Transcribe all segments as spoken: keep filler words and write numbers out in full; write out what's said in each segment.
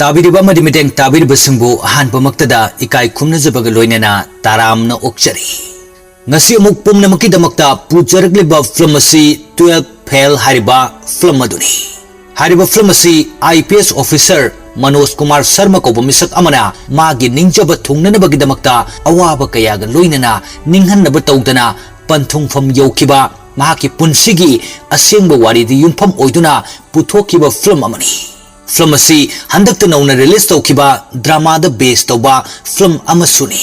ꯇꯥꯕꯤꯔꯤꯕ ꯑꯃꯗꯤ ꯃꯤꯠꯌꯦꯡ ꯇꯥꯕꯤꯔꯤꯕꯁꯤꯡꯕꯨ ꯑꯍꯥꯟꯕꯃꯛꯇꯗ ꯏꯀꯥꯏ ꯈꯨꯝꯅꯖꯕꯒ ꯂꯣꯏꯅꯅ ꯇꯔꯥꯝꯅ ꯑꯣꯛꯆꯔꯤ꯫ ꯉꯁꯤ ꯑꯃꯨꯛ ꯄꯨꯝꯅꯃꯛꯀꯤꯗꯃꯛꯇ ꯄꯨꯖꯔꯛꯂꯤꯕ ꯐꯤꯂꯝ ꯑꯁꯤ ꯇꯨꯋꯦꯜꯐ ꯐꯦꯜ ꯍꯥꯏꯔꯤꯕ ꯐꯤꯂꯝ ꯑꯗꯨꯅꯤ꯫ ꯍꯥꯏꯔꯤꯕ ꯐꯤꯂꯝ ꯑꯁꯤ IPS officer ꯃꯅꯣꯖ ꯀꯨꯃꯥꯔ ꯁꯔꯃ ꯀꯧꯕ ꯃꯤꯁꯛ ꯑꯃꯅ ꯃꯥꯒꯤ ꯅꯤꯡꯖꯕ ꯊꯨꯡꯅꯅꯕꯒꯤꯗꯃꯛꯇ ꯑꯋꯥꯕ ꯀꯌꯥꯒ ꯂꯣꯏꯅꯅ ꯅꯤꯡꯍꯟꯅꯕ ꯇꯧꯗꯅ ꯄꯟꯊꯨꯡꯐꯝ ꯌꯧꯈꯤꯕ ꯃꯍꯥꯛꯀꯤ ꯄꯨꯟꯁꯤꯒꯤ ꯑꯁꯦꯡꯕ ꯋꯥꯔꯤꯗ ꯌꯨꯝꯐꯝ ꯑꯣꯏꯗꯨꯅ ꯄꯨꯊꯣꯛꯈꯤꯕ ꯐꯤꯂꯝ ꯑꯃꯅꯤ꯫ ꯐꯤꯂꯝ ꯑꯁꯤ ꯍꯟꯗꯛꯇ ꯅꯧꯅ ꯔꯤꯂꯤꯖ ꯇꯧꯈꯤꯕ ꯗ꯭ꯔꯃꯥꯗ ꯕꯦꯁ ꯇꯧꯕ ꯐꯤꯂꯝ ꯑꯃꯁꯨꯅꯤ꯫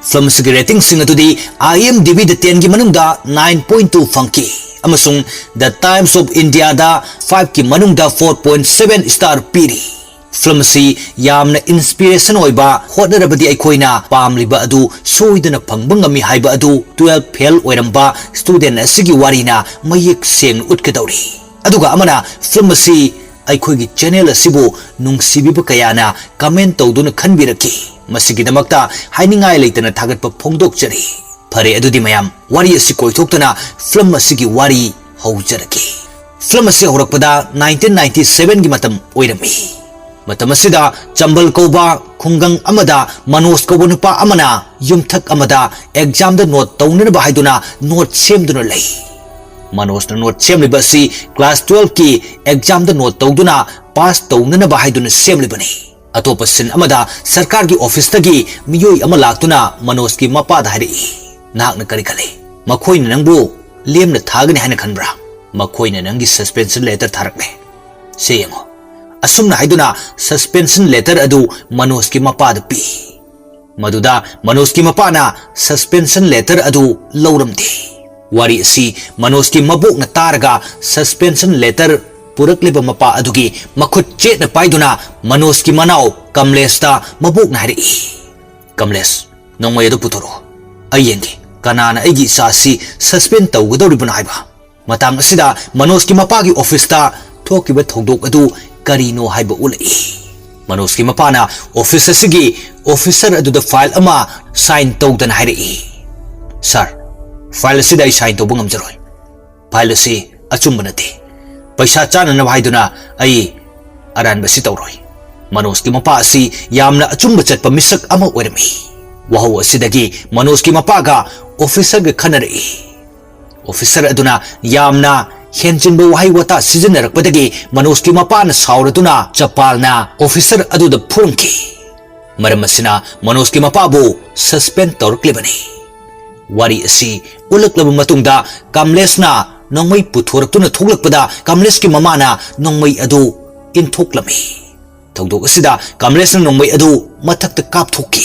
ꯐꯤꯂꯝ ꯑꯁꯤꯒꯤ ꯔꯦꯇꯤꯡꯁꯤꯡ ꯑꯗꯨꯗꯤ IMDbꯗ tenꯒꯤ ꯃꯅꯨꯡꯗ nine point two ꯐꯪꯈꯤ ꯑꯃꯁꯨꯡ The Times of Indiaꯗ fiveꯀꯤ ꯃꯅꯨꯡꯗ four point seven star ꯄꯤꯔꯤ꯫ ꯐꯤꯂꯝ ꯑꯁꯤ ꯌꯥꯝꯅ inspiration ꯑꯣꯏꯕ, ꯍꯣꯠꯅꯔꯕꯗꯤ ꯑꯩꯈꯣꯏꯅ ꯄꯥꯝꯂꯤꯕ ꯑꯗꯨ ꯁꯣꯏꯗꯅ ꯐꯪꯕ ꯉꯝꯃꯤ ꯍꯥꯏꯕ ꯑꯗꯨ ꯇꯨꯋꯦꯜꯐ ꯐꯦꯜ ꯑꯣꯏꯔꯝꯕ ꯁ꯭ꯇꯨꯗꯦꯟꯠ ꯑꯁꯤꯒꯤ ꯋꯥꯔꯤꯅ ꯃꯌꯦꯛ ꯁꯦꯡꯅ ꯎꯠꯀꯗꯧꯔꯤ꯫ ꯑꯗꯨꯒ ꯑꯃꯅ ꯐꯤꯂꯝ ꯑꯁꯤ ꯑꯩꯈꯣꯏꯒꯤ ꯆꯦꯅꯦꯜ ꯑꯁꯤꯕꯨ ꯅꯨꯡꯁꯤꯕꯤꯕ ꯀꯌꯥꯅ ꯀꯃꯦꯟꯠ ꯇꯧꯗꯨꯅ ꯈꯟꯕꯤꯔꯛꯈꯤ꯫ ꯃꯁꯤꯒꯤꯗꯃꯛꯇ ꯍꯥꯏꯅꯤꯡꯉꯥꯏ ꯂꯩꯇꯅ ꯊꯥꯒꯠꯄ ꯐꯣꯡꯗꯣꯛꯆꯔꯤ꯫ ꯐꯔꯦ, ꯑꯗꯨꯗꯤ ꯃꯌꯥꯝ, ꯋꯥꯔꯤ ꯑꯁꯤ ꯀꯣꯏꯊꯣꯛꯇꯅ ꯐꯤꯂꯝ ꯑꯁꯤꯒꯤ ꯋꯥꯔꯤ ꯍꯧꯖꯔꯛꯀꯦ꯫ ꯐꯤꯂꯝ ꯑꯁꯤ ꯍꯧꯔꯛꯄꯗ nineteen ninety sevenꯒꯤ ꯃꯇꯝ ꯑꯣꯏꯔꯝꯃꯤ꯫ ꯃꯇꯝ ꯑꯁꯤꯗ ꯆꯝꯕꯜ ꯀꯧꯕ ꯈꯨꯡꯒꯪ ꯑꯃꯗ ꯃꯅꯣꯖ ꯀꯧꯕ ꯅꯨꯄꯥ ꯑꯃꯅ ꯌꯨꯝꯊꯛ ꯑꯃꯗ ꯑꯦꯛꯖꯥꯝꯗ ꯅꯣꯠ ꯇꯧꯅꯅꯕ ꯍꯥꯏꯗꯨꯅ ꯅꯣꯠ ꯁꯦꯝꯗꯨꯅ ꯂꯩ꯫ ꯃꯅꯣꯖꯅ ꯅꯣꯠ ꯁꯦꯝꯂꯤꯕ ꯑꯁꯤ ꯀ꯭ꯂꯥꯁ ꯇꯨꯋꯦꯜꯐꯀꯤ ꯑꯦꯛꯖꯥꯝꯗ ꯅꯣꯠ ꯇꯧꯗꯨꯅ ꯄꯥꯁ ꯇꯧꯅꯅꯕ ꯍꯥꯏꯗꯨꯅ ꯁꯦꯝꯂꯤꯕꯅꯤ꯫ ꯑꯇꯣꯞꯄ ꯁꯤꯟ ꯑꯃꯗ ꯁꯔꯀꯥꯔꯒꯤ ꯑꯣꯐꯤꯁꯇꯒꯤ ꯃꯤꯑꯣꯏ ꯑꯃ ꯂꯥꯛꯇꯨꯅ ꯃꯅꯣꯖꯀꯤ ꯃꯄꯥꯗ ꯍꯥꯏꯔꯛꯏ, "ꯅꯍꯥꯛꯅ ꯀꯔꯤ ꯈꯜꯂꯤ? ꯃꯈꯣꯏꯅ ꯅꯪꯕꯨ ꯂꯦꯝꯅ ꯊꯥꯒꯅꯤ ꯍꯥꯏꯅ ꯈꯟꯕ꯭ꯔꯥ? ꯃꯈꯣꯏꯅ ꯅꯪꯒꯤ ꯁꯁꯄꯦꯟꯁꯟ ꯂꯦꯇꯔ ꯊꯥꯔꯛꯂꯦ꯫ ꯁꯦ ꯌꯦꯡꯉꯣ꯫" ꯑꯁꯨꯝꯅ ꯍꯥꯏꯗꯨꯅ ꯁꯁꯄꯦꯟꯁꯟ ꯂꯦꯇꯔ ꯑꯗꯨ ꯃꯅꯣꯖꯀꯤ ꯃꯄꯥꯗ ꯄꯤ꯫ ꯃꯗꯨꯗ ꯃꯅꯣꯖꯀꯤ ꯃꯄꯥꯅ ꯁꯁꯄꯦꯟꯁꯟ ꯂꯦꯇꯔ ꯑꯗꯨ ꯂꯧꯔꯝꯗꯦ꯫ ꯋꯥꯔꯤ ꯑꯁꯤ ꯃꯅꯣꯖꯀꯤ ꯃꯕꯣꯛꯅ ꯇꯥꯔꯒ ꯁꯁꯄꯦꯟꯁꯟ ꯂꯦꯇꯔ ꯄꯨꯔꯛꯂꯤꯕ ꯃꯄꯥ ꯑꯗꯨꯒꯤ ꯃꯈꯨꯠ ꯆꯦꯠꯅ ꯄꯥꯏꯗꯨꯅ ꯃꯅꯣꯖꯀꯤ ꯃꯅꯥꯎ ꯀꯝꯂꯦꯁꯇ ꯃꯕꯣꯛꯅ ꯍꯥꯏꯔꯛꯏ, "ꯀꯝꯂꯦꯁ, ꯅꯣꯡꯃꯩ ꯑꯗꯨ ꯄꯨꯊꯣꯔꯛꯎ꯫ ꯑꯩ ꯌꯦꯡꯒꯦ, ꯀꯅꯥꯅ ꯑꯩꯒꯤ ꯏꯆꯥ ꯑꯁꯤ ꯁꯁꯄꯦꯟ ꯇꯧꯒꯗꯧꯔꯤꯕꯅꯣ ꯍꯥꯏꯕ꯫" ꯃꯇꯥꯡ ꯑꯁꯤꯗ ꯃꯅꯣꯖꯀꯤ ꯃꯄꯥꯒꯤ ꯑꯣꯐꯤꯁꯇ ꯊꯣꯛꯈꯤꯕ ꯊꯧꯗꯣꯛ ꯑꯗꯨ ꯀꯔꯤꯅꯣ ꯍꯥꯏꯕ ꯎꯠꯂꯛꯏ꯫ ꯃꯅꯣꯖꯀꯤ ꯃꯄꯥꯅ ꯑꯣꯐꯤꯁ ꯑꯁꯤꯒꯤ ꯑꯣꯐꯤꯁꯔ ꯑꯗꯨꯗ ꯐꯥꯏꯜ ꯑꯃ ꯁꯥꯏꯟ ꯇꯧꯗꯅ ꯍꯥꯏꯔꯛꯏ, "ꯁꯥꯔ, ꯐꯥꯏꯜ ꯑꯁꯤꯗ ꯑꯩ ꯁꯥꯏꯟ ꯇꯧꯕ ꯉꯝꯖꯔꯣꯏ꯫ ꯐꯥꯏꯜ ꯑꯁꯤ ꯑꯆꯨꯝꯕ ꯅꯠꯇꯦ꯫ ꯄꯩꯁꯥ ꯆꯥꯅꯅꯕ ꯍꯥꯏꯗꯨꯅ ꯑꯩ ꯑꯔꯥꯟꯕ ꯑꯁꯤ ꯇꯧꯔꯣꯏ꯫" ꯃꯅꯣꯖꯀꯤ ꯃꯄꯥ ꯑꯁꯤ ꯌꯥꯝꯅ ꯑꯆꯨꯝꯕ ꯆꯠꯄ ꯃꯤꯁꯛ ꯑꯃ ꯑꯣꯏꯔꯝꯃꯤ꯫ ꯋꯥꯍꯧ ꯑꯁꯤꯗꯒꯤ ꯃꯅꯣꯖꯀꯤ ꯃꯄꯥꯒ ꯑꯣꯐꯤꯁꯔꯒ ꯈꯟꯅꯔꯛꯏ꯫ ꯑꯣꯐꯤꯁꯔ ꯑꯗꯨꯅ ꯌꯥꯝꯅ ꯍꯦꯟꯖꯤꯟꯕ ꯋꯥꯍꯩ ꯋꯥꯇꯥ ꯁꯤꯖꯤꯟꯅꯔꯛꯄꯗꯒꯤ ꯃꯅꯣꯖꯀꯤ ꯃꯄꯥꯅ ꯁꯥꯎꯔꯗꯨꯅ ꯆꯄꯥꯜꯅ ꯑꯣꯐꯤꯁꯔ ꯑꯗꯨꯗ ꯐꯨꯔꯝꯈꯤ꯫ ꯃꯔꯝ ꯑꯁꯤꯅ ꯃꯅꯣꯖꯀꯤ ꯃꯄꯥꯕꯨ ꯁꯁꯄꯦꯟ ꯇꯧꯔꯛꯂꯤꯕꯅꯤ꯫ ꯋꯥꯔꯤ ꯑꯁꯤ ꯎꯠꯂꯛꯂꯕ ꯃꯇꯨꯡꯗ ꯀꯃꯂꯦꯁꯅ ꯅꯣꯡꯃꯩ ꯄꯨꯊꯣꯔꯛꯇꯨꯅ ꯊꯣꯛꯂꯛꯄꯗ ꯀꯃꯂꯦꯁꯀꯤ ꯃꯃꯥꯅ ꯅꯣꯡꯃꯩ ꯑꯗꯨ ꯏꯟꯊꯣꯛꯂꯝꯃꯤ꯫ ꯊꯧꯗꯣꯛ ꯑꯁꯤꯗ ꯀꯃꯂꯦꯁꯅ ꯅꯣꯡꯃꯩ ꯑꯗꯨ ꯃꯊꯛꯇ ꯀꯥꯞꯊꯣꯛꯈꯤ꯫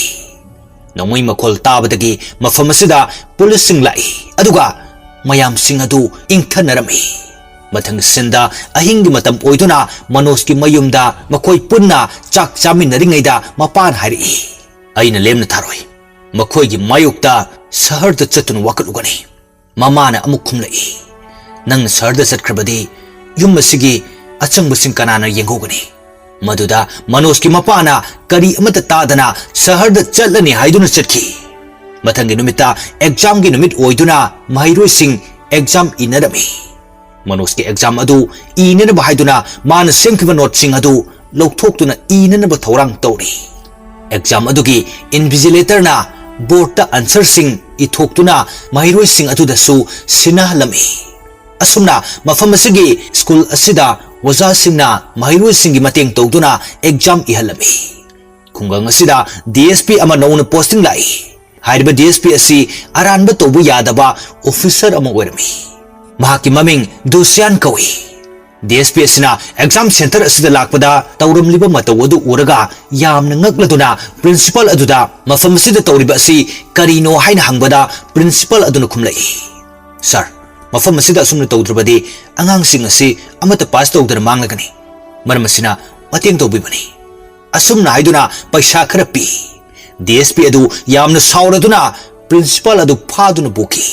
ꯅꯣꯡꯃꯩ ꯃꯈꯣꯜ ꯇꯥꯕꯗꯒꯤ ꯃꯐꯝ ꯑꯁꯤꯗ ꯄꯨꯂꯤꯁꯁꯤꯡ ꯂꯥꯛꯏ, ꯑꯗꯨꯒ ꯃꯌꯥꯝꯁꯤꯡ ꯑꯗꯨ ꯏꯪꯊꯅꯔꯝꯃꯤ꯫ ꯃꯊꯪꯒꯤ ꯁꯤꯟꯗ ꯑꯍꯤꯡꯒꯤ ꯃꯇꯝ ꯑꯣꯏꯗꯨꯅ ꯃꯅꯣꯖꯀꯤ ꯃꯌꯨꯝꯗ ꯃꯈꯣꯏ ꯄꯨꯟꯅ ꯆꯥꯛ ꯆꯥꯃꯤꯟꯅꯔꯤꯉꯩꯗ ꯃꯄꯥꯅ ꯍꯥꯏꯔꯛꯏ, "ꯑꯩꯅ ꯂꯦꯝꯅ ꯊꯥꯔꯣꯏ꯫ ꯃꯈꯣꯏꯒꯤ ꯃꯥꯌꯣꯛꯇ ꯁꯍꯔꯗ ꯆꯠꯇꯨꯅ ꯋꯥꯀꯠꯂꯨꯒꯅꯤ꯫" ꯃꯃꯥꯅ ꯑꯃꯨꯛ ꯈꯨꯝꯂꯛꯏ, "ꯅꯪꯅ ꯁꯍꯔꯗ ꯆꯠꯈ꯭ꯔꯕꯗꯤ ꯌꯨꯝ ꯑꯁꯤꯒꯤ ꯑꯆꯪꯕꯁꯤꯡ ꯀꯅꯥꯅ ꯌꯦꯡꯍꯧꯒꯅꯤ?" ꯃꯗꯨꯗ ꯃꯅꯣꯖꯀꯤ ꯃꯄꯥꯅ ꯀꯔꯤ ꯑꯃꯠꯇ ꯇꯥꯗꯅ ꯁꯍꯔꯗ ꯆꯠꯂꯅꯤ ꯍꯥꯏꯗꯨꯅ ꯆꯠꯈꯤ꯫ ꯃꯊꯪꯒꯤ ꯅꯨꯃꯤꯠꯇ ꯑꯦꯛꯖꯥꯝꯒꯤ ꯅꯨꯃꯤꯠ ꯑꯣꯏꯗꯨꯅ ꯃꯍꯩꯔꯣꯏꯁꯤꯡ ꯑꯦꯛꯖꯥꯝ ꯏꯅꯔꯝꯃꯤ꯫ ꯃꯅꯣꯖꯀꯤ ꯑꯦꯛꯖꯥꯝ ꯑꯗꯨ ꯏꯅꯅꯕ ꯍꯥꯏꯗꯨꯅ ꯃꯥꯅ ꯁꯦꯝꯈꯤꯕ ꯅꯣꯠꯁꯤꯡ ꯑꯗꯨ ꯂꯧꯊꯣꯛꯇꯨꯅ ꯏꯅꯅꯕ ꯊꯧꯔꯥꯡ ꯇꯧꯔꯤ꯫ ꯑꯦꯛꯖꯥꯝ ꯑꯗꯨꯒꯤ ꯏꯟꯚꯤꯖꯤꯂꯦꯇꯔꯅ ꯕꯣꯔꯗꯇ ꯑꯟꯁꯔꯁꯤꯡ ꯏꯊꯣꯛꯇꯨꯅ ꯃꯍꯩꯔꯣꯏꯁꯤꯡ ꯑꯗꯨꯗꯁꯨ ꯁꯤꯟꯅꯍꯜꯂꯝꯃꯤ꯫ ꯑꯁꯨꯝꯅ ꯃꯐꯝ ꯑꯁꯤꯒꯤ ꯁ꯭ꯀꯨꯜ ꯑꯁꯤꯗ ꯑꯣꯖꯥꯁꯤꯡꯅ ꯃꯍꯩꯔꯣꯏꯁꯤꯡꯒꯤ ꯃꯇꯦꯡ ꯇꯧꯗꯨꯅ ꯑꯦꯛꯖꯥꯝ ꯏꯍꯜꯂꯝꯃꯤ꯫ ꯈꯨꯡꯒꯪ ꯑꯁꯤꯗ ꯗꯤ ꯑꯦꯁ ꯄꯤ ꯑꯃ ꯅꯧꯅ ꯄꯣꯁꯇꯤꯡ ꯂꯥꯛꯏ꯫ ꯍꯥꯏꯔꯤꯕ ꯗꯤ ꯑꯦꯁ ꯄꯤ ꯑꯁꯤ ꯑꯔꯥꯟꯕ ꯇꯧꯕ ꯌꯥꯗꯕ ꯑꯣꯐꯤꯁꯔ ꯑꯃ ꯑꯣꯏꯔꯝꯃꯤ꯫ ꯃꯍꯥꯛꯀꯤ ꯃꯃꯤꯡ ꯗꯨꯁ꯭ꯌꯥꯟ ꯀꯧꯏ꯫ ꯗꯤ ꯑꯦꯁ ꯄꯤ ꯑꯁꯤꯅ ꯑꯦꯛꯖꯥꯝ ꯁꯦꯟꯇꯔ ꯑꯁꯤꯗ ꯂꯥꯛꯄꯗ ꯇꯧꯔꯝꯂꯤꯕ ꯃꯇꯧ ꯑꯗꯨ ꯎꯔꯒ ꯌꯥꯝꯅ ꯉꯛꯂꯗꯨꯅ ꯄ꯭ꯔꯤꯟꯁꯤꯄꯥꯜ ꯑꯗꯨꯗ ꯃꯐꯝ ꯑꯁꯤꯗ ꯇꯧꯔꯤꯕ ꯑꯁꯤ ꯀꯔꯤꯅꯣ ꯍꯥꯏꯅ ꯍꯪꯕꯗ ꯄ꯭ꯔꯤꯟꯁꯤꯄꯥꯜ ꯑꯗꯨꯅ ꯈꯨꯝꯂꯛꯏ, "ꯁꯥꯔ, ꯃꯐꯝ ꯑꯁꯤꯗ ꯑꯁꯨꯝꯅ ꯇꯧꯗ꯭ꯔꯕꯗꯤ ꯑꯉꯥꯡꯁꯤꯡ ꯑꯁꯤ ꯑꯃꯠꯇ ꯄꯥꯁ ꯇꯧꯗꯅ ꯃꯥꯡꯂꯒꯅꯤ꯫ ꯃꯔꯝ ꯑꯁꯤꯅ ꯃꯇꯦꯡ ꯇꯧꯕꯤꯕꯅꯤ꯫" ꯑꯁꯨꯝꯅ ꯍꯥꯏꯗꯨꯅ ꯄꯩꯁꯥ ꯈꯔ ꯄꯤ꯫ ꯗꯤ ꯑꯦꯁ ꯄꯤ ꯑꯗꯨ ꯌꯥꯝꯅ ꯁꯥꯎꯔꯗꯨꯅ ꯄ꯭ꯔꯤꯟꯁꯤꯄꯥꯜ ꯑꯗꯨ ꯐꯥꯗꯨꯅ ꯄꯨꯈꯤ꯫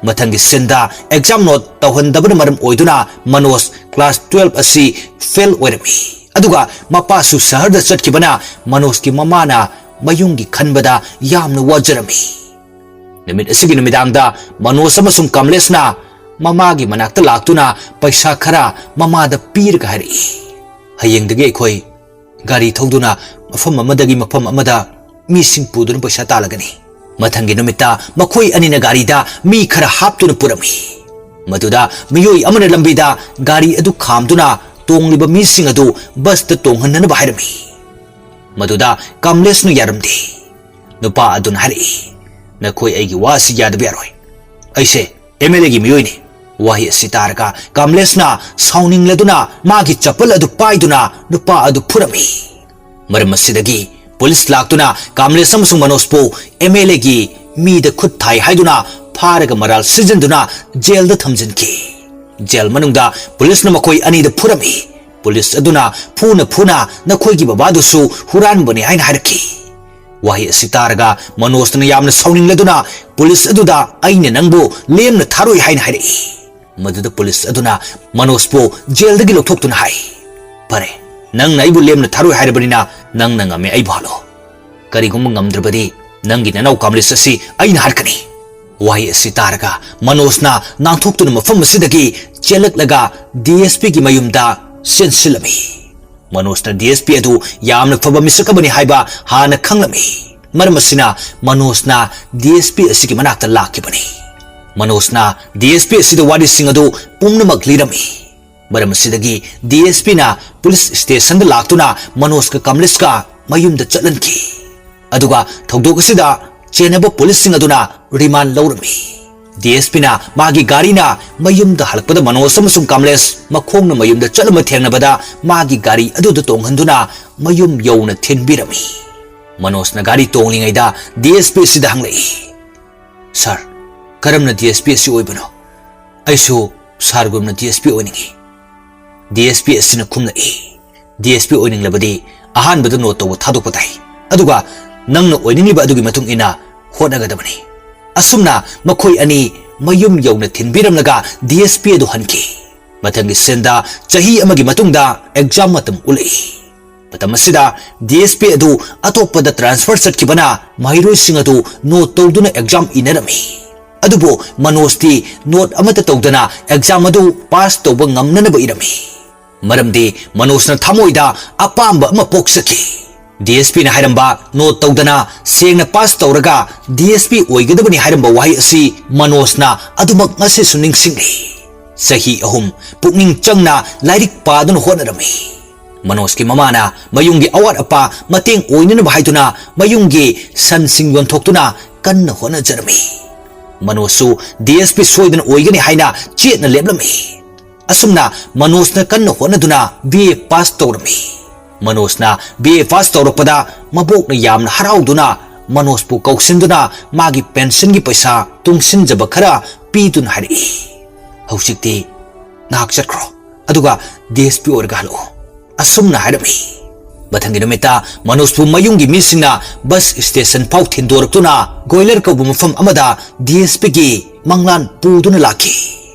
ꯃꯊꯪꯒꯤ ꯁꯤꯟꯗ ꯑꯦꯛꯖꯥꯝ ꯅꯣꯠ ꯇꯧꯍꯟꯗꯕꯅ ꯃꯔꯝ ꯑꯣꯏꯗꯨꯅ ꯃꯅꯣꯖ ꯀ꯭ꯂꯥꯁ ꯇꯨꯋꯦꯜꯐ ꯑꯁꯤ ꯐꯦꯜ ꯑꯣꯏꯔꯝꯃꯤ꯫ ꯑꯗꯨꯒ ꯃꯄꯥꯁꯨ ꯁꯍꯔꯗ ꯆꯠꯈꯤꯕꯅ ꯃꯅꯣꯖꯀꯤ ꯃꯃꯥꯅ ꯃꯌꯨꯝꯒꯤ ꯈꯟꯕꯗ ꯌꯥꯝꯅ ꯋꯥꯖꯔꯝꯃꯤ꯫ ꯅꯨꯃꯤꯠ ꯑꯁꯤꯒꯤ ꯅꯨꯃꯤꯗꯥꯡꯗ ꯃꯅꯣꯖ ꯑꯃꯁꯨꯡ ꯀꯃꯂꯦꯁꯅ ꯃꯃꯥꯒꯤ ꯃꯅꯥꯛꯇ ꯂꯥꯛꯇꯨꯅ ꯄꯩꯁꯥ ꯈꯔ ꯃꯃꯥꯗ ꯄꯤꯔꯒ ꯍꯥꯏꯔꯛꯏ, "ꯍꯌꯦꯡꯗꯒꯤ ꯑꯩꯈꯣꯏ ꯒꯥꯔꯤ ꯊꯧꯗꯨꯅ ꯃꯐꯝ ꯑꯃꯗꯒꯤ ꯃꯐꯝ ꯑꯃꯗ ꯃꯤꯁꯤꯡ ꯄꯨꯗꯨꯅ ꯄꯩꯁꯥ ꯇꯥꯜꯂꯒꯅꯤ꯫ ꯃꯊꯪꯒꯤ ꯅꯨꯃꯤꯠꯇ ꯃꯈꯣꯏ ꯑꯅꯤꯅ ꯒꯥꯔꯤꯗ ꯃꯤ ꯈꯔ ꯍꯥꯞꯇꯨꯅ ꯄꯨꯔꯝꯃꯤ꯫ ꯃꯗꯨꯗ ꯃꯤꯑꯣꯏ ꯑꯃꯅ ꯂꯝꯕꯤꯗ ꯒꯥꯔꯤ ꯑꯗꯨ ꯈꯥꯝꯗꯨꯅ ꯇꯣꯡꯂꯤꯕ ꯃꯤꯁꯤꯡ ꯑꯗꯨ ꯕꯁꯇ ꯇꯣꯡꯍꯟꯅꯅꯕ ꯍꯥꯏꯔꯝꯃꯤ꯫ ꯃꯗꯨꯗ ꯀꯃꯂꯦꯁꯅ ꯌꯥꯔꯝꯗꯦ꯫ ꯅꯨꯄꯥ ꯑꯗꯨꯅ ꯍꯥꯏꯔꯛꯏ, "ꯅꯈꯣꯏ ꯑꯩꯒꯤ ꯋꯥ ꯑꯁꯤ ꯌꯥꯗꯕ ꯌꯥꯔꯣꯏ꯫ ꯑꯩꯁꯦ ꯑꯦꯝ ꯑꯦꯜ ꯑꯦꯒꯤ ꯃꯤꯑꯣꯏꯅꯤ꯫" ꯋꯥꯍꯩ ꯑꯁꯤ ꯇꯥꯔꯒ ꯀꯃꯂꯦꯁꯅ ꯁꯥꯎꯅꯤꯡꯂꯗꯨꯅ ꯃꯥꯒꯤ ꯆꯄꯜ ꯑꯗꯨ ꯄꯥꯏꯗꯨꯅ ꯅꯨꯄꯥ ꯑꯗꯨ ꯐꯨꯔꯝꯃꯤ꯫ ꯃꯔꯝ ꯑꯁꯤꯗꯒꯤ ꯄꯨꯂꯤꯁ ꯂꯥꯛꯇꯨꯅ ꯀꯃꯂꯦꯁ ꯑꯃꯁꯨꯡ ꯃꯅꯣꯖꯄꯨ ꯑꯦꯝ ꯑꯦꯜ ꯑꯦꯒꯤ ꯃꯤꯗ ꯈꯨꯠ ꯊꯥꯏ ꯍꯥꯏꯗꯨꯅ ꯐꯥꯔꯒ ꯃꯔꯥꯜ ꯁꯤꯖꯤꯟꯗꯨꯅ ꯖꯦꯜꯗ ꯊꯝꯖꯤꯟꯈꯤ꯫ ꯖꯦꯜ ꯃꯅꯨꯡꯗ ꯄꯨꯂꯤꯁꯅ ꯃꯈꯣꯏ ꯑꯅꯤꯗ ꯐꯨꯔꯝꯃꯤ꯫ ꯄꯨꯂꯤꯁ ꯑꯗꯨꯅ ꯐꯨꯅ ꯐꯨꯅ ꯅꯈꯣꯏꯒꯤ ꯕꯕꯥꯗꯨꯁꯨ ꯍꯨꯔꯥꯟꯕꯅꯤ ꯍꯥꯏꯅ ꯍꯥꯏꯔꯛꯈꯤ꯫ ꯋꯥꯍꯩ ꯑꯁꯤ ꯇꯥꯔꯒ ꯃꯅꯣꯖꯅ ꯌꯥꯝꯅ ꯁꯥꯎꯅꯤꯡꯂꯗꯨꯅ ꯄꯨꯂꯤꯁ ꯑꯗꯨꯗ, "ꯑꯩꯅ ꯅꯪꯕꯨ ꯂꯦꯝꯅ ꯊꯥꯔꯣꯏ" ꯍꯥꯏꯅ ꯍꯥꯏꯔꯛꯏ꯫ ꯃꯗꯨꯗ ꯄꯨꯂꯤꯁ ꯑꯗꯨꯅ ꯃꯅꯣꯖꯄꯨ ꯖꯦꯜꯗꯒꯤ ꯂꯧꯊꯣꯛꯇꯨꯅ ꯍꯥꯏ, "ꯐꯔꯦ, ꯅꯪꯅ ꯑꯩꯕꯨ ꯂꯦꯝꯅ ꯊꯥꯔꯣꯏ ꯍꯥꯏꯔꯕꯅꯤꯅ ꯅꯪꯅ ꯉꯝꯃꯦ, ꯑꯩꯕꯨ ꯍꯥꯠꯂꯣ꯫ ꯀꯔꯤꯒꯨꯝꯕ ꯉꯝꯗ꯭ꯔꯕꯗꯤ ꯅꯪꯒꯤ ꯅꯅꯥꯎ ꯀꯃꯂꯦꯁ ꯑꯁꯤ ꯑꯩꯅ ꯍꯥꯠꯀꯅꯤ꯫" ꯋꯥꯍꯩ ꯑꯁꯤ ꯇꯥꯔꯒ ꯃꯅꯣꯖꯅ ꯅꯥꯟꯊꯣꯛꯇꯨꯅ ꯃꯐꯝ ꯑꯁꯤꯗꯒꯤ ꯆꯦꯜꯂꯛꯂꯒ ꯗꯤ ꯑꯦꯁ ꯄꯤꯒꯤ ꯃꯌꯨꯝꯗ ꯆꯦꯟꯁꯤꯜꯂꯝꯃꯤ꯫ ꯃꯅꯣꯖꯅ ꯗꯤ ꯑꯦꯁ ꯄꯤ ꯑꯗꯨ ꯌꯥꯝꯅ ꯐꯕ ꯃꯤꯁꯛ ꯑꯃꯅꯤ ꯍꯥꯏꯕ ꯍꯥꯟꯅ ꯈꯪꯂꯝꯃꯤ꯫ ꯃꯔꯝ ꯑꯁꯤꯅ ꯃꯅꯣꯖꯅ ꯗꯤ ꯑꯦꯁ ꯄꯤ ꯑꯁꯤꯒꯤ ꯃꯅꯥꯛꯇ ꯂꯥꯛꯈꯤꯕꯅꯤ꯫ ꯃꯅꯣꯖꯅ ꯗꯤ ꯑꯦꯁ ꯄꯤ ꯑꯁꯤꯗ ꯋꯥꯔꯤꯁꯤꯡ ꯑꯗꯨ ꯄꯨꯝꯅꯃꯛ ꯂꯤꯔꯝꯃꯤ꯫ ꯃꯔꯝ ꯑꯁꯤꯗꯒꯤ ꯗꯤ ꯑꯦꯁ ꯄꯤꯅ ꯄꯨꯂꯤꯁ ꯁ꯭ꯇꯦꯁꯟꯗ ꯂꯥꯛꯇꯨꯅ ꯃꯅꯣꯖꯀ ꯀꯃꯂꯦꯁꯀ ꯃꯌꯨꯝꯗ ꯆꯠꯍꯟꯈꯤ꯫ ꯑꯗꯨꯒ ꯊꯧꯗꯣꯛ ꯑꯁꯤꯗ ꯆꯦꯟꯅꯕ ꯄꯨꯂꯤꯁꯁꯤꯡ ꯑꯗꯨꯅ ꯔꯤꯃꯥꯟ ꯂꯧꯔꯝꯃꯤ꯫ ꯗꯤ ꯑꯦꯁ ꯄꯤꯅ ꯃꯥꯒꯤ ꯒꯥꯔꯤꯅ ꯃꯌꯨꯝꯗ ꯍꯜꯂꯛꯄꯗ ꯃꯅꯣꯖ ꯑꯃꯁꯨꯡ ꯀꯃꯂꯦꯁ ꯃꯈꯣꯡꯅ ꯃꯌꯨꯝꯗ ꯆꯠꯂꯝꯕ ꯊꯦꯡꯅꯕꯗ ꯃꯥꯒꯤ ꯒꯥꯔꯤ ꯑꯗꯨꯗ ꯇꯣꯡꯍꯟꯗꯨꯅ ꯃꯌꯨꯝ ꯌꯧꯅ ꯊꯤꯟꯕꯤꯔꯝꯃꯤ꯫ ꯃꯅꯣꯖꯅ ꯒꯥꯔꯤ ꯇꯣꯡꯂꯤꯉꯩꯗ ꯗꯤ ꯑꯦꯁ ꯄꯤ ꯑꯁꯤꯗ ꯍꯪꯂꯛꯏ, "ꯁꯥꯔ, ꯀꯔꯝꯅ ꯗꯤ ꯑꯦꯁ ꯄꯤ ꯑꯁꯤ ꯑꯣꯏꯕꯅꯣ? ꯑꯩꯁꯨ ꯁꯥꯔꯒꯨꯝꯅ D S P ꯑꯣꯏꯅꯤꯡꯏ꯫" D S P ꯑꯁꯤꯅ ꯈꯨꯝꯂꯛꯏ, "ꯗꯤ ꯑꯦꯁ ꯄꯤ ꯑꯣꯏꯅꯤꯡꯂꯕꯗꯤ ꯑꯍꯥꯟꯕꯗ ꯅꯣꯠ ꯇꯧꯕ ꯊꯥꯗꯣꯛꯄ ꯇꯥꯏ꯫ ꯑꯗꯨꯒ ꯅꯪꯅ ꯑꯣꯏꯅꯤꯡꯂꯤꯕ ꯑꯗꯨꯒꯤ ꯃꯇꯨꯡ ꯏꯟꯅ ꯍꯣꯠꯅꯒꯗꯕꯅꯤ꯫" ꯑꯁꯨꯝꯅ ꯃꯈꯣꯏ ꯑꯅꯤ ꯃꯌꯨꯝ ꯌꯧꯅ ꯊꯤꯟꯕꯤꯔꯝꯂꯒ ꯗꯤ ꯑꯦꯁ ꯄꯤ ꯑꯗꯨ ꯍꯟꯈꯤ꯫ ꯃꯊꯪꯒꯤ ꯁꯤꯟꯗ ꯆꯍꯤ ꯑꯃꯒꯤ ꯃꯇꯨꯡꯗ ꯑꯦꯛꯖꯥꯝ ꯃꯇꯝ ꯎꯠꯂꯛꯏ꯫ ꯃꯇꯝ ꯑꯁꯤꯗ ꯗꯤ ꯑꯦꯁ ꯄꯤ ꯑꯗꯨ ꯑꯇꯣꯞꯄꯗ ꯇ꯭ꯔꯥꯟꯁꯐꯔ ꯆꯠꯈꯤꯕꯅ ꯃꯍꯩꯔꯣꯏꯁꯤꯡ ꯑꯗꯨ ꯅꯣꯠ ꯇꯧꯗꯨꯅ ꯑꯦꯛꯖꯥꯝ ꯏꯅꯔꯝꯃꯤ꯫ ꯑꯗꯨꯕꯨ ꯃꯅꯣꯖꯇꯤ ꯅꯣꯠ ꯑꯃꯠꯇ ꯇꯧꯗꯅ ꯑꯦꯛꯖꯥꯝ ꯑꯗꯨ ꯄꯥꯁ ꯇꯧꯕ ꯉꯝꯅꯅꯕ ꯏꯔꯝꯃꯤ꯫ ꯃꯔꯝꯗꯤ ꯃꯅꯣꯖꯅ ꯊꯃꯣꯏꯗ ꯑꯄꯥꯝꯕ ꯑꯃ ꯄꯣꯛꯆꯈꯤ꯫ ꯗꯤ ꯑꯦꯁ ꯄꯤꯅ ꯍꯥꯏꯔꯝꯕ "ꯅꯣꯠ ꯇꯧꯗꯅ ꯁꯦꯡꯅ ꯄꯥꯁ ꯇꯧꯔꯒ ꯗꯤ ꯑꯦꯁ ꯄꯤ ꯑꯣꯏꯒꯗꯕꯅꯤ" ꯍꯥꯏꯔꯝꯕ ꯋꯥꯍꯩ ꯑꯁꯤ ꯃꯅꯣꯖꯅ ꯑꯗꯨꯃꯛ ꯉꯁꯤꯁꯨ ꯅꯤꯡꯁꯤꯡꯂꯤ꯫ ꯆꯍꯤ ꯑꯍꯨꯝ ꯄꯨꯛꯅꯤꯡ ꯆꯪꯅ ꯂꯥꯏꯔꯤꯛ ꯄꯥꯗꯨꯅ ꯍꯣꯠꯅꯔꯝꯃꯤ꯫ ꯃꯅꯣꯖꯀꯤ ꯃꯃꯥꯅ ꯃꯌꯨꯝꯒꯤ ꯑꯋꯥꯠ ꯑꯄꯥ ꯃꯇꯦꯡ ꯑꯣꯏꯅꯅꯕ ꯍꯥꯏꯗꯨꯅ ꯃꯌꯨꯝꯒꯤ ꯁꯟꯁꯤꯡ ꯌꯣꯟꯊꯣꯛꯇꯨꯅ ꯀꯟꯅ ꯍꯣꯠꯅꯖꯔꯝꯃꯤ꯫ ꯃꯅꯣꯖꯁꯨ ꯗꯤ ꯑꯦꯁ ꯄꯤ ꯁꯣꯏꯗꯅ ꯑꯣꯏꯒꯅꯤ ꯍꯥꯏꯅ ꯆꯦꯠꯅ ꯂꯦꯞꯂꯝꯃꯤ꯫ ꯑꯁꯨꯝꯅ ꯃꯅꯣꯖꯅ ꯀꯟꯅ ꯍꯣꯠꯅꯗꯨꯅ ꯕꯤ ꯑꯦ ꯄꯥꯁ ꯇꯧꯔꯝꯃꯤ꯫ ꯃꯅꯣꯖꯅ ꯕꯤ ꯑꯦ ꯄꯥꯁ ꯇꯧꯔꯛꯄꯗ ꯃꯕꯣꯛꯅ ꯌꯥꯝꯅ ꯍꯔꯥꯎꯗꯨꯅ ꯃꯅꯣꯖꯄꯨ ꯀꯧꯁꯤꯟꯗꯨꯅ ꯃꯥꯒꯤ ꯄꯦꯟꯁꯟꯒꯤ ꯄꯩꯁꯥ ꯇꯨꯡꯁꯤꯟꯖꯕ ꯈꯔ ꯄꯤꯗꯨꯅ ꯍꯥꯏꯔꯛꯏ, "ꯍꯧꯖꯤꯛꯇꯤ ꯅꯍꯥꯛ ꯆꯠꯈ꯭ꯔꯣ, ꯑꯗꯨꯒ ꯗꯤ ꯑꯦꯁ ꯄꯤ ꯑꯣꯏꯔꯒ ꯍꯜꯂꯛꯑꯣ," ꯑꯁꯨꯝꯅ ꯍꯥꯏꯔꯝꯃꯤ꯫ ꯃꯊꯪꯒꯤ ꯅꯨꯃꯤꯠꯇ ꯃꯅꯣꯖꯄꯨ ꯃꯌꯨꯝꯒꯤ ꯃꯤꯁꯤꯡꯅ ꯕꯁ ꯁ꯭ꯇꯦꯁꯟ ꯐꯥꯎ ꯊꯤꯟꯗꯣꯔꯛꯇꯨꯅ ꯒꯣꯏꯂꯔ ꯀꯧꯕ ꯃꯐꯝ ꯑꯃꯗ ꯗꯤ ꯑꯦꯁ ꯄꯤꯒꯤ ꯃꯪꯂꯥꯟ ꯄꯨꯗꯨꯅ ꯂꯥꯛꯈꯤ꯫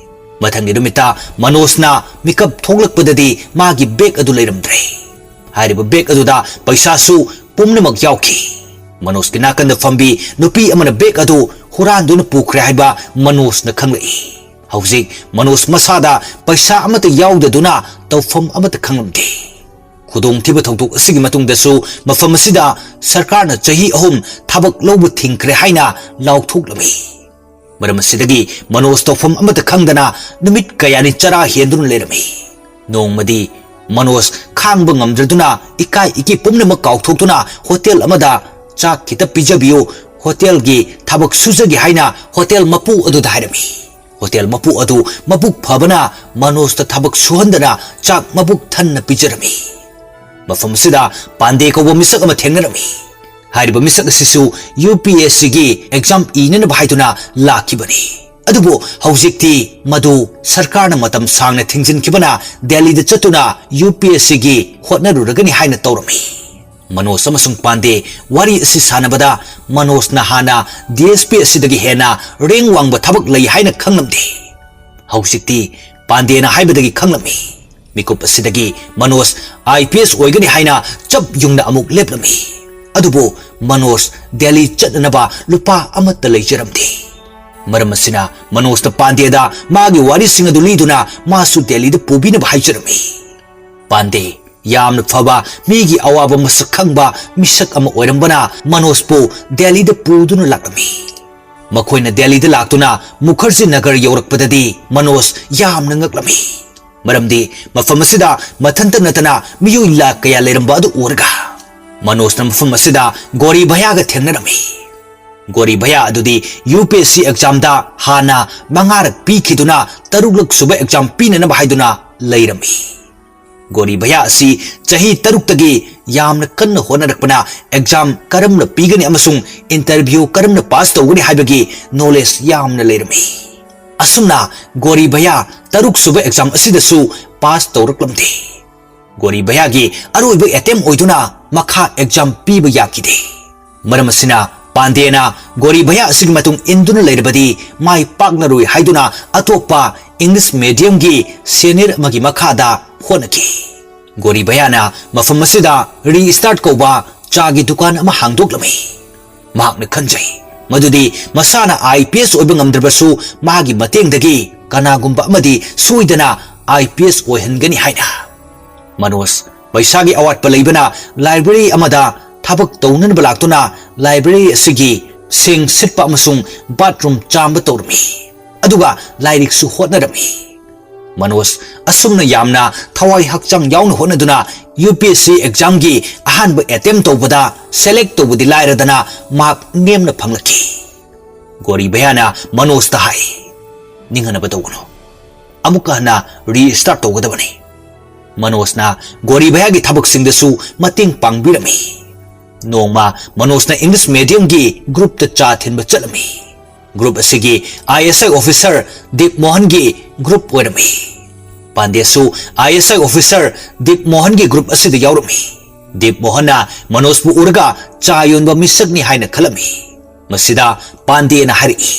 ꯃꯊꯪꯒꯤ ꯅꯨꯃꯤꯠꯇ ꯃꯅꯣꯖꯅ ꯃꯤꯀꯞ ꯊꯣꯛꯂꯛꯄꯗꯗꯤ ꯃꯥꯒꯤ ꯕꯦꯒ ꯑꯗꯨ ꯂꯩꯔꯝꯗ꯭ꯔꯦ꯫ ꯍꯥꯏꯔꯤꯕ ꯕꯦꯒ ꯑꯗꯨꯗ ꯄꯩꯁꯥꯁꯨ ꯄꯨꯝꯅꯃꯛ ꯌꯥꯎꯈꯤ꯫ ꯃꯅꯣꯖꯀꯤ ꯅꯥꯀꯟꯗ ꯐꯝꯕꯤ ꯅꯨꯄꯤ ꯑꯃꯅ ꯕꯦꯒ ꯑꯗꯨ ꯍꯨꯔꯥꯟꯗꯨꯅ ꯄꯨꯈ꯭ꯔꯦ ꯍꯥꯏꯕ ꯃꯅꯣꯖꯅ ꯈꯪꯂꯛꯏ꯫ ꯍꯧꯖꯤꯛ ꯃꯅꯣꯖ ꯃꯁꯥꯗ ꯄꯩꯁꯥ ꯑꯃꯠꯇ ꯌꯥꯎꯗꯗꯨꯅ ꯇꯧꯐꯝ ꯑꯃꯠꯇ ꯈꯪꯂꯝꯗꯦ꯫ ꯈꯨꯗꯣꯡꯊꯤꯕ ꯊꯧꯗꯣꯛ ꯑꯁꯤꯒꯤ ꯃꯇꯨꯡꯗꯁꯨ ꯃꯐꯝ ꯑꯁꯤꯗ ꯁꯔꯀꯥꯔꯅ ꯆꯍꯤ ꯑꯍꯨꯝ ꯊꯕꯛ ꯂꯧꯕ ꯊꯤꯡꯈ꯭ꯔꯦ ꯍꯥꯏꯅ ꯂꯥꯎꯊꯣꯛꯂꯝꯃꯤ꯫ ꯃꯔꯝ ꯑꯁꯤꯗꯒꯤ ꯃꯅꯣꯖ ꯇꯧꯐꯝ ꯑꯃꯠꯇ ꯈꯪꯗꯅ ꯅꯨꯃꯤꯠ ꯀꯌꯥꯅꯤ ꯆꯔꯥ ꯍꯦꯟꯗꯨꯅ ꯂꯩꯔꯝꯃꯤ꯫ ꯅꯣꯡꯃꯗꯤ ꯃꯅꯣꯖ ꯈꯥꯡꯕ ꯉꯝꯗ꯭ꯔꯗꯨꯅ ꯏꯀꯥꯏ ꯏꯀꯤ ꯄꯨꯝꯅꯃꯛ ꯀꯥꯎꯊꯣꯛꯇꯨꯅ ꯍꯣꯇꯦꯜ ꯑꯃꯗ "ꯆꯥꯛ ꯈꯤꯇ ꯄꯤꯖꯕꯤꯌꯨ, ꯍꯣꯇꯦꯜꯒꯤ ꯊꯕꯛ ꯁꯨꯖꯒꯦ" ꯍꯥꯏꯅ ꯍꯣꯇꯦꯜ ꯃꯄꯨ ꯑꯗꯨꯗ ꯍꯥꯏꯔꯝꯃꯤ꯫ ꯍꯣꯇꯦꯜ ꯃꯄꯨ ꯑꯗꯨ ꯃꯕꯨꯛ ꯐꯕꯅ ꯃꯅꯣꯖꯇ ꯊꯕꯛ ꯁꯨꯍꯟꯗꯅ ꯆꯥꯛ ꯃꯕꯨꯛ ꯊꯟꯅ ꯄꯤꯖꯔꯝꯃꯤ꯫ ꯃꯐꯝ ꯑꯁꯤꯗ ꯄꯥꯟꯗꯦ ꯀꯧꯕ ꯃꯤꯁꯛ ꯑꯃ ꯊꯦꯡꯅꯔꯝꯃꯤ꯫ ꯍꯥꯏꯔꯤꯕ ꯃꯤꯁꯛ ꯑꯁꯤꯁꯨ ꯌꯨ ꯄꯤ ꯑꯦꯁ ꯁꯤꯒꯤ ꯑꯦꯛꯖꯥꯝ ꯏꯅꯅꯕ ꯍꯥꯏꯗꯨꯅ ꯂꯥꯛꯈꯤꯕꯅꯤ꯫ ꯑꯗꯨꯕꯨ ꯍꯧꯖꯤꯛꯇꯤ ꯃꯗꯨ ꯁꯔꯀꯥꯔꯅ ꯃꯇꯝ ꯁꯥꯡꯅ ꯊꯤꯡꯖꯤꯟꯈꯤꯕꯅ ꯗꯦꯜꯂꯤꯗ ꯆꯠꯇꯨꯅ ꯌꯨ ꯄꯤ ꯑꯦꯁ ꯁꯤꯒꯤ ꯍꯣꯠꯅꯔꯨꯔꯒꯅꯤ ꯍꯥꯏꯅ ꯇꯧꯔꯝꯃꯤ꯫ ꯃꯅꯣꯖ ꯑꯃꯁꯨꯡ ꯄꯥꯟꯗꯦ ꯋꯥꯔꯤ ꯑꯁꯤ ꯁꯥꯟꯅꯕꯗ ꯃꯅꯣꯖꯅ ꯍꯥꯟꯅ ꯗꯤ ꯑꯦꯁ ꯄꯤ ꯑꯁꯤꯗꯒꯤ ꯍꯦꯟꯅ ꯔꯦꯡ ꯋꯥꯡꯕ ꯊꯕꯛ ꯂꯩ ꯍꯥꯏꯅ ꯈꯪꯂꯝꯗꯦ꯫ ꯍꯧꯖꯤꯛꯇꯤ ꯄꯥꯟꯗꯦꯅ ꯍꯥꯏꯕꯗꯒꯤ ꯈꯪꯂꯝꯃꯤ꯫ ꯃꯤꯀꯨꯞ ꯑꯁꯤꯗꯒꯤ ꯃꯅꯣꯖ ꯑꯥꯏ ꯄꯤ ꯑꯦꯁ ꯑꯣꯏꯒꯅꯤ ꯍꯥꯏꯅ ꯆꯞ ꯌꯨꯡꯅ ꯑꯃꯨꯛ ꯂꯦꯞꯂꯝꯃꯤ꯫ ꯑꯗꯨꯕꯨ ꯃꯅꯣꯖ ꯗꯦꯜꯂꯤ ꯆꯠꯅꯅꯕ ꯂꯨꯄꯥ ꯑꯃꯠꯇ ꯂꯩꯖꯔꯝꯗꯦ꯫ ꯃꯔꯝ ꯑꯁꯤꯅ ꯃꯅꯣꯖꯅ ꯄꯥꯟꯗꯦꯗ ꯃꯥꯒꯤ ꯋꯥꯔꯤꯁꯤꯡ ꯑꯗꯨ ꯂꯤꯗꯨꯅ ꯃꯥꯁꯨ ꯗꯦꯜꯂꯤꯗ ꯄꯨꯕꯤꯅꯕ ꯍꯥꯏꯖꯔꯝꯃꯤ꯫ ꯄꯥꯟꯗꯦ ꯌꯥꯝꯅ ꯐꯕ, ꯃꯤꯒꯤ ꯑꯋꯥꯕ ꯃꯁꯛ ꯈꯪꯕ ꯃꯤꯁꯛ ꯑꯃ ꯑꯣꯏꯔꯝꯕꯅ ꯃꯅꯣꯖꯄꯨ ꯗꯦꯜꯂꯤꯗ ꯄꯨꯗꯨꯅ ꯂꯥꯛꯂꯝꯃꯤ꯫ ꯃꯈꯣꯏꯅ ꯗꯦꯜꯂꯤꯗ ꯂꯥꯛꯇꯨꯅ ꯃꯨꯈꯔꯖꯤ ꯅꯒꯔ ꯌꯧꯔꯛꯄꯗꯗꯤ ꯃꯅꯣꯖ ꯌꯥꯝꯅ ꯉꯛꯂꯝꯃꯤ꯫ ꯃꯔꯝꯗꯤ ꯃꯐꯝ ꯑꯁꯤꯗ ꯃꯊꯟꯇ ꯅꯠꯇꯅ ꯃꯤꯑꯣꯏ ꯂꯥꯈ ꯀꯌꯥ ꯂꯩꯔꯝꯕ ꯑꯗꯨ ꯎꯔꯒ ꯃꯅꯣꯖꯅ ꯃꯐꯝ ꯑꯁꯤꯗ ꯒꯣꯔꯤ ꯚꯌꯥꯒ ꯊꯦꯡꯅꯔꯝꯃꯤ꯫ ꯒꯣꯔꯤ ꯚꯌꯥ ꯑꯗꯨꯗꯤ ꯌꯨ ꯄꯤ ꯑꯦꯁ ꯁꯤ ꯑꯦꯛꯖꯥꯝꯗ ꯍꯥꯟꯅ ꯃꯉꯥꯔꯛ ꯄꯤꯈꯤꯗꯨꯅ ꯇꯔꯨꯛꯂꯛ ꯁꯨꯕ ꯑꯦꯛꯖꯥꯝ ꯄꯤꯅꯅꯕ ꯍꯥꯏꯗꯨꯅ ꯂꯩꯔꯝꯃꯤ꯫ ꯒꯣꯔꯤ ꯚꯌꯥ ꯑꯁꯤ ꯆꯍꯤ ꯇꯔꯨꯛꯇꯒꯤ ꯌꯥꯝꯅ ꯀꯟꯅ ꯍꯣꯠꯅꯔꯛꯄꯅ ꯑꯦꯛꯖꯥꯝ ꯀꯔꯝꯅ ꯄꯤꯒꯅꯤ ꯑꯃꯁꯨꯡ ꯏꯟꯇꯔꯚ꯭ꯌꯨ ꯀꯔꯝꯅ ꯄꯥꯁ ꯇꯧꯒꯅꯤ ꯍꯥꯏꯕꯒꯤ ꯅꯣꯂꯦꯖ ꯌꯥꯝꯅ ꯂꯩꯔꯝꯃꯤ꯫ ꯑꯁꯨꯝꯅ ꯒꯣꯔꯤ ꯚꯌꯥ ꯇꯔꯨꯛ ꯁꯨꯕ ꯑꯦꯛꯖꯥꯝ ꯑꯁꯤꯗꯁꯨ ꯄꯥꯁ ꯇꯧꯔꯛꯂꯝꯗꯦ꯫ ꯒꯣꯔꯤ ꯚꯌꯥꯒꯤ ꯑꯔꯣꯏꯕ ꯑꯦꯇꯦꯝ ꯑꯣꯏꯗꯨꯅ ꯃꯈꯥ ꯑꯦꯛꯖꯥꯝ ꯄꯤꯕ ꯌꯥꯈꯤꯗꯦ꯫ ꯃꯔꯝ ꯑꯁꯤꯅ ꯄꯥꯟꯗꯦꯅ ꯒꯣꯔꯤ ꯚꯌꯥ ꯑꯁꯤꯒꯤ ꯃꯇꯨꯡ ꯏꯟꯗꯨꯅ ꯂꯩꯔꯕꯗꯤ ꯃꯥꯏ ꯄꯥꯛꯂꯔꯣꯏ ꯍꯥꯏꯗꯨꯅ ꯑꯇꯣꯞꯄ ꯏꯪꯂꯤꯁ ꯃꯦꯗꯤꯌꯝꯒꯤ ꯁꯦꯅꯤꯌꯔ ꯑꯃꯒꯤ ꯃꯈꯥꯗ ꯍꯣꯠꯅꯈꯤ꯫ ꯒꯣꯔꯤ ꯚꯌꯥꯅ ꯃꯐꯝ ꯑꯁꯤꯗ ꯔꯤꯁꯇꯥꯔꯠ ꯀꯧꯕ ꯆꯥꯒꯤ ꯗꯨꯀꯥꯟ ꯑꯃ ꯍꯥꯡꯗꯣꯛꯂꯝꯃꯤ꯫ ꯃꯍꯥꯛꯅ ꯈꯟꯖꯩ ꯃꯗꯨꯗꯤ ꯃꯁꯥꯅ ꯑꯥꯏ ꯄꯤ ꯑꯦꯁ ꯑꯣꯏꯕ ꯉꯝꯗ꯭ꯔꯕꯁꯨ ꯃꯥꯒꯤ ꯃꯇꯦꯡꯗꯒꯤ ꯀꯅꯥꯒꯨꯝꯕ ꯑꯃꯗꯤ ꯁꯣꯏꯗꯅ ꯑꯥꯏ ꯄꯤ ꯑꯦꯁ ꯑꯣꯏꯍꯟꯒꯅꯤ ꯍꯥꯏꯅ꯫ ꯃꯅꯣꯖ ꯄꯩꯁꯥꯒꯤ ꯑꯋꯥꯠꯄ ꯂꯩꯕꯅ ꯂꯥꯏꯕ꯭ꯔꯦꯔꯤ ꯑꯃꯗ ꯊꯕꯛ ꯇꯧꯅꯅꯕ ꯂꯥꯛꯇꯨꯅ ꯂꯥꯏꯕ꯭ꯔꯦꯔꯤ ꯑꯁꯤꯒꯤ ꯁꯦꯡ ꯁꯤꯠꯄ ꯑꯃꯁꯨꯡ ꯕꯥꯊꯔꯨꯝ ꯆꯥꯝꯕ ꯇꯧꯔꯝꯃꯤ꯫ ꯑꯗꯨꯒ ꯂꯥꯏꯔꯤꯛꯁꯨ ꯍꯣꯠꯅꯔꯝꯃꯤ꯫ ꯃꯅꯣꯖ ꯑꯁꯨꯝꯅ ꯌꯥꯝꯅ ꯊꯋꯥꯏ ꯍꯛꯆꯥꯡ ꯌꯥꯎꯅ ꯍꯣꯠꯅꯗꯨꯅ ꯌꯨ ꯄꯤ ꯑꯦꯁ ꯁꯤ ꯑꯦꯛꯖꯥꯝꯒꯤ ꯑꯍꯥꯟꯕ ꯑꯦꯇꯦꯝ ꯇꯧꯕꯗ ꯁꯦꯂꯦꯛ ꯇꯧꯕꯗꯤ ꯂꯥꯏꯔꯗꯅ ꯃꯥꯔꯛ ꯅꯦꯝꯅ ꯐꯪꯂꯛꯈꯤ꯫ ꯒꯣꯔꯤ ꯚꯌꯥꯅ ꯃꯅꯣꯖꯇ ꯍꯥꯏ, "ꯅꯤꯡꯍꯟꯅꯕ ꯇꯧꯒꯅꯨ, ꯑꯃꯨꯛꯀ ꯍꯟꯅ ꯔꯤꯁꯇꯥꯔꯠ ꯇꯧꯒꯗꯕꯅꯤ꯫" ꯃꯅꯣꯖꯅ ꯒꯣꯔꯤ ꯚꯌꯥꯒꯤ ꯊꯕꯛꯁꯤꯡꯗꯁꯨ ꯃꯇꯦꯡ ꯄꯥꯡꯕꯤꯔꯝꯃꯤ꯫ ꯅꯣꯡꯃ ꯃꯅꯣꯖꯅ ꯏꯪꯂꯤꯁ ꯃꯦꯗꯤꯌꯝꯒꯤ ꯒ꯭ꯔꯨꯞꯇ ꯆꯥ ꯊꯤꯟꯕ ꯆꯠꯂꯝꯃꯤ꯫ ꯒ꯭ꯔꯨꯞ ꯑꯁꯤꯒꯤ ꯑꯥꯏ ꯑꯦꯁ ꯑꯥꯏ ꯑꯣꯐꯤꯁꯥꯔ ꯗꯤꯞ ꯃꯣꯍꯟꯒꯤ ꯒ꯭ꯔꯨꯞ ꯑꯣꯏꯔꯝꯃꯤ꯫ ꯄꯥꯟꯗꯦꯁꯨ ꯑꯥꯏ ꯑꯦꯁ ꯑꯥꯏ ꯑꯣꯐꯤꯁꯥꯔ ꯗꯤꯞ ꯃꯣꯍꯟꯒꯤ ꯒ꯭ꯔꯨꯞ ꯑꯁꯤꯗ ꯌꯥꯎꯔꯝꯃꯤ꯫ ꯗꯤꯞ ꯃꯣꯍꯟꯅ ꯃꯅꯣꯖꯄꯨ ꯎꯔꯒ ꯆꯥ ꯌꯣꯟꯕ ꯃꯤꯁꯛꯅꯤ ꯍꯥꯏꯅ ꯈꯜꯂꯝꯃꯤ꯫ ꯃꯁꯤꯗ ꯄꯥꯟꯗꯦꯅ ꯍꯥꯏꯔꯛꯏ,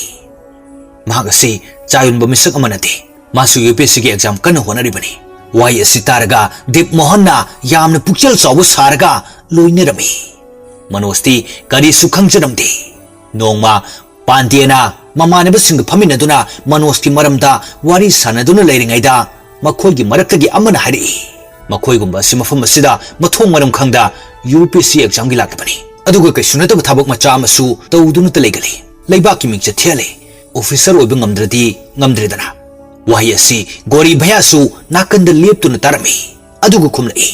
"ꯃꯍꯥꯛ ꯑꯁꯤ ꯆꯥ ꯌꯣꯟꯕ ꯃꯤꯁꯛ ꯑꯃ ꯅꯠꯇꯦ꯫ ꯃꯥꯁꯨ ꯌꯨ ꯄꯤ ꯑꯦꯁ ꯁꯤꯒꯤ ꯑꯦꯛꯖꯥꯝ ꯀꯟꯅ ꯍꯣꯠꯅꯔꯤꯕꯅꯤ꯫" ꯋꯥꯍꯩ ꯑꯁꯤ ꯇꯥꯔꯒ ꯗꯤꯞ ꯃꯣꯍꯟꯅ ꯌꯥꯝꯅ ꯄꯨꯛꯆꯦꯜ ꯆꯥꯎꯕ ꯁꯥꯔꯒ ꯂꯣꯏꯅꯔꯝꯃꯤ꯫ ꯃꯅꯣꯖꯇꯤ ꯀꯔꯤꯁꯨ ꯈꯪꯖꯔꯝꯗꯦ꯫ ꯅꯣꯡꯃ ꯄꯥꯟꯗꯦꯅ ꯃꯃꯥꯟꯅꯕꯁꯤꯡꯒ ꯐꯝꯃꯤꯟꯅꯗꯨꯅ ꯃꯅꯣꯖꯀꯤ ꯃꯔꯝꯗ ꯋꯥꯔꯤ ꯁꯥꯟꯅꯗꯨꯅ ꯂꯩꯔꯤꯉꯩꯗ ꯃꯈꯣꯏꯒꯤ ꯃꯔꯛꯇꯒꯤ ꯑꯃꯅ ꯍꯥꯏꯔꯛꯏ, ꯃꯈꯣꯏꯒꯨꯝꯕ ꯑꯁꯤ ꯃꯐꯝ ꯑꯁꯤꯗ ꯃꯊꯣꯡ ꯃꯔꯝ ꯈꯪꯗ UPSC examꯒꯤ ꯂꯥꯛꯂꯤꯕꯅꯤ꯫ ꯑꯗꯨꯒ ꯀꯩꯁꯨ ꯅꯠꯇꯕ ꯊꯕꯛ ꯃꯆꯥ ꯑꯃꯁꯨ ꯇꯧꯗꯨꯅꯇ ꯂꯩꯒꯜꯂꯤ꯫ ꯂꯩꯕꯥꯛꯀꯤ ꯃꯤꯡꯆꯠ ꯊꯤꯍꯜꯂꯤ꯫ Officer ꯑꯣꯏꯕ ꯉꯝꯗ꯭ꯔꯗꯤ ꯉꯝꯗ꯭ꯔꯦꯗꯅ꯫ ꯋꯥꯍꯩ ꯑꯁꯤ ꯒꯣꯔꯤ ꯚꯌꯥꯁꯨ ꯅꯥꯀꯟꯗ ꯂꯦꯞꯇꯨꯅ ꯇꯥꯔꯝꯃꯤ꯫ ꯑꯗꯨꯒ ꯈꯨꯝꯂꯛꯏ,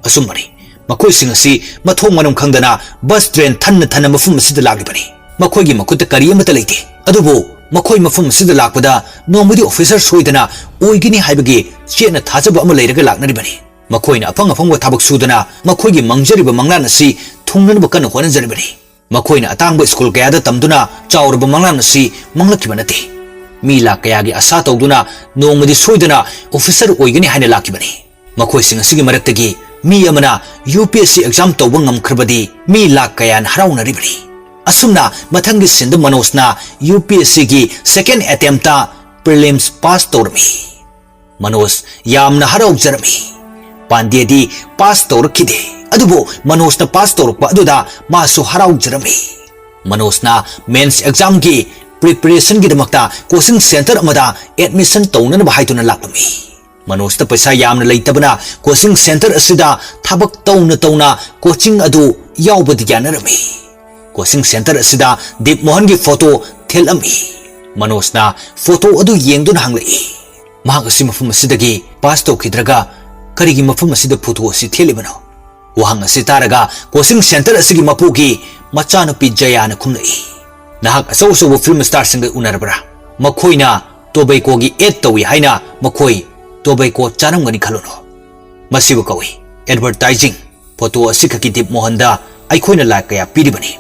"ꯑꯆꯨꯝꯕꯅꯤ꯫ ꯃꯈꯣꯏꯁꯤꯡ ꯑꯁꯤ ꯃꯊꯣꯡ ꯃꯔꯝ ꯈꯪꯗꯅ bus train ꯊꯟꯅ ꯊꯟꯅ ꯃꯐꯝ ꯑꯁꯤꯗ ꯂꯥꯛꯂꯤꯕꯅꯤ꯫ ꯃꯈꯣꯏꯒꯤ ꯃꯈꯨꯠꯇ ꯀꯔꯤ ꯑꯃꯠꯇ ꯂꯩꯇꯦ꯫ ꯑꯗꯨꯕꯨ ꯃꯈꯣꯏ ꯃꯐꯝ ꯑꯁꯤꯗ ꯂꯥꯛꯄꯗ ꯅꯣꯡꯃꯗꯤ officer ꯁꯣꯏꯗꯅ ꯑꯣꯏꯒꯅꯤ ꯍꯥꯏꯕꯒꯤ ꯆꯦꯠꯅ ꯊꯥꯖꯕ ꯑꯃ ꯂꯩꯔꯒ ꯂꯥꯛꯅꯔꯤꯕꯅꯤ꯫ ꯃꯈꯣꯏꯅ ꯑꯐꯪ ꯑꯐꯪꯕ ꯊꯕꯛ ꯁꯨꯗꯨꯅ ꯃꯈꯣꯏꯒꯤ ꯃꯪꯖꯔꯤꯕ ꯃꯪꯂꯥꯟ ꯑꯁꯤ ꯊꯨꯡꯅꯅꯕ ꯀꯟꯅ ꯍꯣꯠꯅꯖꯔꯤꯕꯅꯤ꯫ ꯃꯈꯣꯏꯅ ꯑꯇꯥꯡꯕ school ꯀꯌꯥꯗ ꯇꯝꯗꯨꯅ ꯆꯥꯎꯔꯕ ꯃꯪꯂꯥꯟ ꯑꯁꯤ ꯃꯪꯂꯛꯈꯤꯕ ꯅꯠꯇꯦ꯫ ꯃꯤ ꯂꯥꯛ ꯀꯌꯥꯒꯤ ꯑꯁꯥ ꯇꯧꯗꯨꯅ ꯅꯣꯡꯃꯗꯤ ꯁꯣꯏꯗꯅ officer ꯑꯣꯏꯒꯅꯤ ꯍꯥꯏꯅ ꯂꯥꯛꯈꯤꯕꯅꯤ꯫ ꯃꯈꯣꯏꯁꯤꯡ ꯑꯁꯤꯒꯤ ꯃꯔꯛꯇꯒꯤ ꯃꯤ ꯑꯃꯅ UPSC exam ꯇꯧꯕ ꯉꯝꯈ꯭ꯔꯕꯗꯤ ꯃꯤ ꯂꯥꯛ ꯀꯌꯥꯅ ꯍꯔꯥꯎꯅꯔꯤꯕꯅꯤ꯫" ꯑꯁꯨꯝꯅ ꯃꯊꯪꯒꯤ ꯁꯤꯟꯗ ꯃꯅꯣꯖꯅ UPSCꯒꯤ second attemptꯇ prelims pass ꯇꯧꯔꯝꯃꯤ꯫ ꯃꯅꯣꯖ ꯌꯥꯝꯅ ꯍꯔꯥꯎꯖꯔꯝꯃꯤ꯫ ꯄꯥꯟꯗꯦꯗꯤ pass ꯇꯧꯔꯛꯈꯤꯗꯦ, ꯑꯗꯨꯕꯨ ꯃꯅꯣꯖꯅ pass ꯇꯧꯔꯛꯄ ꯑꯗꯨꯗ ꯃꯥꯁꯨ ꯍꯔꯥꯎꯖꯔꯝꯃꯤ꯫ ꯃꯅꯣꯖꯅ mains examꯒꯤ preparationꯒꯤꯗꯃꯛꯇ coaching centre ꯑꯃꯗ admission ꯇꯧꯅꯅꯕ ꯍꯥꯏꯗꯨꯅ ꯂꯥꯛꯂꯝꯃꯤ꯫ ꯃꯅꯣꯖꯇ ꯄꯩꯁꯥ ꯌꯥꯝꯅ ꯂꯩꯇꯕꯅ coaching centre ꯑꯁꯤꯗ ꯊꯕꯛ ꯇꯧꯅ ꯇꯧꯅ coaching ꯑꯗꯨ ꯌꯥꯎꯕꯗꯤ ꯌꯥꯅꯔꯝꯃꯤ꯫ Coaching centre ꯑꯁꯤꯗ ꯗꯤꯞ ꯃꯣꯍꯟꯒꯤ photo ꯊꯦꯠꯂꯝꯃꯤ꯫ ꯃꯅꯣꯖꯅ photo ꯑꯗꯨ ꯌꯦꯡꯗꯨꯅ ꯍꯪꯂꯛꯏ, "ꯃꯍꯥꯛ ꯑꯁꯤ ꯃꯐꯝ ꯑꯁꯤꯗꯒꯤ pass ꯇꯧꯈꯤꯗ꯭ꯔꯒ ꯀꯔꯤꯒꯤ ꯃꯐꯝ ꯑꯁꯤꯗ photo ꯑꯁꯤ ꯊꯦꯠꯂꯤꯕꯅꯣ?" ꯋꯥꯍꯪ ꯑꯁꯤ ꯇꯥꯔꯒ coaching centre ꯑꯁꯤꯒꯤ ꯃꯄꯨꯒꯤ ꯃꯆꯥꯅꯨꯄꯤ ꯖꯌꯥꯅ ꯈꯨꯝꯂꯛꯏ, "ꯅꯍꯥꯛ ꯑꯆꯧ ꯑꯆꯧꯕ film starꯁꯤꯡꯒ ꯎꯅꯔꯕ꯭ꯔꯥ? ꯃꯈꯣꯏꯅ tobaccoꯒꯤ ad ꯇꯧꯏ ꯍꯥꯏꯅ ꯃꯈꯣꯏ tobacco ꯆꯥꯔꯝꯒꯅꯤ ꯈꯜꯂꯨꯅꯨ꯫ ꯃꯁꯤꯕꯨ ꯀꯧꯏ advertising꯫ Photo ꯑꯁꯤꯈꯛꯀꯤ ꯗꯤꯞ ꯃꯣꯍꯟꯗ ꯑꯩꯈꯣꯏꯅ ꯂꯥꯛ ꯀꯌꯥ ꯄꯤꯔꯤꯕꯅꯤ,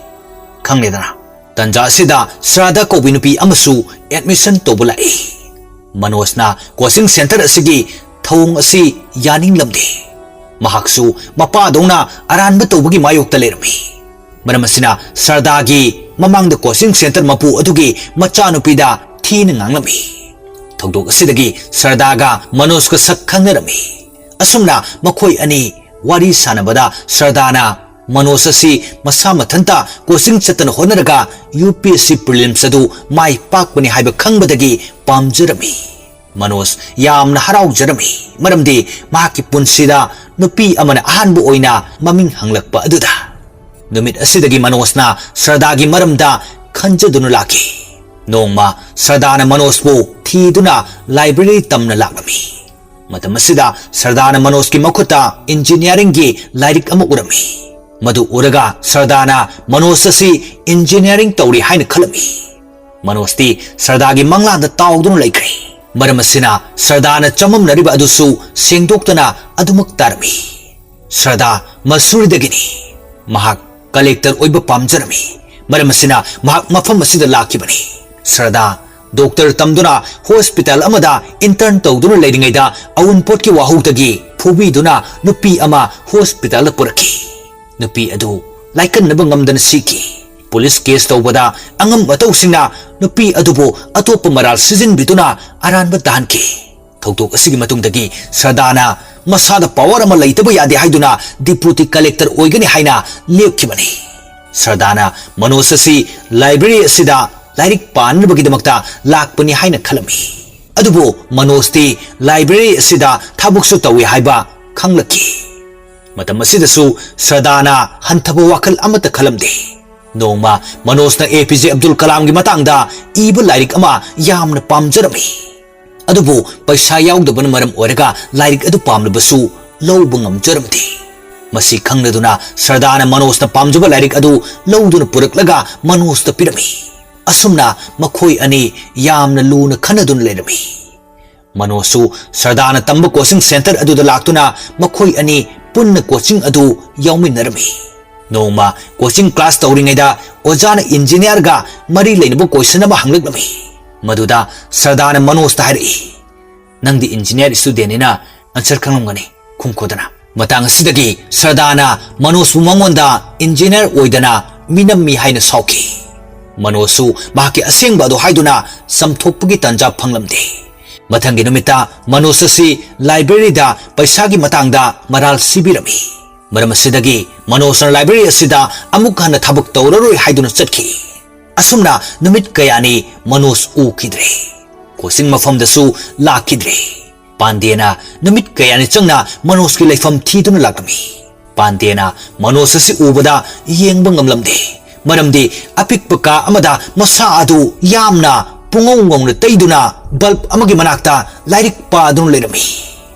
ꯈꯪꯂꯦꯗꯅ?" ꯇꯟꯖꯥ ꯑꯁꯤꯗ ꯁ꯭ꯔꯥꯗꯥ ꯀꯧꯕꯤ ꯅꯨꯄꯤ ꯑꯃꯁꯨ admission ꯇꯧꯕ ꯂꯥꯛꯏ꯫ ꯃꯅꯣꯖꯅ coaching centre ꯑꯁꯤꯒꯤ ꯊꯧꯑꯣꯡ ꯑꯁꯤ ꯌꯥꯅꯤꯡꯂꯝꯗꯦ꯫ ꯃꯍꯥꯛꯁꯨ ꯃꯄꯥꯗꯧꯅ ꯑꯔꯥꯟꯕ ꯇꯧꯕꯒꯤ ꯃꯥꯌꯣꯛꯇ ꯂꯩꯔꯝꯃꯤ꯫ ꯃꯔꯝ ꯑꯁꯤꯅ ꯁ꯭ꯔꯥꯗꯥꯒꯤ ꯃꯃꯥꯡꯗ coaching centre ꯃꯄꯨ ꯑꯗꯨꯒꯤ ꯃꯆꯥꯅꯨꯄꯤꯗ ꯊꯤꯅ ꯉꯥꯡꯂꯝꯃꯤ꯫ ꯊꯧꯗꯣꯛ ꯑꯁꯤꯗꯒꯤ ꯁ꯭ꯔꯥꯗꯥꯒ ꯃꯅꯣꯖꯀ ꯁꯛ ꯈꯪꯅꯔꯝꯃꯤ꯫ ꯑꯁꯨꯝꯅ ꯃꯈꯣꯏ ꯑꯅꯤ ꯋꯥꯔꯤ ꯁꯥꯟꯅꯕꯗ ꯁ꯭ꯔꯥꯗꯥꯅ ꯃꯅꯣꯖ ꯑꯁꯤ ꯃꯁꯥ ꯃꯊꯟꯇ coaching ꯆꯠꯇꯅ ꯍꯣꯠꯅꯔꯒ UPSC prelims ꯑꯗꯨ ꯃꯥꯏ ꯄꯥꯛꯄꯅꯤ ꯍꯥꯏꯕ ꯈꯪꯕꯗꯒꯤ ꯄꯥꯝꯖꯔꯝꯃꯤ꯫ ꯃꯅꯣꯖ ꯌꯥꯝꯅ ꯍꯔꯥꯎꯖꯔꯝꯃꯤ, ꯃꯔꯝꯗꯤ ꯃꯍꯥꯛꯀꯤ ꯄꯨꯟꯁꯤꯗ ꯅꯨꯄꯤ ꯑꯃꯅ ꯑꯍꯥꯟꯕ ꯑꯣꯏꯅ ꯃꯃꯤꯡ ꯍꯪꯂꯛꯄ ꯑꯗꯨꯗ꯫ ꯅꯨꯃꯤꯠ ꯑꯁꯤꯗꯒꯤ ꯃꯅꯣꯖꯅ ꯁ꯭ꯔꯗꯥꯒꯤ ꯃꯔꯝꯗ ꯈꯟꯖꯗꯨꯅ ꯂꯥꯛꯈꯤ꯫ ꯅꯣꯡꯃ ꯁ꯭ꯔꯗꯥꯅ ꯃꯅꯣꯖꯄꯨ ꯊꯤꯗꯨꯅ ꯂꯥꯏꯕ꯭ꯔꯦꯔꯤ ꯇꯝꯅ ꯂꯥꯛꯂꯝꯃꯤ꯫ ꯃꯇꯝ ꯑꯁꯤꯗ ꯁ꯭ꯔꯗꯥꯅ ꯃꯅꯣꯖꯀꯤ ꯃꯈꯨꯠꯇ ꯏꯟꯖꯤꯅꯤꯌꯥꯔꯤꯡꯒꯤ ꯂꯥꯏꯔꯤꯛ ꯑꯃ ꯎꯔꯝꯃꯤ꯫ ꯃꯗꯨ ꯎꯔꯒ ꯁ꯭ꯔꯗꯥꯅ ꯃꯅꯣꯖ ꯑꯁꯤ ꯏꯟꯖꯤꯅꯤꯌꯥꯔꯤꯡ ꯇꯧꯔꯤ ꯍꯥꯏꯅ ꯈꯜꯂꯝꯃꯤ꯫ ꯃꯅꯣꯖꯇꯤ ꯁ꯭ꯔꯗꯥꯒꯤ ꯃꯪꯂꯥꯟꯗ ꯇꯥꯎꯗꯨꯅ ꯂꯩꯈ꯭ꯔꯦ꯫ ꯃꯔꯝ ꯑꯁꯤꯅ ꯁ꯭ꯔꯗꯥꯅ ꯆꯃꯝꯅꯔꯤꯕ ꯑꯗꯨꯁꯨ ꯁꯦꯡꯗꯣꯛꯇꯅ ꯑꯗꯨꯃꯛ ꯇꯥꯔꯝꯃꯤ꯫ ꯁ꯭ꯔꯗꯥ ꯃꯁꯨꯔꯤꯗꯒꯤꯅꯤ꯫ ꯃꯍꯥꯛ ꯀꯂꯦꯛꯇꯔ ꯑꯣꯏꯕ ꯄꯥꯝꯖꯔꯝꯃꯤ꯫ ꯃꯔꯝ ꯑꯁꯤꯅ ꯃꯍꯥꯛ ꯃꯐꯝ ꯑꯁꯤꯗ ꯂꯥꯛꯈꯤꯕꯅꯤ꯫ ꯁ꯭ꯔꯗꯥ ꯗꯣꯛꯇꯔ ꯇꯝꯗꯨꯅ ꯍꯣꯁꯄꯤꯇꯥꯜ ꯑꯃꯗ ꯏꯟꯇꯔꯟ ꯇꯧꯗꯨꯅ ꯂꯩꯔꯤꯉꯩꯗ ꯑꯋꯨꯟꯄꯣꯠꯀꯤ ꯋꯥꯍꯧꯗꯒꯤ ꯐꯨꯕꯤꯗꯨꯅ ꯅꯨꯄꯤ ꯑꯃ ꯍꯣꯁꯄꯤꯇꯥꯜꯗ ꯄꯨꯔꯛꯈꯤ꯫ ꯅꯨꯄꯤ ꯑꯗꯨ ꯂꯥꯏꯀꯠꯅꯕ ꯉꯝꯗꯅ ꯁꯤꯈꯤ꯫ ꯄꯨꯂꯤꯁ ꯀꯦꯁ ꯇꯧꯕꯗ ꯑꯉꯝ ꯑꯇꯧꯁꯤꯡꯅ ꯅꯨꯄꯤ ꯑꯗꯨꯕꯨ ꯑꯇꯣꯞꯄ ꯃꯔꯥꯜ ꯁꯤꯖꯤꯟꯕꯤꯗꯨꯅ ꯑꯔꯥꯟꯕ ꯇꯥꯍꯟꯈꯤ꯫ ꯊꯧꯗꯣꯛ ꯑꯁꯤꯒꯤ ꯃꯇꯨꯡꯗꯒꯤ ꯁ꯭ꯔꯗꯥꯅ ꯃꯁꯥꯗ ꯄꯥꯋꯔ ꯑꯃ ꯂꯩꯇꯕ ꯌꯥꯗꯦ ꯍꯥꯏꯗꯨꯅ ꯗꯤꯄ꯭ꯌꯨꯇꯤ ꯀꯂꯦꯛꯇꯔ ꯑꯣꯏꯒꯅꯤ ꯍꯥꯏꯅ ꯂꯦꯞꯈꯤꯕꯅꯤ꯫ ꯁ꯭ꯔꯗꯥꯅ ꯃꯅꯣꯖ ꯑꯁꯤ ꯂꯥꯏꯕ꯭ꯔꯦꯔꯤ ꯑꯁꯤꯗ ꯂꯥꯏꯔꯤꯛ ꯄꯥꯅꯕꯒꯤꯗꯃꯛꯇ ꯂꯥꯛꯄꯅꯤ ꯍꯥꯏꯅ ꯈꯜꯂꯝꯃꯤ꯫ ꯑꯗꯨꯕꯨ ꯃꯅꯣꯖꯇꯤ ꯂꯥꯏꯕ꯭ꯔꯦꯔꯤ ꯑꯁꯤꯗ ꯊꯕꯛꯁꯨ ꯇꯧꯏ ꯍꯥꯏꯕ ꯈꯪꯂꯛꯈꯤ꯫ ꯃꯇꯝ ꯑꯁꯤꯗꯁꯨ ꯁ꯭ꯔꯗꯥꯅ ꯍꯟꯊꯕ ꯋꯥꯈꯜ ꯑꯃꯠꯇ ꯈꯜꯂꯝꯗꯦ꯫ ꯅꯣꯡꯃ ꯃꯅꯣꯖꯅ ꯑꯦ ꯄꯤ ꯖꯦ ꯑꯕꯗꯨꯜ ꯀꯂꯥꯝꯒꯤ ꯃꯇꯥꯡꯗ ꯏꯕ ꯂꯥꯏꯔꯤꯛ ꯑꯃ ꯌꯥꯝꯅ ꯄꯥꯝꯖꯔꯝꯃꯤ꯫ ꯑꯗꯨꯕꯨ ꯄꯩꯁꯥ ꯌꯥꯎꯗꯕꯅ ꯃꯔꯝ ꯑꯣꯏꯔꯒ ꯂꯥꯏꯔꯤꯛ ꯑꯗꯨ ꯄꯥꯝꯂꯕꯁꯨ ꯂꯧꯕ ꯉꯝꯖꯔꯝꯗꯦ꯫ ꯃꯁꯤ ꯈꯪꯂꯗꯨꯅ ꯁ꯭ꯔꯗꯥꯅ ꯃꯅꯣꯖꯅ ꯄꯥꯝꯖꯕ ꯂꯥꯏꯔꯤꯛ ꯑꯗꯨ ꯂꯧꯗꯨꯅ ꯄꯨꯔꯛꯂꯒ ꯃꯅꯣꯖꯇ ꯄꯤꯔꯝꯃꯤ꯫ ꯑꯁꯨꯝꯅ ꯃꯈꯣꯏ ꯑꯅꯤ ꯌꯥꯝꯅ ꯂꯨꯅ ꯈꯟꯅꯗꯨꯅ ꯂꯩꯔꯝꯃꯤ꯫ ꯃꯅꯣꯖꯁꯨ ꯁ꯭ꯔꯗꯥꯅ ꯇꯝꯕ ꯀꯣꯆꯤꯡ ꯁꯦꯟꯇꯔ ꯑꯗꯨꯗ ꯂꯥꯛꯇꯨꯅ ꯃꯈꯣꯏ ꯑꯅꯤ ꯄꯨꯟꯅ ꯀꯣꯆꯤꯡ ꯑꯗꯨ ꯌꯥꯎꯃꯤꯟꯅꯔꯝꯃꯤ꯫ ꯅꯣꯡꯃ ꯀꯣꯆꯤꯡ ꯀ꯭ꯂꯥꯁ ꯇꯧꯔꯤꯉꯩꯗ ꯑꯣꯖꯥꯅ ꯏꯟꯖꯤꯅꯤꯌꯥꯔꯒ ꯃꯔꯤ ꯂꯩꯅꯕ ꯀꯣꯏꯁꯟ ꯑꯃ ꯍꯪꯂꯛꯂꯝꯃꯤ꯫ ꯃꯗꯨꯗ ꯁ꯭ꯔꯗꯥꯅ ꯃꯅꯣꯖꯇ ꯍꯥꯏꯔꯛꯏ, "ꯅꯪꯗꯤ ꯏꯟꯖꯤꯅꯤꯌꯥꯔ ꯁ꯭ꯇꯨꯗꯦꯟꯅꯤꯅ ꯑꯟꯁꯔ ꯈꯪꯂꯝꯒꯅꯤ, ꯈꯨꯝꯈꯣꯗꯅ"꯫ ꯃꯇꯥꯡ ꯑꯁꯤꯗꯒꯤ ꯁ꯭ꯔꯗꯥꯅ ꯃꯅꯣꯖꯄꯨ ꯃꯉꯣꯟꯗ ꯏꯟꯖꯤꯅꯤꯌꯥꯔ ꯑꯣꯏꯗꯅ ꯃꯤꯅꯝꯃꯤ ꯍꯥꯏꯅ ꯁꯥꯎꯈꯤ꯫ ꯃꯅꯣꯖꯁꯨ ꯃꯍꯥꯛꯀꯤ ꯑꯁꯦꯡꯕ ꯑꯗꯨ ꯍꯥꯏꯗꯨꯅ ꯆꯝꯊꯣꯛꯄꯒꯤ ꯇꯥꯟꯖꯥ ꯐꯪꯂꯝꯗꯦ꯫ ꯃꯊꯪꯒꯤ ꯅꯨꯃꯤꯠꯇ ꯃꯅꯣꯖ ꯑꯁꯤ ꯂꯥꯏꯕ꯭ꯔꯦꯔꯤꯗ ꯄꯩꯁꯥꯒꯤ ꯃꯇꯥꯡꯗ ꯃꯔꯥꯜ ꯁꯤꯕꯤꯔꯝꯃꯤ꯫ ꯃꯔꯝ ꯑꯁꯤꯗꯒꯤ ꯃꯅꯣꯖꯅ ꯂꯥꯏꯕ꯭ꯔꯦꯔꯤ ꯑꯁꯤꯗ ꯑꯃꯨꯛ ꯍꯟꯅ ꯊꯕꯛ ꯇꯧꯔꯔꯣꯏ ꯍꯥꯏꯗꯨꯅ ꯆꯠꯈꯤ꯫ ꯑꯁꯨꯝꯅ ꯅꯨꯃꯤꯠ ꯀꯌꯥꯅꯤ ꯃꯅꯣꯖ ꯎꯈꯤꯗ꯭ꯔꯦ꯫ ꯀꯣꯆꯤꯡ ꯃꯐꯝꯗꯁꯨ ꯂꯥꯛꯈꯤꯗ꯭ꯔꯦ꯫ ꯄꯥꯟꯗꯦꯅ ꯅꯨꯃꯤꯠ ꯀꯌꯥꯅꯤ ꯆꯪꯅ ꯃꯅꯣꯖꯀꯤ ꯂꯩꯐꯝ ꯊꯤꯗꯨꯅ ꯂꯥꯛꯂꯝꯃꯤ꯫ ꯄꯥꯟꯗꯦꯅ ꯃꯅꯣꯖ ꯑꯁꯤ ꯎꯕꯗ ꯌꯦꯡꯕ ꯉꯝꯂꯝꯗꯦ꯫ ꯃꯔꯝꯗꯤ ꯑꯄꯤꯛꯄ ꯀꯥ ꯑꯃꯗ ꯃꯁꯥ ꯑꯗꯨ ꯌꯥꯝꯅ ꯄꯨꯡꯉꯧ ꯉꯧꯅ ꯇꯩꯗꯨꯅ ꯕꯜꯕ ꯑꯃꯒꯤ ꯃꯅꯥꯛꯇ ꯂꯥꯏꯔꯤꯛ ꯄꯥꯗꯨꯅ ꯂꯩꯔꯝꯃꯤ꯫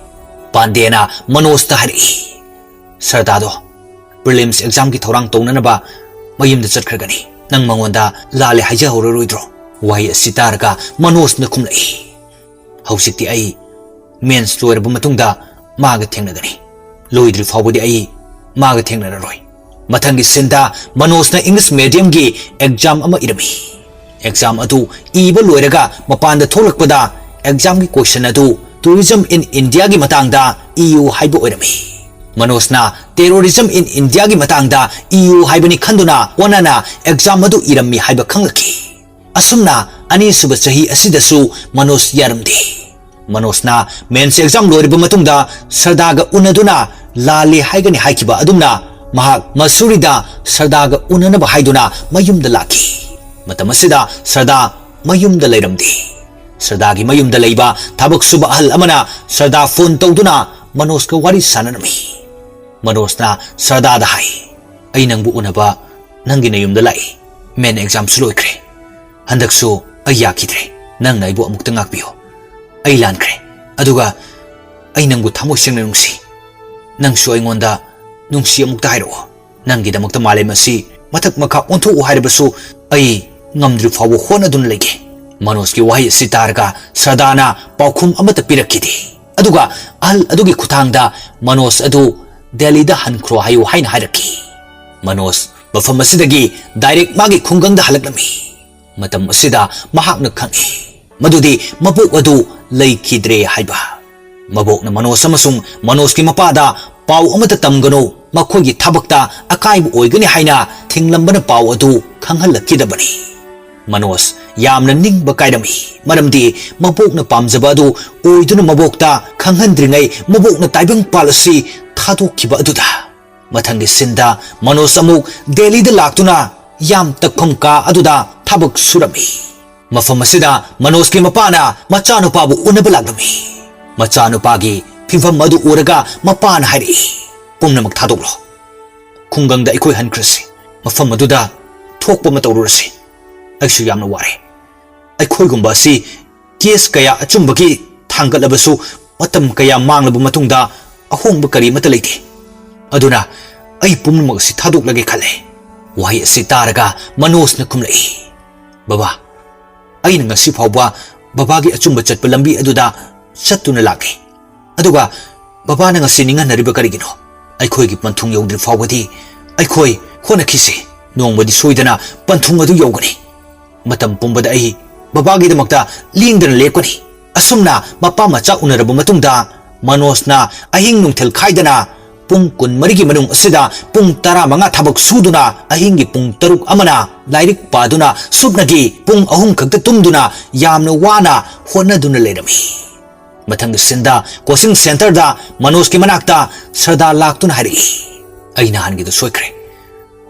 ꯄꯥꯟꯗꯦꯅ ꯃꯅꯣꯖꯇ ꯍꯥꯏꯔꯛꯏ, "ꯁꯔꯗꯥꯗꯣ ꯄ꯭ꯔꯤꯂꯤꯝꯁ ꯑꯦꯛꯖꯥꯝꯒꯤ ꯊꯧꯔꯥꯡ ꯇꯧꯅꯅꯕ ꯃꯌꯨꯝꯗ ꯆꯠꯈ꯭ꯔꯒꯅꯤ꯫ ꯅꯪ ꯃꯉꯣꯟꯗ ꯂꯥꯜꯂꯦ ꯍꯥꯏꯖꯍꯧꯔꯔꯣꯏꯗ꯭ꯔꯣ?" ꯋꯥꯍꯩ ꯑꯁꯤ ꯇꯥꯔꯒ ꯃꯅꯣꯖꯅ ꯈꯨꯝꯂꯛꯏ, "ꯍꯧꯖꯤꯛꯇꯤ ꯑꯩ ꯃꯦꯟꯁ ꯂꯣꯏꯔꯕ ꯃꯇꯨꯡꯗ ꯃꯥꯒ ꯊꯦꯡꯅꯒꯅꯤ꯫ ꯂꯣꯏꯗ꯭ꯔꯤ ꯐꯥꯎꯕꯗꯤ ꯑꯩ ꯃꯥꯒ ꯊꯦꯡꯅꯔꯔꯣꯏ꯫" ꯃꯊꯪꯒꯤ ꯁꯤꯟꯗ ꯃꯅꯣꯖꯅ ꯏꯪꯂꯤꯁ ꯃꯦꯗꯤꯌꯝꯒꯤ ꯑꯦꯛꯖꯥꯝ ꯑꯃ ꯏꯔꯝꯃꯤ꯫ ꯑꯦꯛꯖꯥꯝ ꯑꯗꯨ ꯏꯕ ꯂꯣꯏꯔꯒ ꯃꯄꯥꯟꯗ ꯊꯣꯛꯂꯛꯄꯗ ꯑꯦꯛꯖꯥꯝꯒꯤ ꯀꯣꯏꯁꯟ ꯑꯗꯨ ꯇꯨꯔꯤꯖꯝ ꯏꯟ ꯏꯟꯗꯤꯌꯥꯒꯤ ꯃꯇꯥꯡꯗ ꯏꯌꯨ ꯍꯥꯏꯕ ꯑꯣꯏꯔꯝꯃꯤ꯫ ꯃꯅꯣꯖꯅ ꯇꯦꯔꯣꯔꯤꯖꯝ ꯏꯟ ꯏꯟꯗꯤꯌꯥꯒꯤ ꯃꯇꯥꯡꯗ ꯏꯌꯨ ꯍꯥꯏꯕꯅꯤ ꯈꯟꯗꯨꯅ ꯑꯣꯟꯅꯅ ꯑꯦꯛꯖꯥꯝ ꯑꯗꯨ ꯏꯔꯝꯃꯤ ꯍꯥꯏꯕ ꯈꯪꯂꯛꯈꯤ꯫ ꯑꯁꯨꯝꯅ ꯑꯅꯤꯁꯨꯕ ꯆꯍꯤ ꯑꯁꯤꯗꯁꯨ ꯃꯅꯣꯖ ꯌꯥꯔꯝꯗꯦ꯫ ꯃꯅꯣꯖꯅ ꯃꯦꯟꯁ ꯑꯦꯛꯖꯥꯝ ꯂꯣꯏꯔꯕ ꯃꯇꯨꯡꯗ ꯁꯔꯗꯥꯒ ꯎꯅꯗꯨꯅ ꯂꯥꯜꯂꯦ ꯍꯥꯏꯒꯅꯤ ꯍꯥꯏꯈꯤꯕ ꯑꯗꯨꯝꯅ ꯃꯍꯥꯛ ꯃꯁꯨꯔꯤꯗ ꯁꯔꯗꯥꯒ ꯎꯅꯅꯕ ꯍꯥꯏꯗꯨꯅ ꯃꯌꯨꯝꯗ ꯂꯥꯛꯈꯤ꯫ ꯃꯇꯝ ꯑꯁꯤꯗ ꯁꯔꯗꯥ ꯃꯌꯨꯝꯗ ꯂꯩꯔꯝꯗꯦ꯫ ꯁꯔꯗꯥꯒꯤ ꯃꯌꯨꯝꯗ ꯂꯩꯕ ꯊꯕꯛ ꯁꯨꯕ ꯑꯍꯜ ꯑꯃꯅ ꯁꯔꯗꯥ ꯐꯣꯟ ꯇꯧꯗꯨꯅ ꯃꯅꯣꯖꯀ ꯋꯥꯔꯤ ꯁꯥꯟꯅꯔꯝꯃꯤ꯫ ꯃꯅꯣꯖꯅ ꯁꯔꯗꯥꯗ ꯍꯥꯏ, "ꯑꯩ ꯅꯪꯕꯨ ꯎꯅꯕ ꯅꯪꯒꯤ ꯅꯌꯨꯝꯗ ꯂꯥꯛꯏ꯫ ꯃꯦꯟ ꯑꯦꯛꯖꯥꯝꯁꯨ ꯂꯣꯏꯈ꯭ꯔꯦ꯫ ꯍꯟꯗꯛꯁꯨ ꯑꯩ ꯌꯥꯈꯤꯗ꯭ꯔꯦ꯫ ꯅꯪꯅ ꯑꯩꯕꯨ ꯑꯃꯨꯛꯇ ꯉꯥꯛꯄꯤꯌꯨ꯫ ꯑꯩ ꯂꯥꯟꯈ꯭ꯔꯦ꯫ ꯑꯗꯨꯒ ꯑꯩ ꯅꯪꯕꯨ ꯊꯃꯣꯏ ꯁꯦꯡꯅ ꯅꯨꯡꯁꯤ꯫ ꯅꯪꯁꯨ ꯑꯩꯉꯣꯟꯗ ꯅꯨꯡꯁꯤ ꯑꯃꯨꯛꯇ ꯍꯥꯏꯔꯛꯑꯣ꯫ ꯅꯪꯒꯤꯗꯃꯛꯇ ꯃꯥꯂꯦꯝ ꯑꯁꯤ ꯃꯊꯛ ꯃꯈꯥ ꯑꯣꯟꯊꯣꯛꯎ ꯍꯥꯏꯔꯕꯁꯨ ꯑꯩ ꯉꯝꯗ꯭ꯔꯤ ꯐꯥꯎꯕ ꯍꯣꯠꯅꯗꯨꯅ ꯂꯩꯒꯦ꯫" ꯃꯅꯣꯖꯀꯤ ꯋꯥꯍꯩ ꯑꯁꯤ ꯇꯥꯔꯒ ꯁꯔꯗꯥꯅ ꯄꯥꯎꯈꯨꯝ ꯑꯃꯠꯇ ꯄꯤꯔꯛꯈꯤꯗꯦ꯫ ꯑꯗꯨꯒ ꯑꯍꯜ ꯑꯗꯨꯒꯤ ꯈꯨꯠꯊꯥꯡꯗ ꯃꯅꯣꯖ ꯑꯗꯨ ꯗꯦꯜꯂꯤꯗ ꯍꯟꯈ꯭ꯔꯣ ꯍꯥꯏꯌꯨ ꯍꯥꯏꯅ ꯍꯥꯏꯔꯛꯈꯤ꯫ ꯃꯅꯣꯖ ꯃꯐꯝ ꯑꯁꯤꯗꯒꯤ ꯗꯥꯏꯔꯦꯛ ꯃꯥꯒꯤ ꯈꯨꯡꯒꯪꯗ ꯍꯜꯂꯛꯂꯝꯃꯤ꯫ ꯃꯇꯝ ꯑꯁꯤꯗ ꯃꯍꯥꯛꯅ ꯈꯪꯏ ꯃꯗꯨꯗꯤ ꯃꯕꯣꯛ ꯑꯗꯨ ꯂꯩꯈꯤꯗ꯭ꯔꯦ ꯍꯥꯏꯕ꯫ ꯃꯕꯣꯛꯅ ꯃꯅꯣꯖ ꯑꯃꯁꯨꯡ ꯃꯅꯣꯖꯀꯤ ꯃꯄꯥꯗ ꯄꯥꯎ ꯑꯃꯠꯇ ꯇꯝꯒꯅꯨ, ꯃꯈꯣꯏꯒꯤ ꯊꯕꯛꯇ ꯑꯀꯥꯏꯕ ꯑꯣꯏꯒꯅꯤ ꯍꯥꯏꯅ ꯊꯤꯡꯂꯝꯕꯅ ꯄꯥꯎ ꯑꯗꯨ ꯈꯪꯍꯜꯂꯛꯈꯤꯗꯕꯅꯤ꯫ ꯃꯅꯣꯖ ꯌꯥꯝꯅ ꯅꯤꯡꯕ ꯀꯥꯏꯔꯝꯃꯤ, ꯃꯔꯝꯗꯤ ꯃꯕꯣꯛꯅ ꯄꯥꯝꯖꯕ ꯑꯗꯨ ꯑꯣꯏꯗꯨꯅ ꯃꯕꯣꯛꯇ ꯈꯪꯍꯟꯗ꯭ꯔꯤꯉꯩ ꯃꯕꯣꯛꯅ ꯇꯥꯏꯕꯪꯄꯥꯜ ꯑꯁꯤ ꯊꯥꯗꯣꯛꯈꯤꯕ ꯑꯗꯨꯗ꯫ ꯃꯊꯪꯒꯤ ꯁꯤꯟꯗ ꯃꯅꯣꯖ ꯑꯃꯨꯛ ꯗꯦꯜꯂꯤꯗ ꯂꯥꯛꯇꯨꯅ ꯌꯥꯝ ꯇꯛꯐꯝ ꯀꯥ ꯑꯗꯨꯗ ꯊꯕꯛ ꯁꯨꯔꯝꯃꯤ꯫ ꯃꯐꯝ ꯑꯁꯤꯗ ꯃꯅꯣꯖꯀꯤ ꯃꯄꯥꯅ ꯃꯆꯥꯅꯨꯄꯥꯕꯨ ꯎꯅꯕ ꯂꯥꯛꯂꯝꯃꯤ꯫ ꯃꯆꯥꯅꯨꯄꯥꯒꯤ ꯐꯤꯚꯝ ꯑꯗꯨ ꯎꯔꯒ ꯃꯄꯥꯅ ꯍꯥꯏꯔꯛꯏ, "ꯄꯨꯝꯅꯃꯛ ꯊꯥꯗꯣꯛꯂꯣ꯫ ꯈꯨꯡꯒꯪꯗ ꯑꯩꯈꯣꯏ ꯍꯟꯈ꯭ꯔꯁꯤ꯫ ꯃꯐꯝ ꯑꯗꯨꯗ ꯊꯣꯛꯄ ꯑꯃ ꯇꯧꯔꯨꯔꯁꯤ꯫ ꯑꯩꯁꯨ ꯌꯥꯝꯅ ꯋꯥꯔꯦ꯫ ꯑꯩꯈꯣꯏꯒꯨꯝꯕ ꯑꯁꯤ ꯀꯦꯁ ꯀꯌꯥ ꯑꯆꯨꯝꯕꯒꯤ ꯊꯥꯡꯒꯠꯂꯕꯁꯨ ꯃꯇꯝ ꯀꯌꯥ ꯃꯥꯡꯂꯕ ꯃꯇꯨꯡꯗ ꯑꯍꯣꯡꯕ ꯀꯔꯤ ꯑꯃꯠꯇ ꯂꯩꯇꯦ꯫ ꯑꯗꯨꯅ ꯑꯩ ꯄꯨꯝꯅꯃꯛ ꯑꯁꯤ ꯊꯥꯗꯣꯛꯂꯒꯦ ꯈꯜꯂꯦ꯫" ꯋꯥꯍꯩ ꯑꯁꯤ ꯇꯥꯔꯒ ꯃꯅꯣꯖꯅ ꯈꯨꯝꯂꯛꯏ, "ꯕꯕꯥ, ꯑꯩꯅ ꯉꯁꯤ ꯐꯥꯎꯕ ꯕꯕꯥꯒꯤ ꯑꯆꯨꯝꯕ ꯆꯠꯄ ꯂꯝꯕꯤ ꯑꯗꯨꯗ ꯆꯠꯇꯨꯅ ꯂꯥꯛꯂꯤ꯫ ꯑꯗꯨꯒ ꯕꯕꯥꯅ ꯉꯁꯤ ꯅꯤꯡꯍꯟꯅꯔꯤꯕ ꯀꯔꯤꯒꯤꯅꯣ? ꯑꯩꯈꯣꯏꯒꯤ ꯄꯟꯊꯨꯡ ꯌꯧꯗ꯭ꯔꯤ ꯐꯥꯎꯕꯗꯤ ꯑꯩꯈꯣꯏ ꯍꯣꯠꯅꯈꯤꯁꯤ꯫ ꯅꯣꯡꯃꯗꯤ ꯁꯣꯏꯗꯅ ꯄꯟꯊꯨꯡ ꯑꯗꯨ ꯌꯧꯒꯅꯤ꯫ ꯃꯇꯝ ꯄꯨꯝꯕꯗ ꯑꯩ ꯕꯕꯥꯒꯤꯗꯃꯛꯇ ꯂꯦꯡꯗꯅ ꯂꯦꯞꯀꯅꯤ꯫" ꯑꯁꯨꯝꯅ ꯃꯄꯥ ꯃꯆꯥ ꯎꯅꯔꯕ ꯃꯇꯨꯡꯗ ꯃꯅꯣꯖꯅ ꯑꯍꯤꯡ ꯅꯨꯡꯊꯤꯜ ꯈꯥꯏꯗꯅ ꯄꯨꯡ ꯀꯨꯟꯃꯔꯤꯒꯤ ꯃꯅꯨꯡ ꯑꯁꯤꯗ ꯄꯨꯡ ꯇꯔꯥꯃꯉꯥ ꯊꯕꯛ ꯁꯨꯗꯨꯅ, ꯑꯍꯤꯡꯒꯤ ꯄꯨꯡ ꯇꯔꯨꯛ ꯑꯃꯅ ꯂꯥꯏꯔꯤꯛ ꯄꯥꯗꯨꯅ, ꯁꯨꯞꯅꯒꯤ ꯄꯨꯡ ꯑꯍꯨꯝ ꯈꯛꯇ ꯇꯨꯝꯗꯨꯅ ꯌꯥꯝꯅ ꯋꯥꯅ ꯍꯣꯠꯅꯗꯨꯅ ꯂꯩꯔꯝꯃꯤ꯫ ꯃꯊꯪꯒꯤ ꯁꯤꯟꯗ ꯀꯣꯆꯤꯡ ꯁꯦꯟꯇꯔꯗ ꯃꯅꯣꯖꯀꯤ ꯃꯅꯥꯛꯇ ꯁ꯭ꯔꯗꯥ ꯂꯥꯛꯇꯨꯅ ꯍꯥꯏꯔꯛꯏ, "ꯑꯩ ꯅꯍꯥꯟꯒꯤꯗꯣ ꯁꯣꯏꯈ꯭ꯔꯦ꯫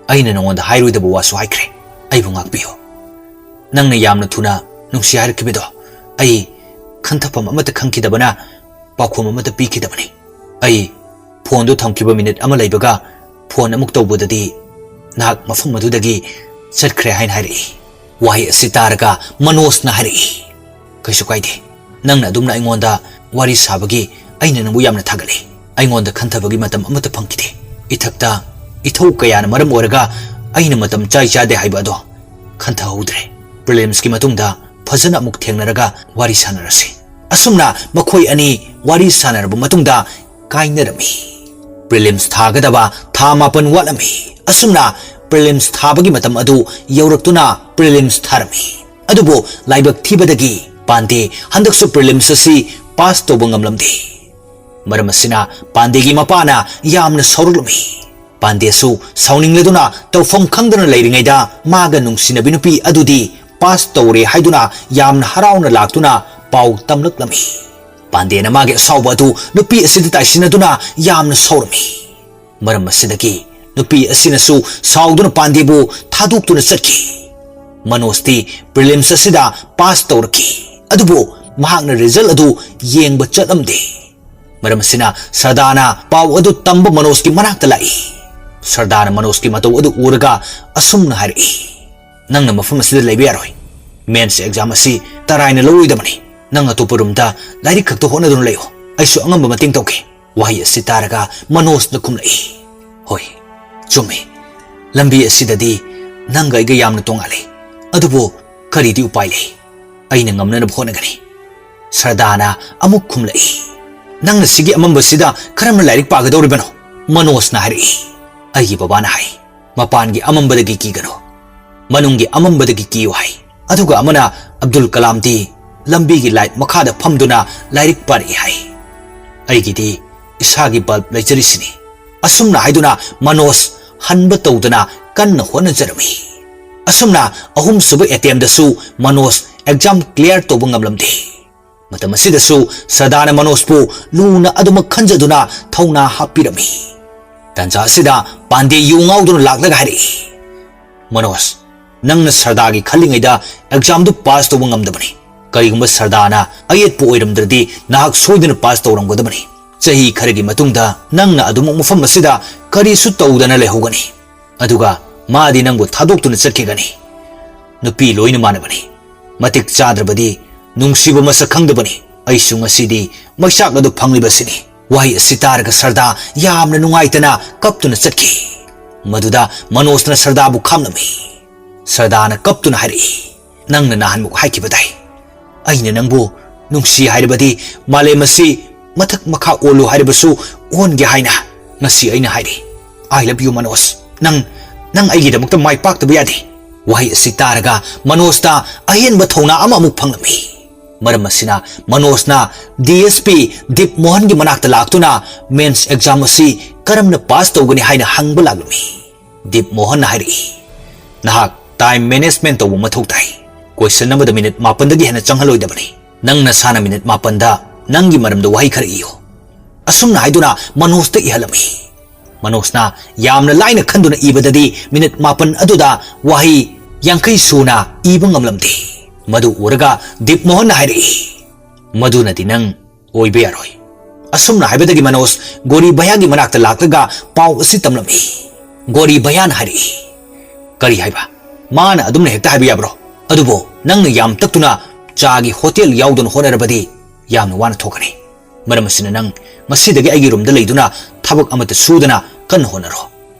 ꯑꯩꯅ ꯅꯉꯣꯟꯗ ꯍꯥꯏꯔꯣꯏꯗꯕ ꯋꯥꯁꯨ ꯍꯥꯏꯈ꯭ꯔꯦ꯫ ꯑꯩꯕꯨ ꯉꯥꯛꯄꯤꯌꯨ꯫ ꯅꯪꯅ ꯌꯥꯝꯅ ꯊꯨꯅ ꯅꯨꯡꯁꯤ ꯍꯥꯏꯔꯛꯈꯤꯕꯗꯣ ꯑꯩ ꯈꯟꯊꯐꯝ ꯑꯃꯠꯇ ꯈꯪꯈꯤꯗꯕꯅ ꯄꯥꯎꯈꯨꯝ ꯑꯃꯠꯇ ꯄꯤꯈꯤꯗꯕꯅꯤ꯫ ꯑꯩ ꯐꯣꯟꯗꯨ ꯊꯝꯈꯤꯕ ꯃꯤꯅꯤꯠ ꯑꯃ ꯂꯩꯕꯒ ꯐꯣꯟ ꯑꯃꯨꯛ ꯇꯧꯕꯗꯗꯤ ꯅꯍꯥꯛ ꯃꯐꯝ ꯑꯗꯨꯗꯒꯤ ꯆꯠꯈ꯭ꯔꯦ ꯍꯥꯏꯅ ꯍꯥꯏꯔꯛꯏ꯫" ꯋꯥꯍꯩ ꯑꯁꯤ ꯇꯥꯔꯒ ꯃꯅꯣꯖꯅ ꯍꯥꯏꯔꯛꯏ, "ꯀꯩꯁꯨ ꯀꯥꯏꯗꯦ꯫ ꯅꯪꯅ ꯑꯗꯨꯝꯅ ꯑꯩꯉꯣꯟꯗ ꯋꯥꯔꯤ ꯁꯥꯕꯒꯤ ꯑꯩꯅ ꯅꯪꯕꯨ ꯌꯥꯝꯅ ꯊꯥꯒꯠꯂꯤ꯫ ꯑꯩꯉꯣꯟꯗ ꯈꯟꯊꯕꯒꯤ ꯃꯇꯝ ꯑꯃꯠꯇ ꯐꯪꯈꯤꯗꯦ꯫ ꯏꯊꯛꯇ ꯏꯊꯧ ꯀꯌꯥꯅ ꯃꯔꯝ ꯑꯣꯏꯔꯒ ꯑꯩꯅ ꯃꯇꯝ ꯆꯥꯏ ꯆꯥꯗꯦ ꯍꯥꯏꯕ ꯑꯗꯣ ꯈꯟꯊꯍꯧꯗ꯭ꯔꯦ꯫ ꯄ꯭ꯔꯤꯂꯤꯝꯁꯀꯤ ꯃꯇꯨꯡꯗ ꯐꯖꯅ ꯑꯃꯨꯛ ꯊꯦꯡꯅꯔꯒ ꯋꯥꯔꯤ ꯁꯥꯟꯅꯔꯁꯤ꯫" ꯑꯁꯨꯝꯅ ꯃꯈꯣꯏ ꯑꯅꯤ ꯋꯥꯔꯤ ꯁꯥꯟꯅꯔꯕ ꯃꯇꯨꯡꯗ ꯀꯥꯏꯅꯔꯝꯃꯤ꯫ ꯄ꯭ꯔꯤꯂꯤꯝꯁ ꯊꯥꯒꯗꯕ ꯊꯥ ꯃꯥꯄꯟ ꯋꯥꯠꯂꯝꯃꯤ꯫ ꯑꯁꯨꯝꯅ ꯄ꯭ꯔꯤꯂꯤꯝꯁ ꯊꯥꯕꯒꯤ ꯃꯇꯝ ꯑꯗꯨ ꯌꯧꯔꯛꯇꯨꯅ ꯄ꯭ꯔꯤꯂꯤꯝꯁ ꯊꯥꯔꯝꯃꯤ꯫ ꯑꯗꯨꯕꯨ ꯂꯥꯏꯕꯛ ꯊꯤꯕꯗꯒꯤ ꯄꯥꯟꯗꯦ ꯍꯟꯗꯛꯁꯨ ꯄ꯭ꯔꯤꯂꯤꯝꯁ ꯑꯁꯤ ꯄꯥꯁ ꯇꯧꯕ ꯉꯝꯂꯝꯗꯦ꯫ ꯃꯔꯝ ꯑꯁꯤꯅ ꯄꯥꯟꯗꯦꯒꯤ ꯃꯄꯥꯅ ꯌꯥꯝꯅ ꯁꯥꯎꯔꯛꯂꯝꯃꯤ꯫ ꯄꯥꯟꯗꯦꯁꯨ ꯁꯥꯎꯅꯤꯡꯂꯗꯨꯅ ꯇꯧꯐꯝ ꯈꯪꯗꯅ ꯂꯩꯔꯤꯉꯩꯗ ꯃꯥꯒ ꯅꯨꯡꯁꯤꯅꯕꯤ ꯅꯨꯄꯤ ꯑꯗꯨꯗꯤ ꯄꯥꯁ ꯇꯧꯔꯦ ꯍꯥꯏꯗꯨꯅ ꯌꯥꯝꯅ ꯍꯔꯥꯎꯅ ꯂꯥꯛꯇꯨꯅ ꯄꯥꯎ ꯇꯝꯂꯛꯂꯝꯃꯤ꯫ ꯄꯥꯟꯗꯦꯅ ꯃꯥꯒꯤ ꯑꯁꯥꯎꯕ ꯑꯗꯨ ꯅꯨꯄꯤ ꯑꯁꯤꯗ ꯇꯥꯏꯁꯤꯟꯅꯗꯨꯅ ꯌꯥꯝꯅ ꯁꯥꯎꯔꯝꯃꯤ꯫ ꯃꯔꯝ ꯑꯁꯤꯗꯒꯤ ꯅꯨꯄꯤ ꯑꯁꯤꯅꯁꯨ ꯁꯥꯎꯗꯨꯅ ꯄꯥꯟꯗꯦꯕꯨ ꯊꯥꯗꯣꯛꯇꯨꯅ ꯆꯠꯈꯤ꯫ ꯃꯅꯣꯖꯇꯤ prelims ꯑꯁꯤꯗ pass ꯇꯧꯔꯛꯈꯤ, ꯑꯗꯨꯕꯨ ꯃꯍꯥꯛꯅ result ꯑꯗꯨ ꯌꯦꯡꯕ ꯆꯠꯂꯝꯗꯦ꯫ ꯃꯔꯝ ꯑꯁꯤꯅ ꯁꯔꯗꯥꯅ ꯄꯥꯎ ꯑꯗꯨ ꯇꯝꯕ ꯃꯅꯣꯖꯀꯤ ꯃꯅꯥꯛꯇ ꯂꯥꯛꯏ꯫ ꯁꯔꯗꯥꯅ ꯃꯅꯣꯖꯀꯤ ꯃꯇꯧ ꯑꯗꯨ ꯎꯔꯒ ꯑꯁꯨꯝꯅ ꯍꯥꯏꯔꯛꯏ, "ꯅꯪꯅ ꯃꯐꯝ ꯑꯁꯤꯗ ꯂꯩꯕ ꯌꯥꯔꯣꯏ꯫ Mains exam ꯑꯁꯤ ꯇꯔꯥꯏꯅ ꯂꯧꯔꯣꯏꯗꯕꯅꯤ꯫ ꯅꯪ ꯑꯇꯣꯞꯄ roomꯗ ꯂꯥꯏꯔꯤꯛ ꯈꯛꯇ ꯍꯣꯠꯅꯗꯨꯅ ꯂꯩꯌꯨ꯫ ꯑꯩꯁꯨ ꯑꯉꯝꯕ ꯃꯇꯦꯡ ꯇꯧꯒꯦ꯫" ꯋꯥꯍꯩ ꯑꯁꯤ ꯇꯥꯔꯒ ꯃꯅꯣꯖꯅ ꯈꯨꯝꯂꯛꯏ, "ꯍꯣꯏ, ꯆꯨꯝꯃꯤ꯫ ꯂꯝꯕꯤ ꯑꯁꯤꯗꯗꯤ ꯅꯪꯒ ꯑꯩꯒ ꯌꯥꯝꯅ ꯇꯣꯉꯥꯜꯂꯤ꯫ ꯑꯗꯨꯕꯨ ꯀꯔꯤꯗꯤ ꯎꯄꯥꯏ ꯂꯩ? ꯑꯩꯅ ꯉꯝꯅꯅꯕ ꯍꯣꯠꯅꯒꯅꯤ꯫" ꯁꯔꯗꯥꯅ ꯑꯃꯨꯛ ꯈꯨꯝꯂꯛꯏ, "ꯅꯪꯅ ꯁꯤꯒꯤ ꯑꯃꯝꯕꯁꯤꯗ ꯀꯔꯝꯅ ꯂꯥꯏꯔꯤꯛ ꯄꯥꯒꯗꯧꯔꯤꯕꯅꯣ?" ꯃꯅꯣꯖꯅ ꯍꯥꯏꯔꯛꯏ꯫ "ꯑꯩꯒꯤ ꯕꯕꯥꯅ ꯍꯥꯏ, ꯃꯄꯥꯟꯒꯤ ꯑꯃꯝꯕꯗꯒꯤ ꯀꯤꯒꯅꯨ, ꯃꯅꯨꯡꯒꯤ ꯑꯃꯝꯕꯗꯒꯤ ꯀꯤꯌꯨ ꯍꯥꯏ꯫ ꯑꯗꯨꯒ ꯑꯃꯅ ꯑꯕꯗꯨꯜ ꯀꯂꯥꯝꯗꯤ ꯂꯝꯕꯤꯒꯤ light ꯃꯈꯥꯗ ꯐꯝꯗꯨꯅ ꯂꯥꯏꯔꯤꯛ ꯄꯥꯔꯛꯏ ꯍꯥꯏ꯫ ꯑꯩꯒꯤꯗꯤ ꯏꯁꯥꯒꯤ bulb ꯂꯩꯖꯔꯤꯁꯤꯅꯤ꯫" ꯑꯁꯨꯝꯅ ꯍꯥꯏꯗꯨꯅ ꯃꯅꯣꯖ ꯍꯟꯕ ꯇꯧꯗꯅ ꯀꯟꯅ ꯍꯣꯠꯅꯖꯔꯝꯃꯤ꯫ ꯑꯁꯨꯝꯅ ꯑꯍꯨꯝꯁꯨꯕ attempt ꯗꯁꯨ ꯃꯅꯣꯖ exam clear ꯇꯧꯕ ꯉꯝꯂꯝꯗꯦ꯫ ꯃꯇꯝ ꯑꯁꯤꯗꯁꯨ ꯁꯔꯗꯥꯅ ꯃꯅꯣꯖꯄꯨ ꯂꯨꯅ ꯑꯗꯨꯃꯛ ꯈꯟꯖꯗꯨꯅ ꯊꯧꯅꯥ ꯍꯥꯞꯄꯤꯔꯝꯃꯤ꯫ ꯇꯥꯟꯖꯥ ꯑꯁꯤꯗ ꯄꯥꯟꯗꯦ ꯌꯨ ꯉꯥꯎꯗꯨꯅ ꯂꯥꯛꯂꯒ ꯍꯥꯏꯔꯛꯏ, "ꯃꯅꯣꯖ, ꯅꯪꯅ ꯁꯔꯗꯥꯒꯤ ꯈꯜꯂꯤꯉꯩꯗ exam ꯗꯨ pass ꯇꯧꯕ ꯉꯝꯗꯕꯅꯤ꯫ ꯀꯔꯤꯒꯨꯝꯕ ꯁꯔꯗꯥꯅ ꯑꯌꯦꯠꯄ ꯑꯣꯏꯔꯝꯗ꯭ꯔꯗꯤ ꯅꯍꯥꯛ ꯁꯣꯏꯗꯅ pass ꯇꯧꯔꯝꯒꯗꯕꯅꯤ꯫ ꯆꯍꯤ ꯈꯔꯒꯤ ꯃꯇꯨꯡꯗ ꯅꯪꯅ ꯑꯗꯨꯃꯛ ꯃꯐꯝ ꯑꯁꯤꯗ ꯀꯔꯤꯁꯨ ꯇꯧꯗꯅ ꯂꯩꯍꯧꯒꯅꯤ꯫ ꯑꯗꯨꯒ ꯃꯥꯗꯤ ꯅꯪꯕꯨ ꯊꯥꯗꯣꯛꯇꯨꯅ ꯆꯠꯈꯤꯒꯅꯤ꯫ ꯅꯨꯄꯤ ꯂꯣꯏꯅ ꯃꯥꯟꯅꯕꯅꯤ꯫ ꯃꯇꯤꯛ ꯆꯥꯗ꯭ꯔꯕꯗꯤ ꯅꯨꯡꯁꯤꯕ ꯃꯁꯛ ꯈꯪꯗꯕꯅꯤ꯫ ꯑꯩꯁꯨ ꯉꯁꯤꯗꯤ ꯃꯩꯆꯥꯛ ꯑꯗꯨ ꯐꯪꯂꯤꯕꯁꯤꯅꯤ꯫" ꯋꯥꯍꯩ ꯑꯁꯤ ꯇꯥꯔꯒ ꯁꯔꯗꯥ ꯌꯥꯝꯅ ꯅꯨꯡꯉꯥꯏꯇꯅ ꯀꯞꯇꯨꯅ ꯆꯠꯈꯤ꯫ ꯃꯗꯨꯗ ꯃꯅꯣꯖꯅ ꯁꯔꯗꯥꯕꯨ ꯈꯥꯝꯂꯝꯃꯤ꯫ ꯁꯔꯗꯥꯅ ꯀꯞꯇꯨꯅ ꯍꯥꯏꯔꯛꯏ, "ꯅꯪꯅ ꯅꯍꯥꯟꯃꯨꯛ ꯍꯥꯏꯈꯤꯕꯗꯥꯏ, ꯑꯩꯅ ꯅꯪꯕꯨ ꯅꯨꯡꯁꯤ ꯍꯥꯏꯔꯕꯗꯤ ꯃꯥꯂꯦꯝ ꯑꯁꯤ ꯃꯊꯛ ꯃꯈꯥ ꯑꯣꯜꯂꯨ ꯍꯥꯏꯔꯕꯁꯨ ꯑꯣꯟꯒꯦ ꯍꯥꯏꯅ꯫ ꯉꯁꯤ ꯑꯩꯅ ꯍꯥꯏꯔꯤ, I love you, ꯃꯅꯣꯖ꯫ ꯅꯪ, ꯅꯪ ꯑꯩꯒꯤꯗꯃꯛꯇ ꯃꯥꯏ ꯄꯥꯛꯇꯕ ꯌꯥꯗꯦ꯫" ꯋꯥꯍꯩ ꯑꯁꯤ ꯇꯥꯔꯒ ꯃꯅꯣꯖꯇ ꯑꯍꯦꯟꯕ ꯊꯧꯅꯥ ꯑꯃ ꯑꯃꯨꯛ ꯐꯪꯂꯝꯃꯤ꯫ ꯃꯔꯝ ꯑꯁꯤꯅ ꯃꯅꯣꯖꯅ DSP ꯗꯤꯞ ꯃꯣꯍꯟꯒꯤ ꯃꯅꯥꯛꯇ ꯂꯥꯛꯇꯨꯅ mains exam ꯑꯁꯤ ꯀꯔꯝꯅ pass ꯇꯧꯒꯅꯤ ꯍꯥꯏꯅ ꯍꯪꯕ ꯂꯥꯛꯂꯝꯃꯤ꯫ ꯗꯤꯞ ꯃꯣꯍꯟꯅ ꯍꯥꯏꯔꯛꯏ, "ꯅꯍꯥꯛ time management ꯇꯧꯕ ꯃꯊꯧ ꯇꯥꯏ꯫ Question ꯑꯃꯗ minute ꯃꯥꯄꯟꯗꯒꯤ ꯍꯦꯟꯅ ꯆꯪꯍꯜꯂꯣꯏꯗꯕꯅꯤ꯫ ꯅꯪ ꯅꯁꯥꯅ minute ꯃꯥꯄꯟꯗ ꯅꯪꯒꯤ ꯃꯔꯝꯗ ꯋꯥꯍꯩ ꯈꯔ ꯏꯌꯨ꯫" ꯑꯁꯨꯝꯅ ꯍꯥꯏꯗꯨꯅ ꯃꯅꯣꯖꯇ ꯏꯍꯜꯂꯝꯃꯤ꯫ ꯃꯅꯣꯖꯅ ꯌꯥꯝꯅ ꯂꯥꯏꯅ ꯈꯟꯗꯨꯅ ꯏꯕꯗꯗꯤ minute ꯃꯥꯄꯟ ꯑꯗꯨꯗ ꯋꯥꯍꯩ ꯌꯥꯡꯈꯩ ꯁꯨꯅ ꯏꯕ ꯉꯝꯂꯝꯗꯦ꯫ ꯃꯗꯨ ꯎꯔꯒ ꯗꯤꯞ ꯃꯣꯍꯟꯅ ꯍꯥꯏꯔꯛꯏ, "ꯃꯗꯨꯅꯗꯤ ꯅꯪ ꯑꯣꯏꯕ ꯌꯥꯔꯣꯏ꯫" ꯑꯁꯨꯝꯅ ꯍꯥꯏꯕꯗꯒꯤ ꯃꯅꯣꯖ ꯒꯣꯔꯤ ꯚꯌꯥꯒꯤ ꯃꯅꯥꯛꯇ ꯂꯥꯛꯂꯒ ꯄꯥꯎ ꯑꯁꯤ ꯇꯝꯂꯝꯃꯤ꯫ ꯒꯣꯔꯤ ꯚꯌꯥꯅ ꯍꯥꯏꯔꯛꯏ, "ꯀꯔꯤ ꯍꯥꯏꯕ? ꯃꯥꯅ ꯑꯗꯨꯝꯅ ꯍꯦꯛꯇ ꯍꯥꯏꯕ ꯌꯥꯕ꯭ꯔꯣ? ꯑꯗꯨꯕꯨ ꯅꯪꯅ ꯌꯥꯝ ꯇꯛꯇꯨꯅ ꯆꯥꯒꯤ ꯍꯣꯇꯦꯜ ꯌꯥꯎꯗꯅ ꯍꯣꯠꯅꯔꯕꯗꯤ ꯌꯥꯝꯅ ꯋꯥꯅ ꯊꯣꯛꯀꯅꯤ꯫ ꯃꯔꯝ ꯑꯁꯤꯅ ꯅꯪ ꯉꯁꯤꯗꯒꯤ ꯑꯩꯒꯤ ꯔꯨꯝꯗ ꯂꯩꯗꯨꯅ ꯊꯕꯛ ꯑꯃꯠꯇ ꯁꯨꯗꯅ ꯀꯟꯅ ꯍꯣꯠꯅꯔꯣ꯫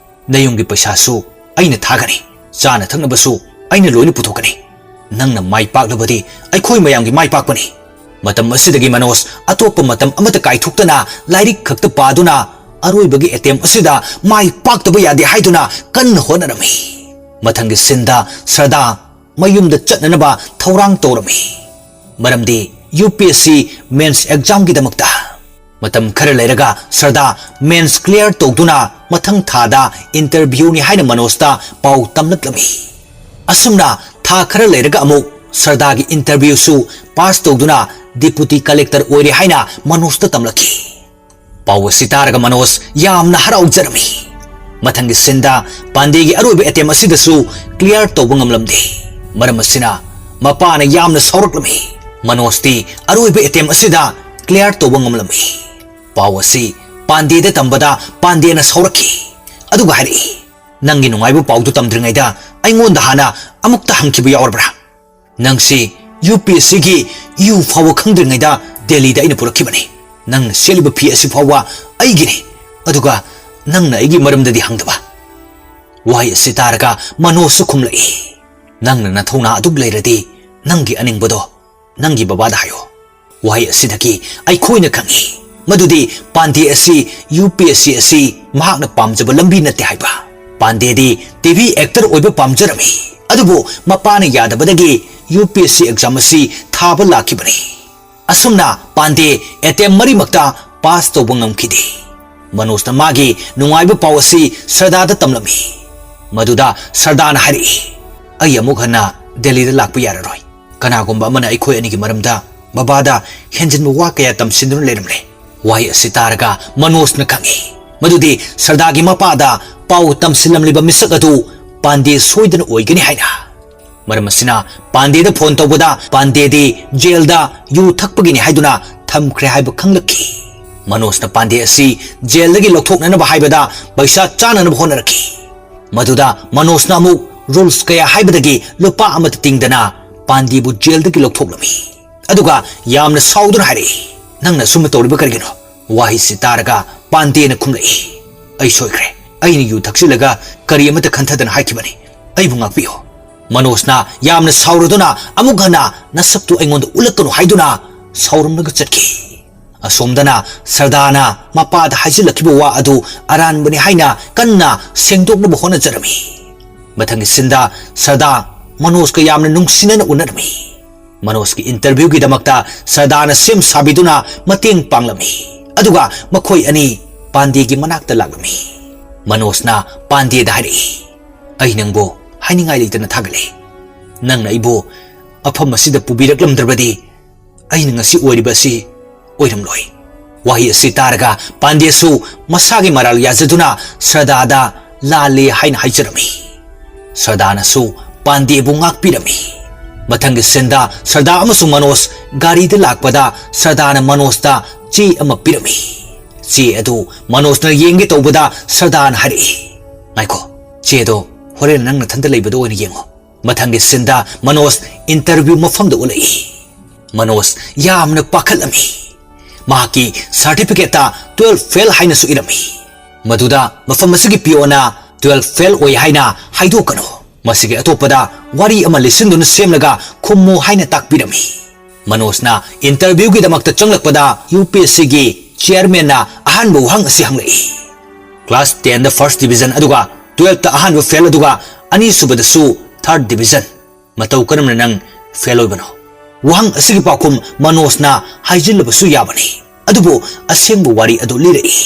ꯅꯌꯨꯝꯒꯤ ꯄꯩꯁꯥꯁꯨ ꯑꯩꯅ ꯊꯥꯒꯅꯤ, ꯆꯥꯅ ꯊꯛꯅꯕꯁꯨ ꯑꯩꯅ ꯂꯣꯏꯅ ꯄꯨꯊꯣꯛꯀꯅꯤ꯫ ꯅꯪꯅ ꯃꯥꯏ ꯄꯥꯛꯂꯕꯗꯤ ꯑꯩꯈꯣꯏ ꯃꯌꯥꯝꯒꯤ ꯃꯥꯏ ꯄꯥꯛꯄꯅꯤ꯫" ꯃꯇꯝ ꯑꯁꯤꯗꯒꯤ ꯃꯅꯣꯖ ꯑꯇꯣꯞꯄ ꯃꯇꯝ ꯑꯃꯠꯇ ꯀꯥꯏꯊꯣꯛꯇꯅ ꯂꯥꯏꯔꯤꯛ ꯈꯛꯇ ꯄꯥꯗꯨꯅ ꯑꯔꯣꯏꯕꯒꯤ ꯑꯦꯇꯦꯝ ꯑꯁꯤꯗ ꯃꯥꯏ ꯄꯥꯛꯇꯕ ꯌꯥꯗꯦ ꯍꯥꯏꯗꯨꯅ ꯀꯟꯅ ꯍꯣꯠꯅꯔꯝꯃꯤ꯫ ꯃꯊꯪꯒꯤ ꯁꯤꯟꯗ ꯁ꯭ꯔꯗꯥ ꯃꯌꯨꯝꯗ ꯆꯠꯅꯅꯕ ꯊꯧꯔꯥꯡ ꯇꯧꯔꯝꯃꯤ꯫ ꯃꯔꯝꯗꯤ ꯌꯨ ꯄꯤ ꯑꯦꯁ ꯁꯤ ꯃꯦꯟꯁ ꯑꯦꯛꯖꯥꯝꯒꯤꯗꯃꯛꯇ꯫ ꯃꯇꯝ ꯈꯔ ꯂꯩꯔꯒ ꯁ꯭ꯔꯗꯥ ꯃꯦꯟꯁ ꯀ꯭ꯂꯤꯌꯥꯔ ꯇꯧꯗꯨꯅ ꯃꯊꯪ ꯊꯥꯗ ꯏꯟꯇꯔꯚ꯭ꯌꯨꯅꯤ ꯍꯥꯏꯅ ꯃꯅꯣꯖꯇ ꯄꯥꯎ ꯇꯝꯂꯛꯂꯝꯃꯤ꯫ ꯑꯁꯨꯝꯅ ꯊꯥ ꯈꯔ ꯂꯩꯔꯒ ꯑꯃꯨꯛ ꯁ꯭ꯔꯗꯥꯒꯤ ꯏꯟꯇꯔꯚ꯭ꯌꯨꯁꯨ ꯄꯥꯁ ꯇꯧꯗꯨꯅ ꯗꯤꯄꯨꯇꯤ ꯀꯂꯦꯛꯇꯔ ꯑꯣꯏꯔꯦ ꯍꯥꯏꯅ ꯃꯅꯣꯖꯇ ꯇꯝꯂꯛꯈꯤ꯫ ꯄꯥꯎ ꯑꯁꯤ ꯇꯥꯔꯒ ꯃꯅꯣꯖ ꯌꯥꯝꯅ ꯍꯔꯥꯎꯖꯔꯝꯃꯤ꯫ ꯃꯊꯪꯒꯤ ꯁꯤꯟꯗ ꯄꯥꯟꯗꯦꯒꯤ ꯑꯔꯣꯏꯕ ꯑꯦꯇꯦꯝ ꯑꯁꯤꯗꯁꯨ ꯀ꯭ꯂꯤꯌꯥꯔ ꯇꯧꯕ ꯉꯝꯂꯝꯗꯦ꯫ ꯃꯔꯝ ꯑꯁꯤꯅ ꯃꯄꯥꯅ ꯌꯥꯝꯅ ꯁꯥꯎꯔꯛꯂꯝꯃꯤ꯫ ꯃꯅꯣꯖꯇꯤ ꯑꯔꯣꯏꯕ ꯑꯦꯇꯦꯝ ꯑꯁꯤꯗ ꯀ꯭ꯂꯤꯌꯥꯔ ꯇꯧꯕ ꯉꯝꯂꯝꯃꯤ꯫ ꯄꯥꯎ ꯑꯁꯤ ꯄꯥꯟꯗꯦꯗ ꯇꯝꯕꯗ ꯄꯥꯟꯗꯦꯅ ꯁꯥꯎꯔꯛꯈꯤ꯫ ꯑꯗꯨꯒ ꯍꯥꯏꯔꯛꯏ, "ꯅꯪꯒꯤ ꯅꯨꯡꯉꯥꯏꯕ ꯄꯥꯎꯗꯨ ꯇꯝꯗ꯭ꯔꯤꯉꯩꯗ ꯑꯩꯉꯣꯟꯗ ꯍꯥꯟꯅ ꯑꯃꯨꯛꯇ ꯍꯪꯈꯤꯕ ꯌꯥꯎꯔꯕ꯭ꯔꯥ? ꯅꯪꯁꯤ ꯌꯨ ꯄꯤ ꯑꯦꯁ ꯁꯤꯒꯤ ꯏꯌꯨ ꯐꯥꯎꯕ ꯈꯪꯗ꯭ꯔꯤꯉꯩꯗ ꯗꯦꯜꯂꯤꯗ ꯑꯩꯅ ꯄꯨꯔꯛꯈꯤꯕꯅꯤ꯫ ꯅꯪꯅ ꯁꯦꯠꯂꯤꯕ ꯐꯤ ꯑꯁꯤ ꯐꯥꯎꯕ ꯑꯩꯒꯤꯅꯤ꯫ ꯑꯗꯨꯒ ꯅꯪꯅ ꯑꯩꯒꯤ ꯃꯔꯝꯗꯗꯤ ꯍꯪꯗꯕ?" ꯋꯥꯍꯩ ꯑꯁꯤ ꯇꯥꯔꯒ ꯃꯅꯣꯖꯁꯨ ꯈꯨꯝꯂꯛꯏ, "ꯅꯪꯅ ꯅꯊꯧꯅꯥ ꯑꯗꯨꯛ ꯂꯩꯔꯗꯤ ꯅꯪꯒꯤ ꯑꯅꯤꯡꯕꯗꯣ ꯅꯪꯒꯤ ꯕꯕꯥꯗ ꯍꯥꯏꯌꯣ꯫" ꯋꯥꯍꯩ ꯑꯁꯤꯗꯒꯤ ꯑꯩꯈꯣꯏꯅ ꯈꯪꯏ ꯃꯗꯨꯗꯤ ꯄꯥꯟꯗꯦ ꯑꯁꯤ ꯌꯨ ꯄꯤ ꯑꯦꯁ ꯁꯤ ꯑꯁꯤ ꯃꯍꯥꯛꯅ ꯄꯥꯝꯖꯕ ꯂꯝꯕꯤ ꯅꯠꯇꯦ ꯍꯥꯏꯕ꯫ ꯄꯥꯟꯗꯦꯗꯤ ꯇꯤ ꯚꯤ ꯑꯦꯛꯇꯔ ꯑꯣꯏꯕ ꯄꯥꯝꯖꯔꯝꯃꯤ, ꯑꯗꯨꯕꯨ ꯃꯄꯥꯅ ꯌꯥꯗꯕꯗꯒꯤ U P S C exam ꯑꯁꯤ ꯊꯥꯕ ꯂꯥꯛꯈꯤꯕꯅꯤ꯫ ꯑꯁꯨꯝꯅ ꯄꯥꯟꯗꯦ ꯑꯦꯇꯦꯝ ꯃꯔꯤꯃꯛꯇ ꯄꯥꯁ ꯇꯧꯕ ꯉꯝꯈꯤꯗꯦ꯫ ꯃꯅꯣꯖꯅ ꯃꯥꯒꯤ ꯅꯨꯡꯉꯥꯏꯕ ꯄꯥꯎ ꯑꯁꯤ ꯁ꯭ꯔꯗꯥꯗ ꯇꯝꯂꯝꯃꯤ꯫ ꯃꯗꯨꯗ ꯁ꯭ꯔꯗꯥꯅ ꯍꯥꯏꯔꯛꯏ, "ꯑꯩ ꯑꯃꯨꯛ ꯍꯟꯅ ꯗꯦꯜꯂꯤꯗ ꯂꯥꯛꯄ ꯌꯥꯔꯔꯣꯏ꯫ ꯀꯅꯥꯒꯨꯝꯕ ꯑꯃꯅ ꯑꯩꯈꯣꯏ ꯑꯅꯤꯒꯤ ꯃꯔꯝꯗ ꯕꯕꯥꯗ ꯍꯦꯟꯖꯤꯟꯕ ꯋꯥ ꯀꯌꯥ ꯇꯝꯁꯤꯟꯗꯨꯅ ꯂꯩꯔꯝꯂꯦ꯫" ꯋꯥꯍꯩ ꯑꯁꯤ ꯇꯥꯔꯒ ꯃꯅꯣꯖꯅ ꯈꯪꯏ ꯃꯗꯨꯗꯤ ꯁ꯭ꯔꯗꯥꯒꯤ ꯃꯄꯥꯗ ꯄꯥꯎ ꯇꯝꯁꯤꯜꯂꯝꯂꯤꯕ ꯃꯤꯁꯛ ꯑꯗꯨ ꯄꯥꯟꯗꯦ ꯁꯣꯏꯗꯅ ꯑꯣꯏꯒꯅꯤ ꯍꯥꯏꯅ꯫ ꯃꯔꯝ ꯑꯁꯤꯅ ꯄꯥꯟꯗꯦꯗ ꯐꯣꯟ ꯇꯧꯕꯗ ꯄꯥꯟꯗꯦꯗꯤ ꯖꯦꯜꯗ ꯌꯨ ꯊꯛꯄꯒꯤꯅꯤ ꯍꯥꯏꯗꯨꯅ ꯊꯝꯈ꯭ꯔꯦ ꯍꯥꯏꯕ ꯈꯪꯂꯛꯈꯤ꯫ ꯃꯅꯣꯖꯅ ꯄꯥꯟꯗꯦ ꯑꯁꯤ ꯖꯦꯜꯗꯒꯤ ꯂꯧꯊꯣꯛꯅꯅꯕ ꯍꯥꯏꯕꯗ ꯄꯩꯁꯥ ꯆꯥꯅꯅꯕ ꯍꯣꯠꯅꯔꯛꯈꯤ꯫ ꯃꯗꯨꯗ ꯃꯅꯣꯖꯅ ꯑꯃꯨꯛ ꯔꯨꯜꯁ ꯀꯌꯥ ꯍꯥꯏꯕꯗꯒꯤ ꯂꯨꯄꯥ ꯑꯃꯠꯇ ꯇꯤꯡꯗꯅ ꯄꯥꯟꯗꯦꯕꯨ ꯖꯦꯜꯗꯒꯤ ꯂꯧꯊꯣꯛꯂꯝꯃꯤ꯫ ꯑꯗꯨꯒ ꯌꯥꯝꯅ ꯁꯥꯎꯗꯨꯅ ꯍꯥꯏꯔꯛꯏ, "ꯅꯪꯅ ꯑꯁꯨꯝꯅ ꯇꯧꯔꯤꯕ ꯀꯔꯤꯒꯤꯅꯣ?" ꯋꯥꯍꯩꯁꯤ ꯇꯥꯔꯒ ꯄꯥꯟꯗꯦꯅ ꯈꯨꯝꯂꯛꯏ, "ꯑꯩ ꯁꯣꯏꯈ꯭ꯔꯦ꯫ ꯑꯩꯅ ꯌꯨ ꯊꯛꯆꯤꯜꯂꯒ ꯀꯔꯤ ꯑꯃꯠꯇ ꯈꯟꯊꯗꯅ ꯍꯥꯏꯈꯤꯕꯅꯤ꯫ ꯑꯩꯕꯨ ꯉꯥꯛꯄꯤꯌꯨ꯫" ꯃꯅꯣꯖꯅ ꯌꯥꯝꯅ ꯁꯥꯎꯔꯗꯨꯅ ꯑꯃꯨꯛ ꯍꯟꯅ "ꯅꯁꯛꯇꯨ ꯑꯩꯉꯣꯟꯗ ꯎꯠꯂꯛꯀꯅꯨ" ꯍꯥꯏꯗꯨꯅ ꯁꯥꯎꯔꯝꯂꯒ ꯆꯠꯈꯤ꯫ ꯑꯁꯣꯝꯗꯅ ꯁꯔꯗꯥꯅ ꯃꯄꯥꯗ ꯍꯥꯏꯖꯤꯜꯂꯛꯈꯤꯕ ꯋꯥ ꯑꯗꯨ ꯑꯔꯥꯟꯕꯅꯤ ꯍꯥꯏꯅ ꯀꯟꯅ ꯁꯦꯡꯗꯣꯛꯅꯕ ꯍꯣꯠꯅꯖꯔꯝꯃꯤ꯫ ꯃꯊꯪꯒꯤ ꯁꯤꯟꯗ ꯁꯔꯗꯥ ꯃꯅꯣꯖꯀ ꯌꯥꯝꯅ ꯅꯨꯡꯁꯤꯅꯅ ꯎꯅꯔꯝꯃꯤ꯫ ꯃꯅꯣꯖꯀꯤ ꯏꯟꯇꯔꯚ꯭ꯌꯨꯒꯤꯗꯃꯛꯇ ꯁꯔꯗꯥꯅ ꯁꯦꯝ ꯁꯥꯕꯤꯗꯨꯅ ꯃꯇꯦꯡ ꯄꯥꯡꯂꯝꯃꯤ꯫ ꯑꯗꯨꯒ ꯃꯈꯣꯏ ꯑꯅꯤ ꯄꯥꯟꯗꯦꯒꯤ ꯃꯅꯥꯛꯇ ꯂꯥꯛꯂꯝꯃꯤ꯫ ꯃꯅꯣꯖꯅ ꯄꯥꯟꯗꯦꯗ ꯍꯥꯏꯔꯛꯏ, "ꯑꯩ ꯅꯪꯕꯨ ꯍꯥꯏꯅꯤꯡꯉꯥꯏ ꯂꯩꯇꯅ ꯊꯥꯒꯠꯂꯤ꯫ ꯅꯪꯅ ꯑꯩꯕꯨ ꯃꯐꯝ ꯑꯁꯤꯗ ꯄꯨꯕꯤꯔꯛꯂꯝꯗ꯭ꯔꯕꯗꯤ ꯑꯩꯅ ꯉꯁꯤ ꯑꯣꯏꯔꯤꯕ ꯑꯁꯤ ꯑꯣꯏꯔꯝꯂꯣꯏ꯫" ꯋꯥꯍꯩ ꯑꯁꯤ ꯇꯥꯔꯒ ꯄꯥꯟꯗꯦꯁꯨ ꯃꯁꯥꯒꯤ ꯃꯔꯥꯜ ꯌꯥꯖꯗꯨꯅ ꯁꯔꯗꯥꯗ ꯂꯥꯜꯂꯦ ꯍꯥꯏꯅ ꯍꯥꯏꯖꯔꯝꯃꯤ꯫ ꯁꯔꯗꯥꯅꯁꯨ ꯄꯥꯟꯗꯦꯕꯨ ꯉꯥꯛꯄꯤꯔꯝꯃꯤ꯫ ꯃꯊꯪꯒꯤ ꯁꯤꯟꯗ ꯁꯔꯗꯥ ꯑꯃꯁꯨꯡ ꯃꯅꯣꯖ ꯒꯥꯔꯤꯗ ꯂꯥꯛꯄꯗ ꯁꯔꯗꯥꯅ ꯃꯅꯣꯖꯇ ꯆꯦ ꯑꯃ ꯄꯤꯔꯝꯃꯤ꯫ ꯆꯦ ꯑꯗꯨ ꯃꯅꯣꯖꯅ ꯌꯦꯡꯒꯦ ꯇꯧꯕꯗ ꯁꯔꯗꯥꯅ ꯍꯥꯏꯔꯛꯏ, "ꯉꯥꯏꯈꯣ, ꯆꯦꯗꯣ ꯍꯣꯔꯦꯟ ꯅꯪ ꯅꯊꯟꯇ ꯂꯩꯕꯗ ꯑꯣꯏꯅ ꯌꯦꯡꯉꯣ꯫" ꯃꯊꯪꯒꯤ ꯁꯤꯟꯗ ꯃꯅꯣꯖ ꯏꯟꯇꯔꯚ꯭ꯌꯨ ꯃꯐꯝꯗ ꯎꯠꯂꯛꯏ꯫ ꯃꯅꯣꯖ ꯌꯥꯝꯅ ꯄꯥꯈꯠꯂꯝꯃꯤ꯫ ꯃꯍꯥꯛꯀꯤ ꯁꯥꯔꯇꯤꯐꯤꯀꯦꯠꯇ ꯇꯨꯋꯦꯜꯐ ꯐꯦꯜ ꯍꯥꯏꯅꯁꯨ ꯏꯔꯝꯃꯤ꯫ ꯃꯗꯨꯗ ꯃꯐꯝ ꯑꯁꯤꯒꯤ ꯄꯤꯌꯣꯅ "ꯇꯨꯋꯦꯜꯐ ꯐꯦꯜ ꯑꯣꯏ ꯍꯥꯏꯅ ꯍꯥꯏꯗꯣꯛꯀꯅꯨ꯫ ꯃꯁꯤꯒꯤ ꯑꯇꯣꯞꯄꯗ ꯋꯥꯔꯤ ꯑꯃ ꯂꯤꯁꯤꯟꯗꯨꯅ ꯁꯦꯝꯂꯒ ꯈꯨꯝꯃꯨ" ꯍꯥꯏꯅ ꯇꯥꯛꯄꯤꯔꯝꯃꯤ꯫ ꯃꯅꯣꯖꯅ ꯏꯟꯇꯔꯚ꯭ꯌꯨꯒꯤꯗꯃꯛꯇ ꯆꯪꯂꯛꯄꯗ ꯌꯨ ꯄꯤ ꯑꯦꯁ ꯁꯤꯒꯤ ꯆꯤꯌꯔꯃꯦꯟꯅ ꯑꯍꯥꯟꯕ ꯋꯥꯍꯪ ꯑꯁꯤ ꯍꯪꯂꯛꯏ꯫ ꯀ꯭ꯂꯥꯁ ꯇꯦꯟꯗ ꯐꯥꯔꯁ ꯗꯤꯕꯤꯖꯟ ꯑꯗꯨꯒ ꯇꯨꯋꯦꯜꯐꯇ ꯑꯍꯥꯟꯕ ꯐꯦꯜ ꯑꯗꯨꯒ ꯑꯅꯤꯁꯨꯕꯗꯁꯨ ꯊꯥꯔꯠ ꯗꯤꯕꯤꯖꯟ꯫ ꯃꯇꯧ ꯀꯔꯝꯅ ꯅꯪ ꯐꯦꯜ ꯑꯣꯏꯕꯅꯣ? ꯋꯥꯍꯪ ꯑꯁꯤꯒꯤ ꯄꯥꯎꯈꯨꯝ ꯃꯅꯣꯖꯅ ꯍꯥꯏꯖꯤꯜꯂꯕꯁꯨ ꯌꯥꯕꯅꯤ, ꯑꯗꯨꯕꯨ ꯑꯁꯦꯡꯕ ꯋꯥꯔꯤ ꯑꯗꯨ ꯂꯤꯔꯛꯏ꯫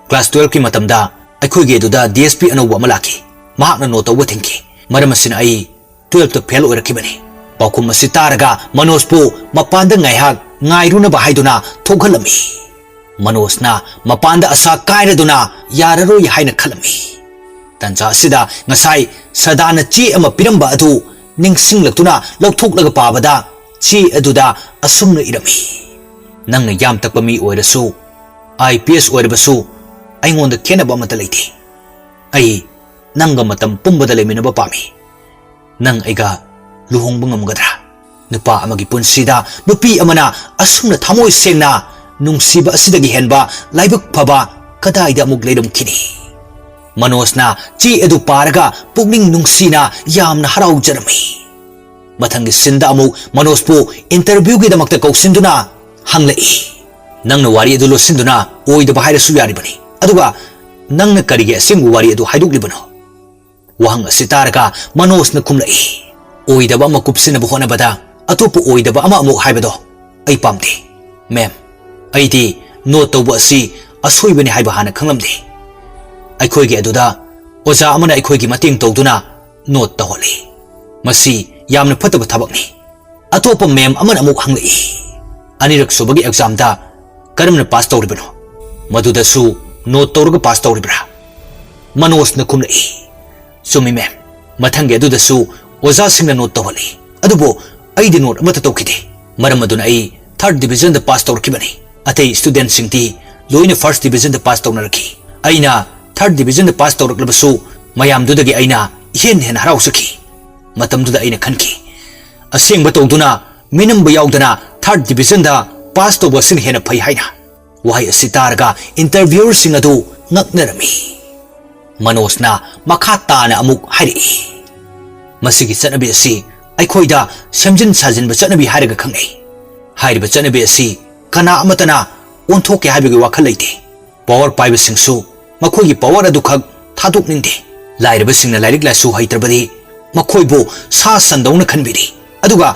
ꯀ꯭ꯂꯥꯁ ꯇꯨꯋꯦꯜꯐꯀꯤ ꯃꯇꯝꯗ ꯑꯩꯈꯣꯏꯒꯤ ꯑꯗꯨꯗ ꯗꯤ ꯑꯦꯁ ꯄꯤ ꯑꯅꯧꯕ ꯑꯃ ꯂꯥꯛꯈꯤ꯫ ꯃꯍꯥꯛꯅ ꯅꯣ ꯇꯧꯕ ꯊꯤꯡꯈꯤ꯫ ꯃꯔꯝ ꯑꯁꯤꯅ ꯑꯩ ꯇꯨꯋꯦꯜꯐꯇ ꯐꯦꯜ ꯑꯣꯏꯔꯛꯈꯤꯕꯅꯤ꯫ ꯄꯥꯎꯈꯨꯝ ꯑꯁꯤ ꯇꯥꯔꯒ ꯃꯅꯣꯖꯄꯨ ꯃꯄꯥꯟꯗ ꯉꯥꯏꯍꯥꯛ ꯉꯥꯏꯔꯨꯅꯕ ꯍꯥꯏꯗꯨꯅ ꯊꯣꯛꯍꯜꯂꯝꯃꯤ꯫ ꯃꯅꯣꯖꯅ ꯃꯄꯥꯟꯗ ꯑꯁꯥ ꯀꯥꯏꯔꯗꯨꯅ ꯌꯥꯔꯔꯣꯏ ꯍꯥꯏꯅ ꯈꯜꯂꯝꯃꯤ꯫ ꯇꯟꯖꯥ ꯑꯁꯤꯗ ꯉꯁꯥꯏ ꯁꯔꯗꯥꯅ ꯆꯦ ꯑꯃ ꯄꯤꯔꯝꯕ ꯑꯗꯨ ꯅꯤꯡꯁꯤꯡꯂꯛꯇꯨꯅ ꯂꯧꯊꯣꯛꯂꯒ ꯄꯥꯕꯗ ꯆꯦ ꯑꯗꯨꯗ ꯑꯁꯨꯝꯅ ꯏꯔꯝꯃꯤ: "ꯅꯪꯅ ꯌꯥꯝ ꯇꯛꯄ ꯃꯤ ꯑꯣꯏꯔꯁꯨ, ꯑꯥꯏ ꯄꯤ ꯑꯦꯁ ꯑꯣꯏꯔꯕꯁꯨ, ꯑꯩꯉꯣꯟꯗ ꯈꯦꯠꯅꯕ ꯑꯃꯠꯇ ꯂꯩꯇꯦ꯫ ꯑꯩ ꯅꯪꯒ ꯃꯇꯝ ꯄꯨꯝꯕꯗ ꯂꯩꯃꯤꯟꯅꯕ ꯄꯥꯝꯃꯤ꯫ ꯅꯪ ꯑꯩꯒ ꯂꯨꯍꯣꯡꯕ ꯉꯝꯒꯗ꯭ꯔꯥ?" ꯅꯨꯄꯥ ꯑꯃꯒꯤ ꯄꯨꯟꯁꯤꯗ ꯅꯨꯄꯤ ꯑꯃꯅ ꯑꯁꯨꯝꯅ ꯊꯃꯣꯏ ꯁꯦꯡꯅ ꯅꯨꯡꯁꯤꯕ ꯑꯁꯤꯗꯒꯤ ꯍꯦꯟꯕ ꯂꯥꯏꯕꯛ ꯐꯕ ꯀꯗꯥꯏꯗ ꯑꯃꯨꯛ ꯂꯩꯔꯝꯈꯤꯅꯤ? ꯃꯅꯣꯖꯅ ꯆꯦ ꯑꯗꯨ ꯄꯥꯔꯒ ꯄꯨꯛꯅꯤꯡ ꯅꯨꯡꯁꯤꯅ ꯌꯥꯝꯅ ꯍꯔꯥꯎꯖꯔꯝꯃꯤ꯫ ꯃꯊꯪꯒꯤ ꯁꯤꯟꯗ ꯑꯃꯨꯛ ꯃꯅꯣꯖꯄꯨ ꯏꯟꯇꯔꯚ꯭ꯌꯨꯒꯤꯗꯃꯛꯇ ꯀꯧꯁꯤꯟꯗꯨꯅ ꯍꯪꯂꯛꯏ: "ꯅꯪꯅ ꯋꯥꯔꯤ ꯑꯗꯨ ꯂꯣꯠꯁꯤꯟꯗꯨꯅ ꯑꯣꯏꯗꯕ ꯍꯥꯏꯔꯁꯨ ꯌꯥꯔꯤꯕꯅꯤ, ꯑꯗꯨꯒ ꯅꯪꯅ ꯀꯔꯤꯒꯤ ꯑꯁꯦꯡꯕ ꯋꯥꯔꯤ ꯑꯗꯨ ꯍꯥꯏꯗꯣꯛꯂꯤꯕꯅꯣ?" ꯋꯥꯍꯪ ꯑꯁꯤ ꯇꯥꯔꯒ ꯃꯅꯣꯖꯅ ꯈꯨꯝꯂꯛꯏ: "ꯑꯣꯏꯗꯕ ꯑꯃ ꯀꯨꯞꯁꯤꯟꯅꯕ ꯍꯣꯠꯅꯕꯗ ꯑꯇꯣꯞꯄ ꯑꯣꯏꯗꯕ ꯑꯃ ꯑꯃꯨꯛ ꯍꯥꯏꯕꯗꯣ ꯑꯩ ꯄꯥꯝꯗꯦ, ꯃꯦꯝ꯫ ꯑꯩꯗꯤ ꯅꯣꯠ ꯇꯧꯕ ꯑꯁꯤ ꯑꯁꯣꯏꯕꯅꯤ ꯍꯥꯏꯕ ꯍꯥꯟꯅ ꯈꯪꯂꯝꯗꯦ꯫ ꯑꯩꯈꯣꯏꯒꯤ ꯑꯗꯨꯗ ꯑꯣꯖꯥ ꯑꯃꯅ ꯑꯩꯈꯣꯏꯒꯤ ꯃꯇꯦꯡ ꯇꯧꯗꯨꯅ ꯅꯣꯠ ꯇꯧꯍꯜꯂꯤ꯫ ꯃꯁꯤ ꯌꯥꯝꯅ ꯐꯠꯇꯕ ꯊꯕꯛꯅꯤ꯫" ꯑꯇꯣꯞꯄ ꯃꯦꯝ ꯑꯃꯅ ꯑꯃꯨꯛ ꯍꯪꯂꯛꯏ: "ꯑꯅꯤꯔꯛ ꯁꯨꯕꯒꯤ ꯑꯦꯛꯖꯥꯝꯗ ꯀꯔꯝꯅ ꯄꯥꯁ ꯇꯧꯔꯤꯕꯅꯣ? ꯃꯗꯨꯗꯁꯨ ꯅꯣꯠ ꯇꯧꯔꯒ ꯄꯥꯁ ꯇꯧꯔꯤꯕ꯭ꯔꯥ?" ꯃꯅꯣꯖꯅ ꯈꯨꯝꯂꯛꯏ: "ꯆꯨꯝꯃꯤ, ꯃꯦꯝ꯫ ꯃꯊꯪꯒꯤ ꯑꯗꯨꯗꯁꯨ ꯑꯣꯖꯥꯁꯤꯡꯅ ꯅꯣꯠ ꯇꯧꯍꯜꯂꯤ, ꯑꯗꯨꯕꯨ ꯑꯩꯗꯤ ꯅꯣꯠ ꯑꯃꯠꯇ ꯇꯧꯈꯤꯗꯦ꯫ ꯃꯔꯝ ꯑꯗꯨꯅ ꯑꯩ ꯊꯥꯔꯠ ꯗꯤꯕꯤꯖꯟꯗ ꯄꯥꯁ ꯇꯧꯔꯛꯈꯤꯕꯅꯤ꯫ ꯑꯇꯩ ꯁ꯭ꯇꯨꯗꯦꯟꯠꯁꯤꯡꯗꯤ ꯂꯣꯏꯅ ꯐꯥꯔꯁꯠ ꯗꯤꯕꯤꯖꯟꯗ ꯄꯥꯁ ꯇꯧꯅꯔꯛꯈꯤ꯫ ꯑꯩꯅ ꯊꯥꯔꯠ ꯗꯤꯕꯤꯖꯟꯗ ꯄꯥꯁ ꯇꯧꯔꯛꯂꯕꯁꯨ ꯃꯌꯥꯝꯗꯨꯗꯒꯤ ꯑꯩꯅ ꯏꯍꯦꯟ ꯍꯦꯟꯅ ꯍꯔꯥꯎꯖꯈꯤ꯫ ꯃꯇꯝꯗꯨꯗ ꯑꯩꯅ ꯈꯟꯈꯤ, ꯑꯁꯦꯡꯕ ꯇꯧꯗꯨꯅ ꯃꯤꯅꯝꯕ ꯌꯥꯎꯗꯅ ꯊꯥꯔꯠ ꯗꯤꯕꯤꯖꯟꯗ ꯄꯥꯁ ꯇꯧꯕ ꯑꯁꯤꯅ ꯍꯦꯟꯅ ꯐꯩ ꯍꯥꯏꯅ꯫" ꯋꯥꯍꯩ ꯑꯁꯤ ꯇꯥꯔꯒ ꯏꯟꯇꯔꯚ꯭ꯌꯨꯋꯔꯁꯤꯡ ꯑꯗꯨ ꯉꯛꯅꯔꯝꯃꯤ꯫ ꯃꯅꯣꯖꯅ ꯃꯈꯥ ꯇꯥꯅ ꯑꯃꯨꯛ ꯍꯥꯏꯔꯛꯏ: "ꯃꯁꯤꯒꯤ ꯆꯠꯅꯕꯤ ꯑꯁꯤ ꯑꯩꯈꯣꯏꯗ ꯁꯦꯝꯖꯤꯟ ꯁꯥꯖꯤꯟꯕ ꯆꯠꯅꯕꯤ ꯍꯥꯏꯔꯒ ꯈꯪꯅꯩ꯫ ꯍꯥꯏꯔꯤꯕ ꯆꯠꯅꯕꯤ ꯑꯁꯤ ꯀꯅꯥ ꯑꯃꯠꯇꯅ ꯑꯣꯟꯊꯣꯛꯀꯦ ꯍꯥꯏꯕꯒꯤ ꯋꯥꯈꯜ ꯂꯩꯇꯦ꯫ ꯄꯥꯋꯔ ꯄꯥꯏꯕꯁꯤꯡꯁꯨ ꯃꯈꯣꯏꯒꯤ ꯄꯥꯋꯔ ꯑꯗꯨꯈꯛ ꯊꯥꯗꯣꯛꯅꯤꯡꯗꯦ꯫ ꯂꯥꯏꯔꯕꯁꯤꯡꯅ ꯂꯥꯏꯔꯤꯛ ꯂꯥꯏꯁꯨ ꯍꯩꯇ꯭ꯔꯕꯗꯤ ꯃꯈꯣꯏꯕꯨ ꯁꯥ ꯁꯟꯗꯧꯅ ꯈꯟꯕꯤꯔꯤ, ꯑꯗꯨꯒ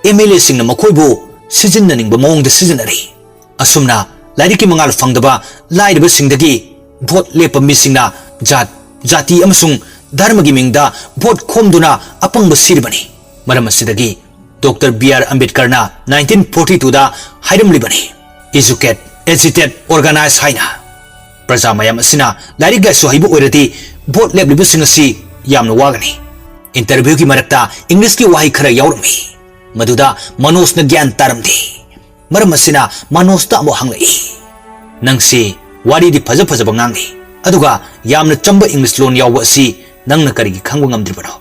ꯑꯦꯝ ꯑꯦꯜ ꯑꯦꯁꯤꯡꯅ ꯃꯈꯣꯏꯕꯨ ꯁꯤꯖꯤꯟꯅꯅꯤꯡꯕ ꯃꯑꯣꯡꯗ ꯁꯤꯖꯤꯟꯅꯔꯤ꯫ ꯑꯁꯨꯝꯅ ꯂꯥꯏꯔꯤꯛꯀꯤ ꯃꯉꯥꯜ ꯐꯪꯗꯕ ꯂꯥꯏꯔꯕꯁꯤꯡꯗꯒꯤ ꯚꯣꯠ ꯂꯦꯞꯄ ꯃꯤꯁꯤꯡꯅ ꯖꯥꯠ, ꯖꯥꯇꯤ ꯑꯃꯁꯨꯡ ꯙꯔꯃꯒꯤ ꯃꯤꯡꯗ ꯚꯣꯠ ꯈꯣꯝꯗꯨꯅ ꯑꯄꯪꯕ ꯁꯤꯔꯤꯕꯅꯤ꯫ ꯃꯔꯝ ꯑꯁꯤꯗꯒꯤ ꯗꯣꯛꯇꯔ ꯕꯤ ꯑꯥꯔ ꯑꯝꯕꯦꯗꯀꯔꯅ ꯅꯥꯏꯟꯇꯤꯟ ꯐꯣꯔꯇꯤ ꯇꯨꯗ ꯍꯥꯏꯔꯝꯂꯤꯕꯅꯤ, "Educate, agitate, organize" ꯍꯥꯏꯅ꯫ ꯄ꯭ꯔꯖꯥ ꯃꯌꯥꯝ ꯑꯁꯤꯅ ꯂꯥꯏꯔꯤꯛ ꯂꯥꯏꯁꯨ ꯍꯩꯕ ꯑꯣꯏꯔꯗꯤ ꯚꯣꯠ ꯂꯦꯞꯂꯤꯕꯁꯤꯡ ꯑꯁꯤ ꯌꯥꯝꯅ ꯋꯥꯒꯅꯤ꯫ Interviewꯒꯤ ꯃꯔꯛꯇ Englishꯀꯤ ꯋꯥꯍꯩ ꯈꯔ ꯌꯥꯎꯔꯝꯃꯤ꯫ ꯃꯗꯨꯗ ꯃꯅꯣꯖꯅ ꯒ꯭ꯌꯥꯟ ꯇꯥꯔꯝꯗꯦ꯫ ꯃꯔꯝ ꯑꯁꯤꯅ ꯃꯅꯣꯖꯇ ꯑꯃꯨꯛ ꯍꯪꯂꯛꯏ, "ꯅꯪꯁꯤ ꯋꯥꯔꯤꯗꯤ ꯐꯖ ꯐꯖꯕ ꯉꯥꯡꯂꯤ, ꯑꯗꯨꯒ ꯌꯥꯝꯅ ꯆꯝꯕ English ꯂꯣꯟ ꯌꯥꯎꯕ ꯑꯁꯤ ꯅꯪꯅ ꯀꯔꯤꯒꯤ ꯈꯪꯕ ꯉꯝꯗ꯭ꯔꯤꯕꯅꯣ?"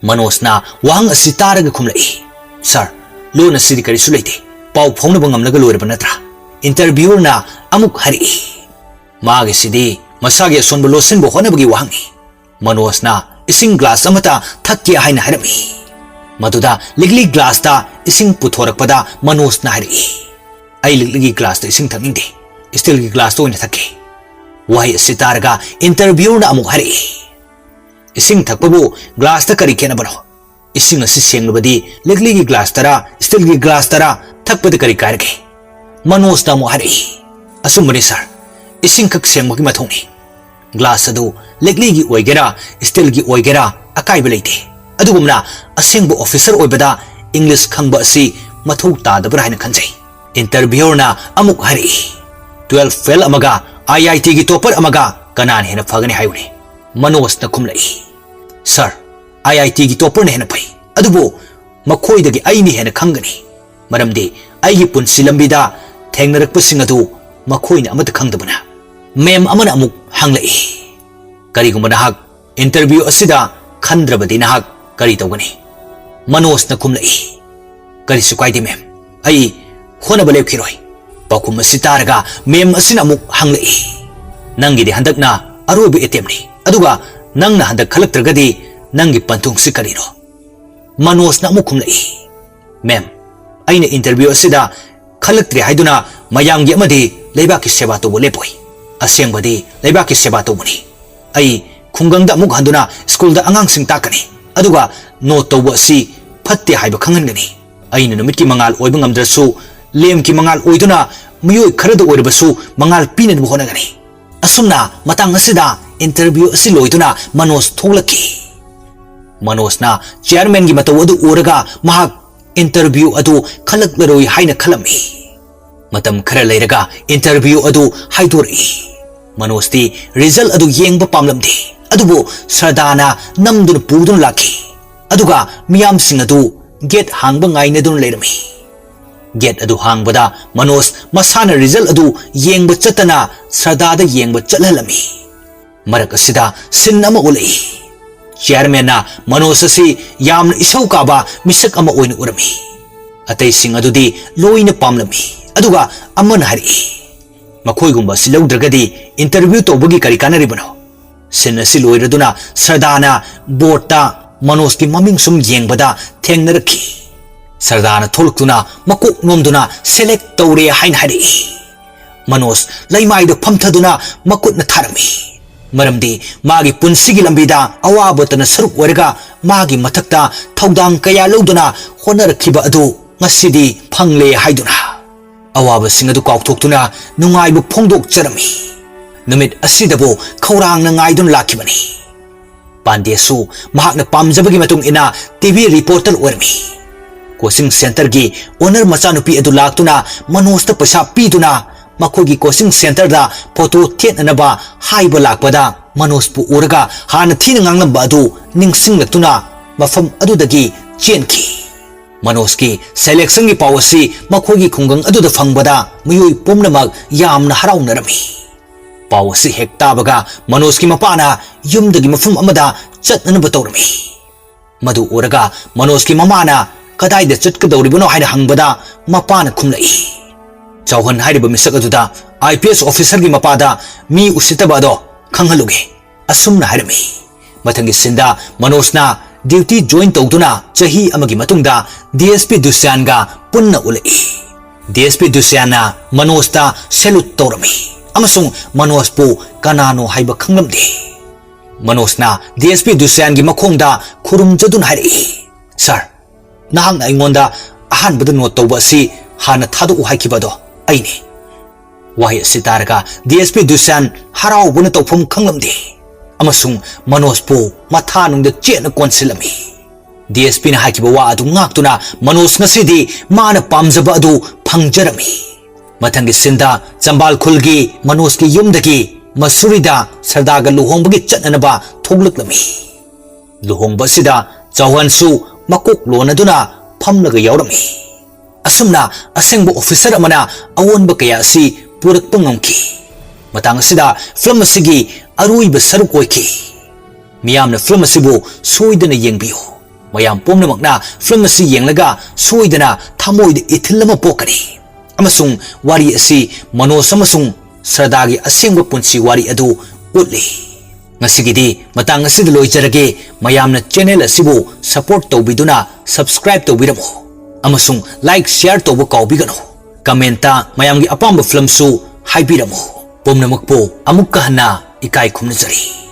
ꯃꯅꯣꯖꯅ ꯋꯥꯍꯪ ꯑꯁꯤ ꯇꯥꯔꯒ ꯈꯨꯝꯂꯛꯏ, "Sir, ꯂꯣꯟ ꯑꯁꯤꯗꯤ ꯀꯔꯤꯁꯨ ꯂꯩꯇꯦ, ꯄꯥꯎ ꯐꯥꯎꯅꯕ ꯉꯝꯂꯒ ꯂꯣꯏꯔꯕ ꯅꯠꯇ꯭ꯔꯥ?" Interviewerꯅ ꯑꯃꯨꯛ ꯍꯥꯏꯔꯛꯏ, "ꯃꯥꯒꯤꯁꯤꯗꯤ ꯃꯁꯥꯒꯤ ꯑꯁꯣꯟꯕ ꯂꯣꯠꯁꯤꯟꯕ ꯍꯣꯠꯅꯕꯒꯤ ꯋꯥꯍꯪꯅꯤ꯫" ꯃꯅꯣꯖꯅ ꯏꯁꯤꯡ glass ꯑꯃꯇ ꯊꯛꯀꯦ ꯍꯥꯏꯅ ꯍꯥꯏꯔꯝꯃꯤ꯫ ꯃꯗꯨꯗ ꯂꯤꯛꯂꯤ glassꯇ ꯏꯁꯤꯡ ꯄꯨꯊꯣꯔꯛꯄꯗ ꯃꯅꯣꯖꯅ ꯍꯥꯏꯔꯛꯏ, "ꯑꯩ ꯂꯤꯛꯂꯤꯒꯤ glassꯇ ꯏꯁꯤꯡ ꯊꯛꯅꯤꯡꯗꯦ, steelꯒꯤ glassꯇ ꯑꯣꯏꯅ ꯊꯛꯀꯦ꯫" ꯋꯥꯍꯩ ꯑꯁꯤ ꯇꯥꯔꯒ interviewerꯅ ꯑꯃꯨꯛ ꯍꯥꯏꯔꯛꯏ, "ꯏꯁꯤꯡ ꯊꯛꯄꯕꯨ glassꯇ ꯀꯔꯤ ꯈꯦꯠꯅꯕꯅꯣ? ꯏꯁꯤꯡ ꯑꯁꯤ ꯁꯦꯡꯂꯕꯗꯤ ꯂꯤꯛꯂꯤꯒꯤ glassꯇꯔꯥ, steelꯒꯤ glassꯇꯔꯥ ꯊꯛꯄꯗ ꯀꯔꯤ ꯀꯥꯏꯔꯒꯦ?" ꯃꯅꯣꯖꯅ ꯑꯃꯨꯛ ꯍꯥꯏꯔꯛꯏ, "ꯑꯆꯨꯝꯕꯅꯤ sir, ꯏꯁꯤꯡꯈꯛ ꯁꯦꯡꯕꯒꯤ ꯃꯊꯧꯅꯤ꯫ Glass ꯑꯗꯨ ꯂꯤꯛꯂꯤꯒꯤ ꯑꯣꯏꯒꯦꯔꯥ, steelꯒꯤ ꯑꯣꯏꯒꯦꯔꯥ, ꯑꯀꯥꯏꯕ ꯂꯩꯇꯦ꯫ ꯑꯗꯨꯒꯨꯝꯅ ꯑꯁꯦꯡꯕ officer ꯑꯣꯏꯕꯗ English ꯈꯪꯕ ꯑꯁꯤ ꯃꯊꯧ ꯇꯥꯗꯕ꯭ꯔꯥ ꯍꯥꯏꯅ ꯈꯟꯖꯩ꯫" Interviewerꯅ ꯑꯃꯨꯛ ꯍꯥꯏꯔꯛꯏ, "Twelve fail ꯑꯃꯒ IITꯒꯤ topper ꯑꯃꯒ ꯀꯅꯥꯅ ꯍꯦꯟꯅ ꯐꯒꯅꯤ ꯍꯥꯏꯌꯨꯅꯦ?" ꯃꯅꯣꯖꯅ ꯈꯨꯝꯂꯛꯏ, "Sir, IITꯒꯤ topperꯅ ꯍꯦꯟꯅ ꯐꯩ, ꯑꯗꯨꯕꯨ ꯃꯈꯣꯏꯗꯒꯤ ꯑꯩꯅ ꯍꯦꯟꯅ ꯈꯪꯒꯅꯤ, ꯃꯔꯝꯗꯤ ꯑꯩꯒꯤ ꯄꯨꯟꯁꯤ ꯂꯝꯕꯤꯗ ꯊꯦꯡꯅꯔꯛꯄꯁꯤꯡ ꯑꯗꯨ ꯃꯈꯣꯏꯅ ꯑꯃꯠꯇ ꯈꯪꯗꯕꯅ꯫" Ma'am ꯑꯃꯅ ꯑꯃꯨꯛ ꯍꯪꯂꯛꯏ, "ꯀꯔꯤꯒꯨꯝꯕ ꯅꯍꯥꯛ interview ꯑꯁꯤꯗ ꯈꯟꯗ꯭ꯔꯕꯗꯤ ꯅꯍꯥꯛ ꯀꯔꯤ ꯇꯧꯒꯅꯤ?" ꯃꯅꯣꯖꯅ ꯈꯨꯝꯂꯛꯏ, "ꯀꯔꯤꯁꯨ ꯀꯥꯏꯗꯦ ma'am, ꯑꯩ ꯍꯣꯠꯅꯕ ꯂꯦꯞꯈꯤꯔꯣꯏ꯫" ꯄꯥꯎꯈꯨꯝ ꯑꯁꯤ ꯇꯥꯔꯒ ma'am ꯑꯁꯤꯅ ꯑꯃꯨꯛ ꯍꯪꯂꯛꯏ, "ꯅꯪꯒꯤꯗꯤ ꯍꯟꯗꯛꯅ ꯑꯔꯣꯏꯕ attemptꯅꯤ, ꯑꯗꯨꯒ ꯅꯪꯅ ꯍꯟꯗꯛ ꯈꯜꯂꯛꯇ꯭ꯔꯒꯗꯤ ꯅꯪꯒꯤ ꯄꯟꯊꯨꯡꯁꯤ ꯀꯔꯤꯅꯣ?" ꯃꯅꯣꯖꯅ ꯑꯃꯨꯛ ꯈꯨꯝꯂꯛꯏ, "Ma'am, ꯑꯩꯅ interview ꯑꯁꯤꯗ ꯈꯜꯂꯛꯇ꯭ꯔꯦ ꯍꯥꯏꯗꯨꯅ ꯃꯌꯥꯝꯒꯤ ꯑꯃꯗꯤ ꯂꯩꯕꯥꯛꯀꯤ ꯁꯦꯕꯥ ꯇꯧꯕ ꯂꯦꯞꯄꯣꯏ꯫ ꯑꯁꯦꯡꯕꯗꯤ ꯂꯩꯕꯥꯛꯀꯤ ꯁꯦꯕꯥ ꯇꯧꯕꯅꯤ꯫ ꯑꯩ ꯈꯨꯡꯒꯪꯗ ꯑꯃꯨꯛ ꯍꯟꯗꯨꯅ ꯁ꯭ꯀꯨꯜꯗ ꯑꯉꯥꯡꯁꯤꯡ ꯇꯥꯛꯀꯅꯤ, ꯑꯗꯨꯒ note ꯇꯧꯕ ꯑꯁꯤ ꯐꯠꯇꯦ ꯍꯥꯏꯕ ꯈꯪꯍꯟꯒꯅꯤ꯫ ꯑꯩꯅ ꯅꯨꯃꯤꯠꯀꯤ ꯃꯉꯥꯜ ꯑꯣꯏꯕ ꯉꯝꯗ꯭ꯔꯁꯨ, ꯂꯦꯝꯀꯤ ꯃꯉꯥꯜ ꯑꯣꯏꯗꯨꯅ ꯃꯤꯑꯣꯏ ꯈꯔꯗ ꯑꯣꯏꯔꯕꯁꯨ ꯃꯉꯥꯜ ꯄꯤꯅꯅꯕ ꯍꯣꯠꯅꯒꯅꯤ꯫" ꯑꯁꯨꯝꯅ ꯃꯇꯥꯡ ꯑꯁꯤꯗ interview ꯑꯁꯤ ꯂꯣꯏꯗꯨꯅ ꯃꯅꯣꯖ ꯊꯣꯛꯂꯛꯈꯤ꯫ ꯃꯅꯣꯖꯅ chairmanꯒꯤ ꯃꯇꯧ ꯑꯗꯨ ꯎꯔꯒ ꯃꯍꯥꯛ interview ꯑꯗꯨ ꯈꯜꯂꯛꯂꯔꯣꯏ ꯍꯥꯏꯅ ꯈꯜꯂꯝꯃꯤ꯫ ꯃꯇꯝ ꯈꯔ ꯂꯩꯔꯒ interview ꯑꯗꯨ ꯍꯥꯏꯗꯣꯔꯛꯏ꯫ ꯃꯅꯣꯖꯇꯤ result ꯑꯗꯨ ꯌꯦꯡꯕ ꯄꯥꯝꯂꯝꯗꯦ, ꯑꯗꯨꯕꯨ ꯁ꯭ꯔꯗꯥꯅ ꯅꯝꯗꯨꯅ ꯄꯨꯗꯨꯅ ꯂꯥꯛꯈꯤ꯫ ꯑꯗꯨꯒ ꯃꯤꯌꯥꯝꯁꯤꯡ ꯑꯗꯨ ꯒꯦꯠ ꯍꯥꯡꯕ ꯉꯥꯏꯅꯗꯨꯅ ꯂꯩꯔꯝꯃꯤ꯫ ꯒꯦꯠ ꯑꯗꯨ ꯍꯥꯡꯕꯗ ꯃꯅꯣꯖ ꯃꯁꯥꯅ ꯔꯤꯖꯜ ꯑꯗꯨ ꯌꯦꯡꯕ ꯆꯠꯇꯅ ꯁ꯭ꯔꯗꯥꯗ ꯌꯦꯡꯕ ꯆꯠꯍꯜꯂꯝꯃꯤ꯫ ꯃꯔꯛ ꯑꯁꯤꯗ ꯁꯤꯟ ꯑꯃ ꯎꯠꯂꯛꯏ꯫ ꯆꯤꯌꯥꯔꯃꯦꯟꯅ ꯃꯅꯣꯖ ꯑꯁꯤ ꯌꯥꯝꯅ ꯏꯁꯧ ꯀꯥꯕ ꯃꯤꯁꯛ ꯑꯃ ꯑꯣꯏꯅ ꯎꯔꯝꯃꯤ꯫ ꯑꯇꯩꯁꯤꯡ ꯑꯗꯨꯗꯤ ꯂꯣꯏꯅ ꯄꯥꯝꯂꯝꯃꯤ꯫ ꯑꯗꯨꯒ ꯑꯃꯅ ꯍꯥꯏꯔꯛꯏ, "ꯃꯈꯣꯏꯒꯨꯝꯕ ꯑꯁꯤ ꯂꯧꯗ꯭ꯔꯒꯗꯤ ꯏꯟꯇꯔꯚ꯭ꯌꯨ ꯇꯧꯕꯒꯤ ꯀꯔꯤ ꯀꯥꯟꯅꯔꯤꯕꯅꯣ?" ꯁꯤꯟ ꯑꯁꯤ ꯂꯣꯏꯔꯗꯨꯅ ꯁ꯭ꯔꯗꯥꯅ ꯕꯣꯔꯗꯇ ꯃꯅꯣꯖꯀꯤ ꯃꯃꯤꯡ ꯁꯨꯝ ꯌꯦꯡꯕꯗ ꯊꯦꯡꯅꯔꯛꯈꯤ꯫ ꯁ꯭ꯔꯗꯥꯅ ꯊꯣꯛꯂꯛꯇꯨꯅ ꯃꯀꯣꯛ ꯅꯣꯝꯗꯨꯅ "ꯁꯦꯂꯦꯛ ꯇꯧꯔꯦ" ꯍꯥꯏꯅ ꯍꯥꯏꯔꯛꯏ꯫ ꯃꯅꯣꯖ ꯂꯩꯃꯥꯏꯗ ꯐꯝꯊꯗꯨꯅ ꯃꯈꯨꯠꯅ ꯊꯥꯔꯝꯃꯤ꯫ ꯃꯔꯝꯗꯤ ꯃꯥꯒꯤ ꯄꯨꯟꯁꯤꯒꯤ ꯂꯝꯕꯤꯗ ꯑꯋꯥꯕꯇꯅ ꯁꯔꯨꯛ ꯑꯣꯏꯔꯒ ꯃꯥꯒꯤ ꯃꯊꯛꯇ ꯊꯧꯗꯥꯡ ꯀꯌꯥ ꯂꯧꯗꯨꯅ ꯍꯣꯠꯅꯔꯛꯈꯤꯕ ꯑꯗꯨ ꯉꯁꯤꯗꯤ ꯐꯪꯂꯦ ꯍꯥꯏꯗꯨꯅ꯫ ꯑꯋꯥꯕꯁꯤꯡ ꯑꯗꯨ ꯀꯥꯎꯊꯣꯛꯇꯨꯅ ꯅꯨꯡꯉꯥꯏꯕ ꯐꯣꯡꯗꯣꯛꯆꯔꯝꯃꯤ꯫ ꯅꯨꯃꯤꯠ ꯑꯁꯤꯗꯕꯨ ꯈꯧꯔꯥꯡꯅ ꯉꯥꯏꯗꯨꯅ ꯂꯥꯛꯈꯤꯕꯅꯤ꯫ ꯄꯥꯟꯗꯦꯁꯨ ꯃꯍꯥꯛꯅ ꯄꯥꯝꯖꯕꯒꯤ ꯃꯇꯨꯡ ꯏꯟꯅ ꯇꯤ ꯚꯤ ꯔꯤꯄꯣꯔꯇꯔ ꯑꯣꯏꯔꯝꯃꯤ꯫ ꯀꯣꯆꯤꯡ ꯁꯦꯟꯇꯔꯒꯤ ꯑꯣꯅꯔ ꯃꯆꯥꯅꯨꯄꯤ ꯑꯗꯨ ꯂꯥꯛꯇꯨꯅ ꯃꯅꯣꯖꯇ ꯄꯩꯁꯥ ꯄꯤꯗꯨꯅ ꯃꯈꯣꯏꯒꯤ ꯀꯣꯆꯤꯡ ꯁꯦꯟꯇꯔꯗ ꯐꯣꯇꯣ ꯊꯦꯠꯅꯅꯕ ꯍꯥꯏꯕ ꯂꯥꯛꯄꯗ, ꯃꯅꯣꯖꯄꯨ ꯎꯔꯒ ꯍꯥꯟꯅ ꯊꯤꯅ ꯉꯥꯡꯂꯝꯕ ꯑꯗꯨ ꯅꯤꯡꯁꯤꯡꯂꯛꯇꯨꯅ ꯃꯐꯝ ꯑꯗꯨꯗꯒꯤ ꯆꯦꯟꯈꯤ꯫ ꯃꯅꯣꯖꯀꯤ ꯁꯦꯂꯦꯛꯁꯟꯒꯤ ꯄꯥꯎ ꯑꯁꯤ ꯃꯈꯣꯏꯒꯤ ꯈꯨꯡꯒꯪ ꯑꯗꯨꯗ ꯐꯪꯕꯗ ꯃꯤꯑꯣꯏ ꯄꯨꯝꯅꯃꯛ ꯌꯥꯝꯅ ꯍꯔꯥꯎꯅꯔꯝꯃꯤ꯫ ꯄꯥꯎ ꯑꯁꯤ ꯍꯦꯛ ꯇꯥꯕꯒ ꯃꯅꯣꯖꯀꯤ ꯃꯄꯥꯅ ꯌꯨꯝꯗꯒꯤ ꯃꯐꯝ ꯑꯃꯗ ꯆꯠꯅꯅꯕ ꯇꯧꯔꯝꯃꯤ꯫ ꯃꯗꯨ ꯎꯔꯒ ꯃꯅꯣꯖꯀꯤ ꯃꯃꯥꯅ "ꯀꯗꯥꯏꯗ ꯆꯠꯀꯗꯧꯔꯤꯕꯅꯣ?" ꯍꯥꯏꯅ ꯍꯪꯕꯗ, ꯃꯄꯥꯅ ꯈꯨꯝꯂꯛꯏ, "ꯆꯧꯍꯟ ꯍꯥꯏꯔꯤꯕ ꯃꯤꯁꯛ ꯑꯗꯨꯗ ꯑꯥꯏ ꯄꯤ ꯑꯦꯁ ꯑꯣꯐꯤꯁꯔꯒꯤ ꯃꯄꯥꯗ ꯃꯤ ꯎꯁꯤꯠꯇꯕ ꯑꯗꯣ ꯈꯪꯍꯜꯂꯨꯒꯦ"꯫ ꯑꯁꯨꯝꯅ ꯍꯥꯏꯔꯝꯃꯤ꯫ ꯃꯊꯪꯒꯤ ꯁꯤꯟꯗ ꯃꯅꯣꯖꯅ ꯗ꯭ꯌꯨꯇꯤ ꯖꯣꯏꯟ ꯇꯧꯗꯨꯅ ꯆꯍꯤ ꯑꯃꯒꯤ ꯃꯇꯨꯡꯗ ꯗꯤ ꯑꯦꯁ ꯄꯤ ꯗꯨꯁ꯭ꯌꯥꯟꯒ ꯄꯨꯟꯅ ꯎꯠꯂꯛꯏ꯫ ꯗꯤ ꯑꯦꯁ ꯄꯤ ꯗꯨꯁ꯭ꯌꯥꯟꯅ ꯃꯅꯣꯖꯇ ꯁꯦꯂꯨꯠ ꯇꯧꯔꯝꯃꯤ ꯑꯃꯁꯨꯡ ꯃꯅꯣꯖꯄꯨ ꯀꯅꯥꯅꯣ ꯍꯥꯏꯕ ꯈꯪꯂꯝꯗꯦ꯫ ꯃꯅꯣꯖꯅ ꯗꯤ ꯑꯦꯁ ꯄꯤ ꯗꯨꯁ꯭ꯌꯥꯟꯒꯤ ꯃꯈꯣꯡꯗ ꯈꯨꯔꯨꯝꯖꯗꯨꯅ ꯍꯥꯏꯔꯛꯏ, "ꯁꯥꯔ, ꯅꯍꯥꯛꯅ ꯑꯩꯉꯣꯟꯗ ꯑꯍꯥꯟꯕꯗ ꯅꯣꯠ ꯇꯧꯕ ꯑꯁꯤ ꯍꯥꯟꯅ ꯊꯥꯗꯣꯛꯎ ꯍꯥꯏꯈꯤꯕ ꯑꯗꯣ ꯑꯩꯅꯤ"꯫ ꯋꯥꯍꯩ ꯑꯁꯤ ꯇꯥꯔꯒ ꯗꯤ ꯑꯦꯁ ꯄꯤ ꯗꯨꯁ꯭ꯌꯥꯟ ꯍꯔꯥꯎꯕꯅ ꯇꯧꯐꯝ ꯈꯪꯂꯝꯗꯦ ꯑꯃꯁꯨꯡ ꯃꯅꯣꯖꯄꯨ ꯃꯊꯥꯅꯨꯡꯗ ꯆꯦꯠꯅ ꯀꯣꯟꯁꯤꯜꯂꯝꯃꯤ꯫ ꯗꯤ ꯑꯦꯁ ꯄꯤꯅ ꯍꯥꯏꯈꯤꯕ ꯋꯥ ꯑꯗꯨ ꯉꯥꯛꯇꯨꯅ ꯃꯅꯣꯖ ꯉꯁꯤꯗꯤ ꯃꯥꯅ ꯄꯥꯝꯖꯕ ꯑꯗꯨ ꯐꯪꯖꯔꯝꯃꯤ꯫ ꯃꯊꯪꯒꯤ ꯁꯤꯟꯗ ꯆꯝꯕꯥꯜ ꯈꯨꯜꯒꯤ ꯃꯅꯣꯖꯀꯤ ꯌꯨꯝꯗꯒꯤ ꯃꯁꯨꯔꯤꯗ ꯁꯔꯗꯥꯒ ꯂꯨꯍꯣꯡꯕꯒꯤ ꯆꯠꯅꯅꯕ ꯊꯣꯛꯂꯛꯂꯝꯃꯤ꯫ ꯂꯨꯍꯣꯡꯕ ꯑꯁꯤꯗ ꯆꯧꯍꯥꯟꯁꯨ ꯃꯀꯣꯛ ꯂꯣꯟꯅꯗꯨꯅ ꯐꯝꯂꯒ ꯌꯥꯎꯔꯝꯃꯤ꯫ ꯑꯁꯨꯝꯅ ꯑꯁꯦꯡꯕ ꯑꯣꯐꯤꯁꯔ ꯑꯃꯅ ꯑꯑꯣꯟꯕ ꯀꯌꯥ ꯑꯁꯤ ꯄꯨꯔꯛꯄ ꯉꯝꯈꯤ꯫ ꯃꯇꯥꯡ ꯑꯁꯤꯗ ꯐꯤꯂꯝ ꯑꯁꯤꯒꯤ ꯑꯔꯣꯏꯕ ꯁꯔꯨꯛ ꯑꯣꯏꯈꯤ꯫ ꯃꯤꯌꯥꯝꯅ ꯐꯤꯂꯝ ꯑꯁꯤꯕꯨ ꯁꯣꯏꯗꯅ ꯌꯦꯡꯕꯤꯌꯨ꯫ ꯃꯌꯥꯝ ꯄꯨꯝꯅꯃꯛꯅ ꯐꯤꯂꯝ ꯑꯁꯤ ꯌꯦꯡꯂꯒ ꯁꯣꯏꯗꯅ ꯊꯃꯣꯏꯗ ꯏꯊꯤꯜ ꯑꯃ ꯄꯣꯛꯀꯅꯤ꯫ ꯑꯃꯁꯨꯡ ꯋꯥꯔꯤ ꯑꯁꯤ ꯃꯅꯣꯖ ꯑꯃꯁꯨꯡ ꯁ꯭ꯔꯗꯥꯒꯤ ꯑꯁꯦꯡꯕ ꯄꯨꯟꯁꯤ ꯋꯥꯔꯤ ꯑꯗꯨ ꯎꯠꯂꯤ꯫ ꯉꯁꯤꯒꯤꯗꯤ ꯃꯇꯥꯡ ꯑꯁꯤꯗ ꯂꯣꯏꯖꯔꯒꯦ꯫ ꯃꯌꯥꯝꯅ ꯆꯦꯅꯦꯜ ꯑꯁꯤꯕꯨ ꯁꯄꯣꯔꯠ ꯇꯧꯕꯤꯗꯨꯅ ꯁꯕꯁꯀ꯭ꯔꯥꯏꯕ ꯇꯧꯕꯤꯔꯝꯃꯨ꯫ ꯑꯃꯁꯨꯡ ꯂꯥꯏꯛ ꯁꯤꯌꯥꯔ ꯇꯧꯕ ꯀꯥꯎꯕꯤꯒꯅꯨ꯫ ꯀꯃꯦꯟꯇ ꯃꯌꯥꯝꯒꯤ ꯑꯄꯥꯝꯕ ꯐꯤꯂꯝꯁꯨ ꯍꯥꯏꯕꯤꯔꯝꯃꯨ꯫ ꯄꯨꯝꯅꯃꯛꯄꯨ ꯑꯃꯨꯛꯀ ꯍꯟꯅ ꯏꯀꯥꯏ ꯈꯨꯝꯅꯖꯔꯤ꯫